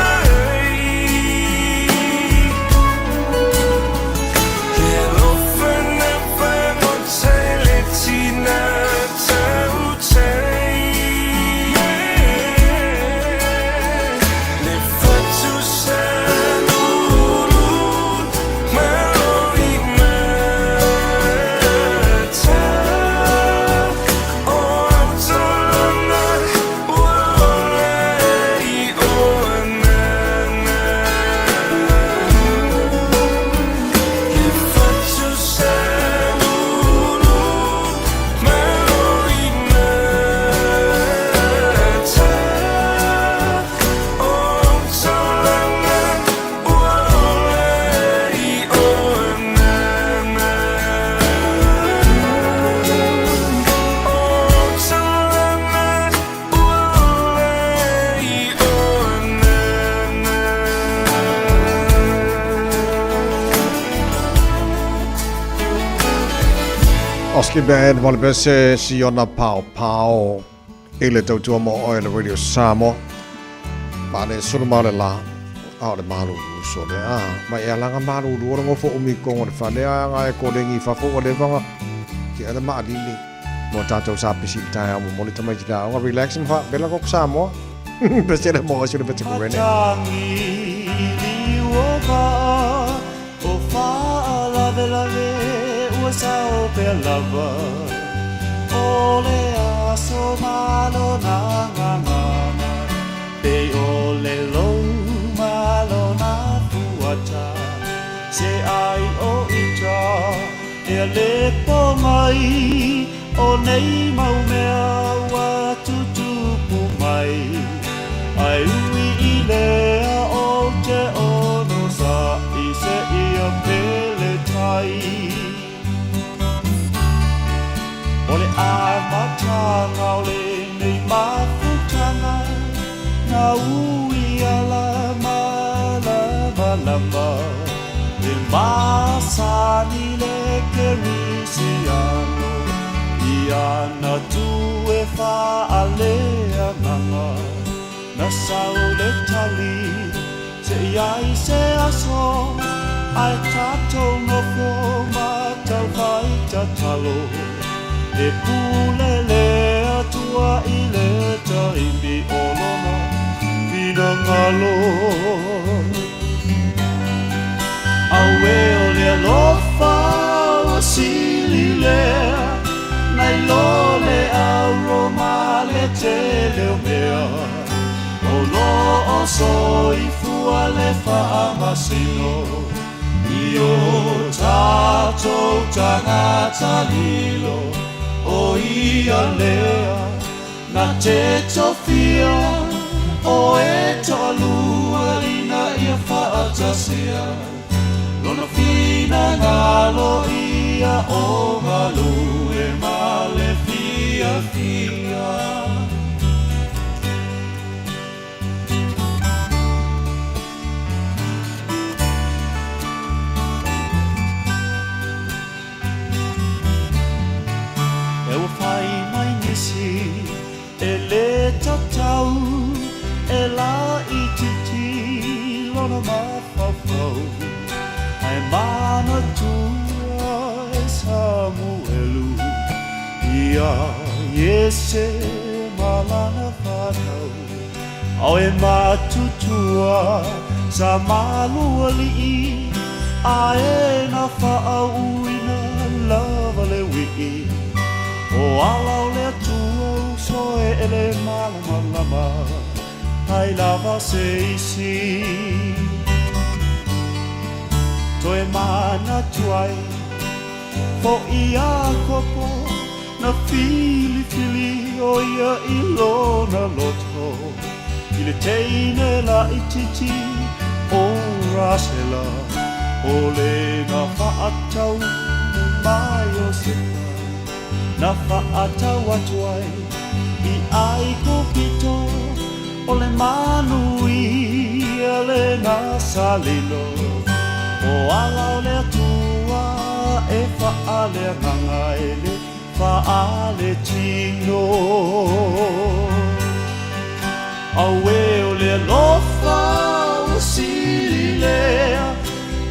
Speaker 4: ai Le alofa na fagota i le tina tautai Le fatu salulu malo i mata O au taulanga ua ola i o agaga Le fatu salulu malo i mata O au taulanga ua ola i o agaga O au taulanga ua ola i o agaga.
Speaker 3: Oskey Band mo le pese Siona Pao Pao i le tautua mo oe le Radio Samoa. Ma le sulu ma le la a o le malulu so le a ma e alanga malulu o le ngofo umi kongo le fale a nga e kolengi fafo o le vanga ki ala ma alili mo tātou sa pisi i tae mo moli tamai ki la o relax ma bela ko Samoa pese le mo asu le pete ko rene.
Speaker 6: Matangi liu o vaa o faalavelave ua sao pea lava o le aso malona gagana pei o le lou malona fuata se ai o ita e lepo mai o nei mau mea ua tutupu mai ai ui i lea o te onosa'i seia pele tai. O le amataga o lenei mafutaga na ui ala malamalama e masani le Kerisiano i ana tu e faaleagaga na sau le tali se i ai se aso ae tatou nofo ma taufai tatalo. E pule le Atua i le taimi o lona finagalo. Auē o le alofa ua sili lea nai lo le auro ma le tele o mea, o lo o soifua le faamasino i o tatou tagata lilo, o ia lea na te tofia o e toalua ina ia faatasia lona finagalo ia o galue ma le fiafia. E ua fai mai nisi e lē tatau e laitiiti lona mafaufau, ae manatua e Samuelu ia Iese ma lana fanau. Ao e matutua sa malualii, ae na faauuina lava le uii. O ala o le Atua uso e ele malamalama, ai lava se isi. Toe manatu ai fo'i Iakopo na filifili o ia i lona loto i le teine laitiiti o Rasela, o le na fa'atau ma Iosepa, na fa'atau atu ai i Aikupito, o le manuia lena sa lilo. O ala o le Atua e fa'aleagaga e le faaletino. Auē o le alofa ua sili lea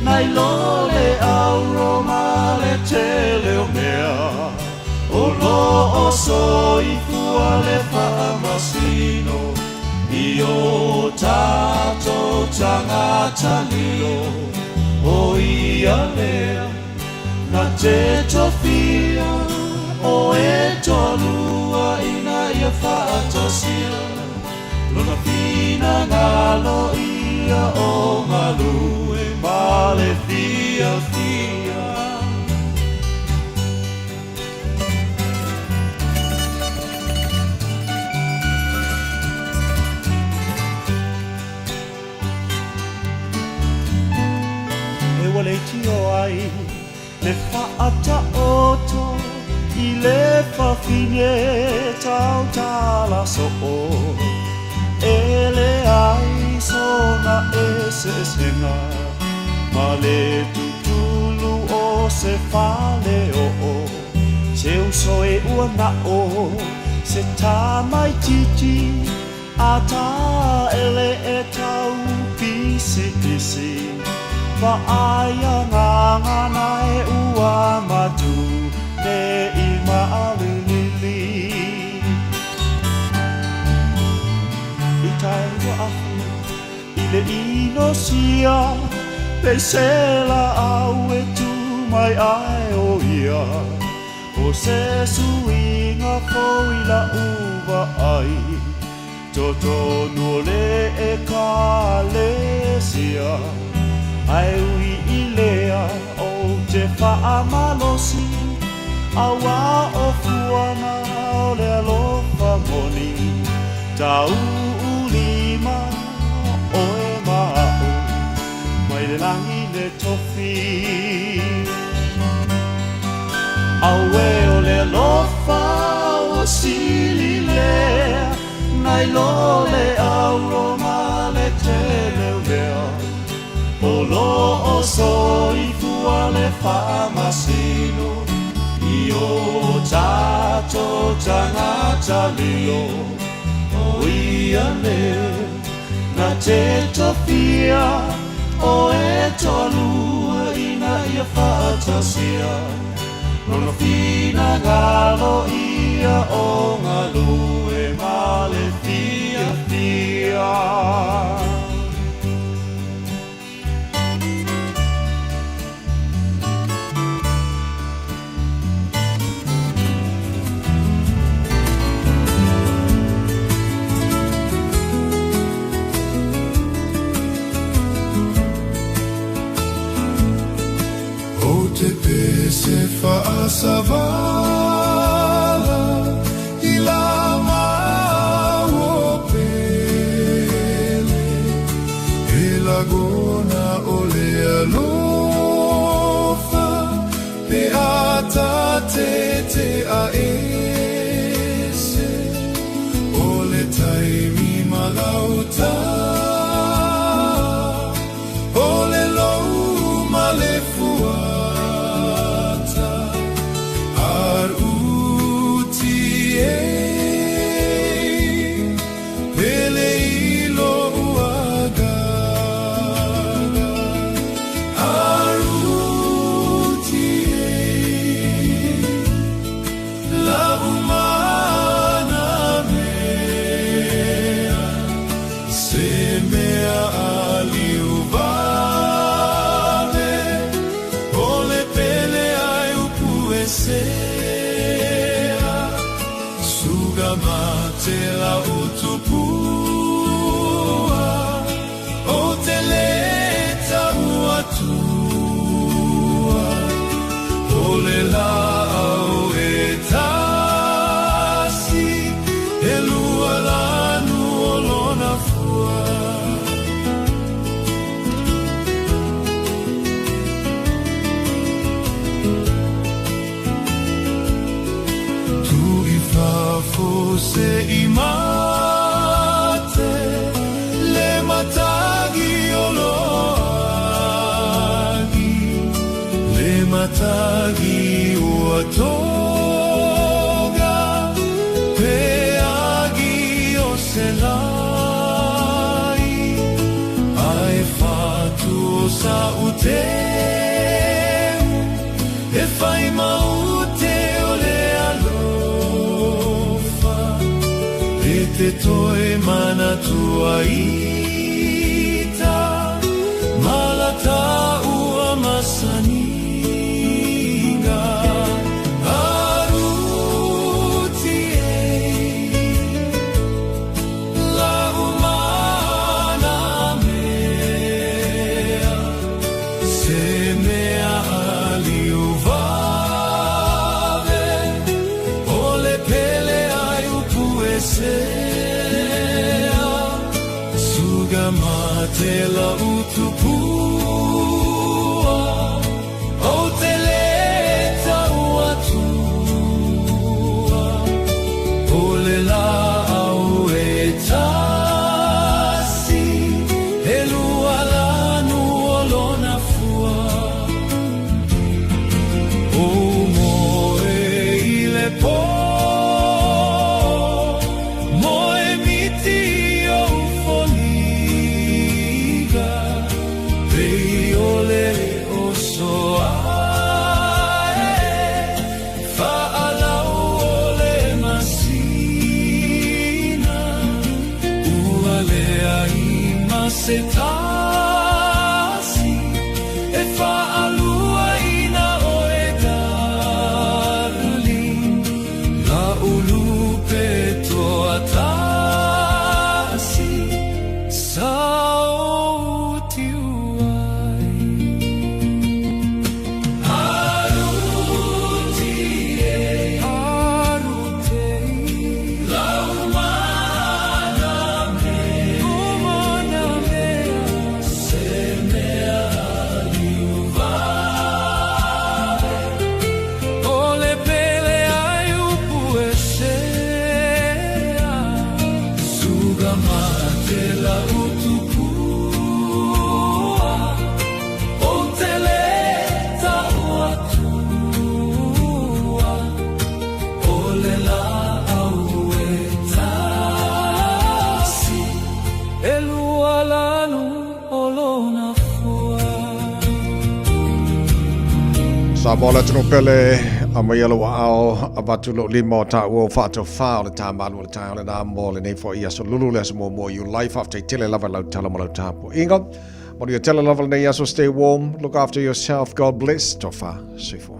Speaker 6: nai lo le auro ma le tele o mea, o lo o soifua le faamasino i o tatou tagata lilo, o ia lea na te tofia o e toalua ina ia faatasia lona finagalo ia o galue ma le fiafia. E ua leitio ai le faataoto i le fafine tautala soo, e leai sona eseesega ma le tutulu o se faleoo. Se uso e ua nao se tamaititi a taele e tau pisipisi, vaai agaga e ua matu ne i maalilili. I tai ua afu i le inosia, peisela au e tu mai ai o ia, o se suiga fou i la'u vaai, totonu o le Ekalesia. Ae ui i lea ou te faamalosi, auā o fuaga o le alofa moni, tauulima oe ma a'u mai le lagi le tofi. Auē o le alofa ua sili lea nai lo le auro ma le tele o mea, o lo o soifua le faamasino i o tatou tagata lilo, o ia lea na te tofia o e toalua ina ia faatasia. Lona finagalo ia o galue ma le fiafia. Ou te pese faasavala i la maua pele, e lagona o le alofa pe a tatete a ese, o le taimi ma lauta, o le lou ma le fuata, R.U.T.A. Pele i lo'u agaga, R.U.T.A. Lau mana mea, se mea a liu vave, o le pele ai upu e sea, suga mate la utupua, o te le tau atua, o le laau e tasi, e lua lanu o lona fua. Tu i fafo se i mate, le matagi o lo agi, le matagi ua toga, pe agi o se lai, ae fatu o sa uteu, e fai maute o le alofa, e te toe manatua ita, malata ua masaniga. R.U.T.A. Lau mana mea, se mea a liu vave, o le pele ai upu e sea, suga mate la utupua, o te le tau atua, o le laau e tasi, e lua lanu o lona fua. O moe i le pō, moe miti o foliga, pei o le oso ae, faalau o le masina, ua leai ma se tasi, e faalua ina oe darling, la ulupe toatasi, sa ou tiu ai. R.U.T.A. R.U.T.A. Lau mana mea, mana mea, se mea a liu vave, o le pele ai upu e sea.
Speaker 3: Samoa le atunuu pele, aumaia lou aao, avatu lou lima o taua o faatofa o le tā malu o le taeao lena mo lenei foi aso lulu le aso muamua o Iulai. Faafetai tele lava i lau tala ma lau tapuaiga. Manuia tele lava lenei aso. Stay warm, look after yourself, God bless. Tofa, soifua.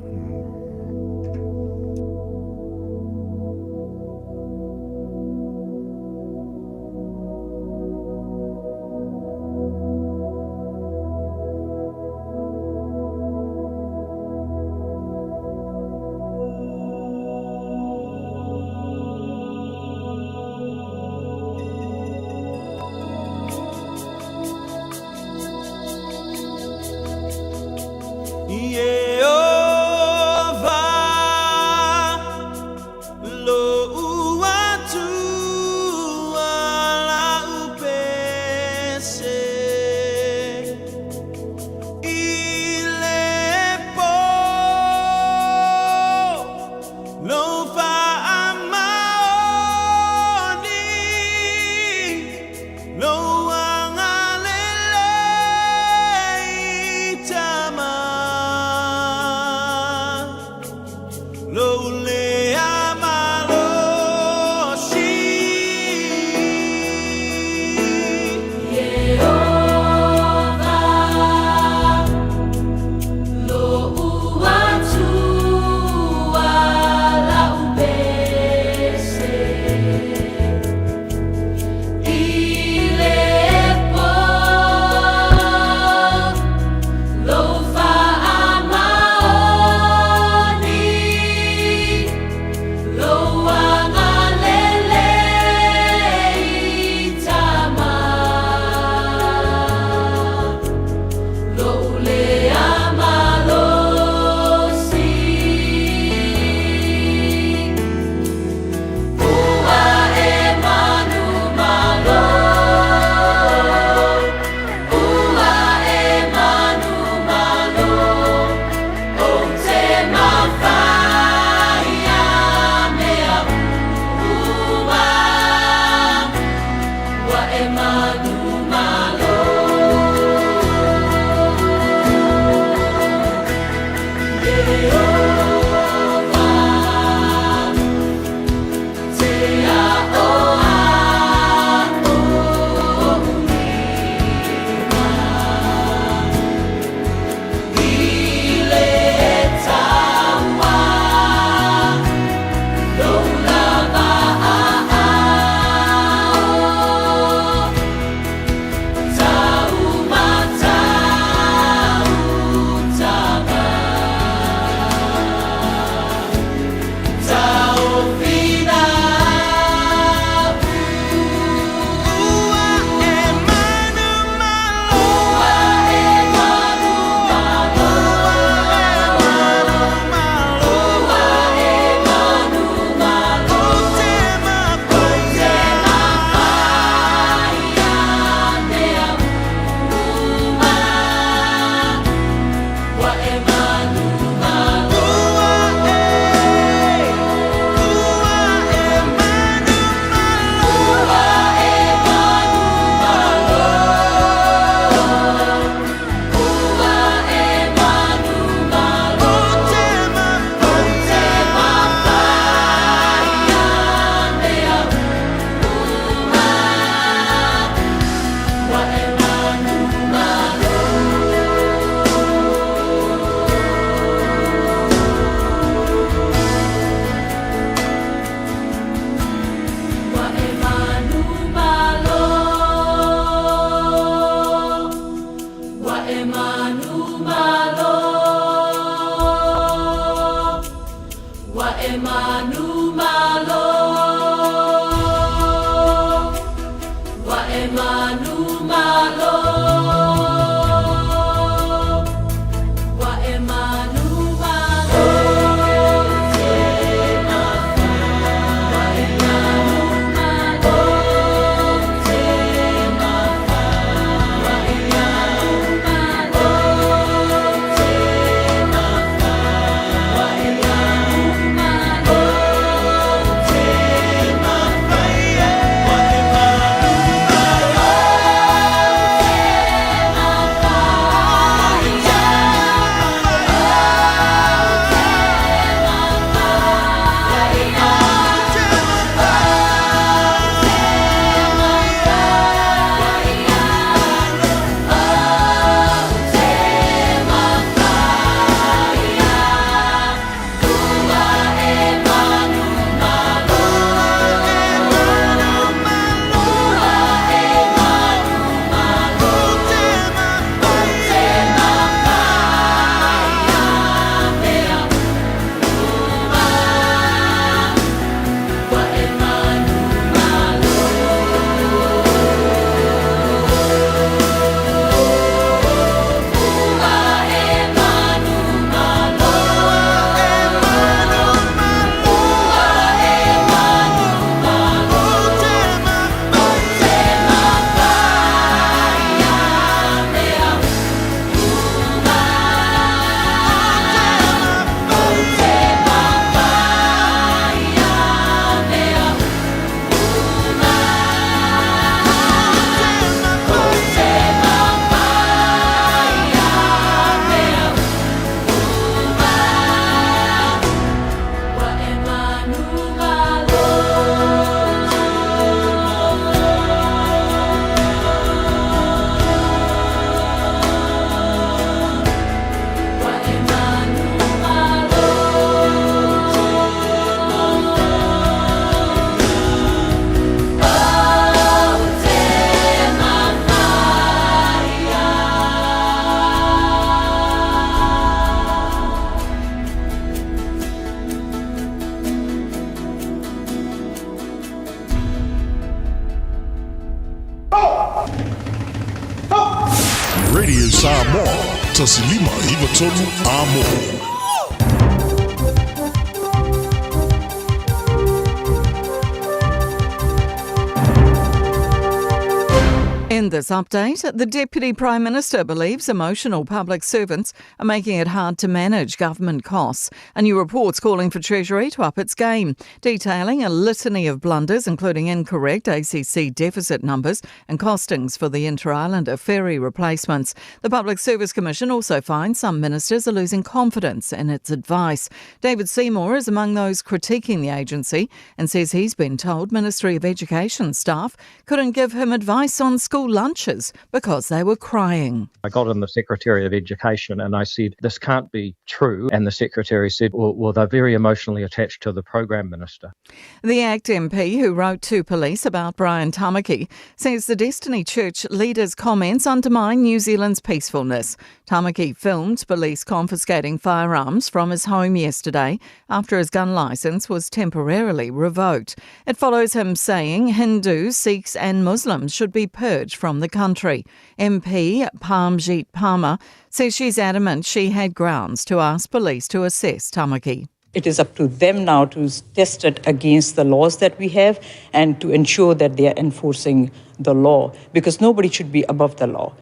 Speaker 4: Yeah, oh.
Speaker 2: Samoa, 1593 Amo.
Speaker 7: In this update, the Deputy Prime Minister believes emotional public servants are making it hard to manage government costs. A new report's calling for Treasury to up its game, detailing a litany of blunders, including incorrect ACC deficit numbers and costings for the Interislander ferry replacements. The Public Service Commission also finds some ministers are losing confidence in its advice. David Seymour is among those critiquing the agency and says he's been told Ministry of Education staff couldn't give him advice on school lunches because they were crying.
Speaker 9: I got in the Secretary of Education and I said, This can't be true. And the Secretary said, Well, well they're very emotionally attached to the program minister.
Speaker 7: The ACT MP who wrote to police about Brian Tamaki says the Destiny Church leader's comments undermine New Zealand's peacefulness. Tamaki filmed police confiscating firearms from his home yesterday after his gun licence was temporarily revoked. It follows him saying Hindus, Sikhs and Muslims should be purged from the country. MP Parmjeet Parmar says she's adamant she had grounds to ask police to assess Tamaki.
Speaker 11: It is up to them now to test it against the laws that we have and to ensure that they are enforcing the law because nobody should be above the law.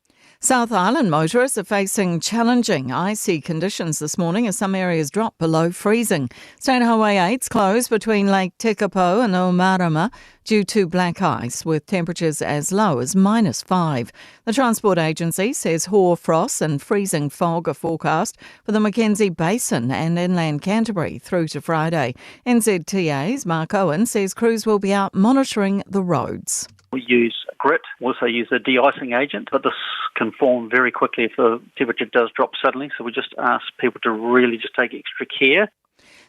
Speaker 7: South Island motorists are facing challenging icy conditions this morning as some areas drop below freezing. State Highway 8's closed between Lake Tekapo and Omarama due to black ice, with temperatures as low as minus 5. The Transport Agency says hoar frost and freezing fog are forecast for the Mackenzie Basin and inland Canterbury through to Friday. NZTA's Mark Owen says crews will be out monitoring the roads.
Speaker 12: We use grit, we also use a de-icing agent, but this can form very quickly if the temperature does drop suddenly. So we just ask people to really just take extra care.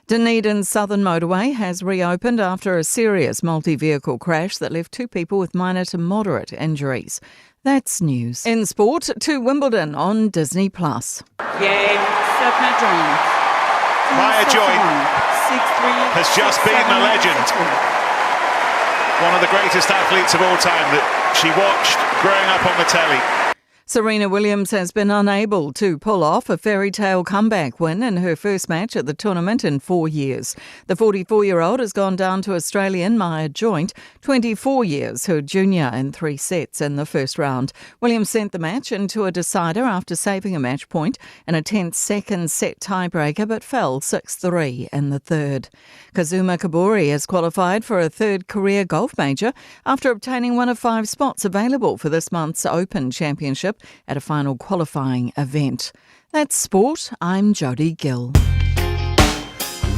Speaker 7: Dunedin's Southern Motorway has reopened after a serious multi vehicle crash that left two people with minor to moderate injuries. That's news. In sport, to Wimbledon on Disney Plus.
Speaker 13: Game, set, match
Speaker 14: Maya Joint has just been the legend. One of the greatest athletes of all time that she watched growing up on the telly.
Speaker 7: Serena Williams has been unable to pull off a fairy tale comeback win in her first match at the tournament in four years. The 44 year old has gone down to Australian Maya Joint, 24 years her junior, in three sets in the first round. Williams sent the match into a decider after saving a match point in a tense second set tiebreaker but fell 6 3 in the third. Kazuma Kobori has qualified for a third career golf major after obtaining one of five spots available for this month's Open Championship at a final qualifying event. That's sport. I'm Jody Gill.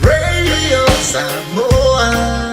Speaker 24: Radio Samoa.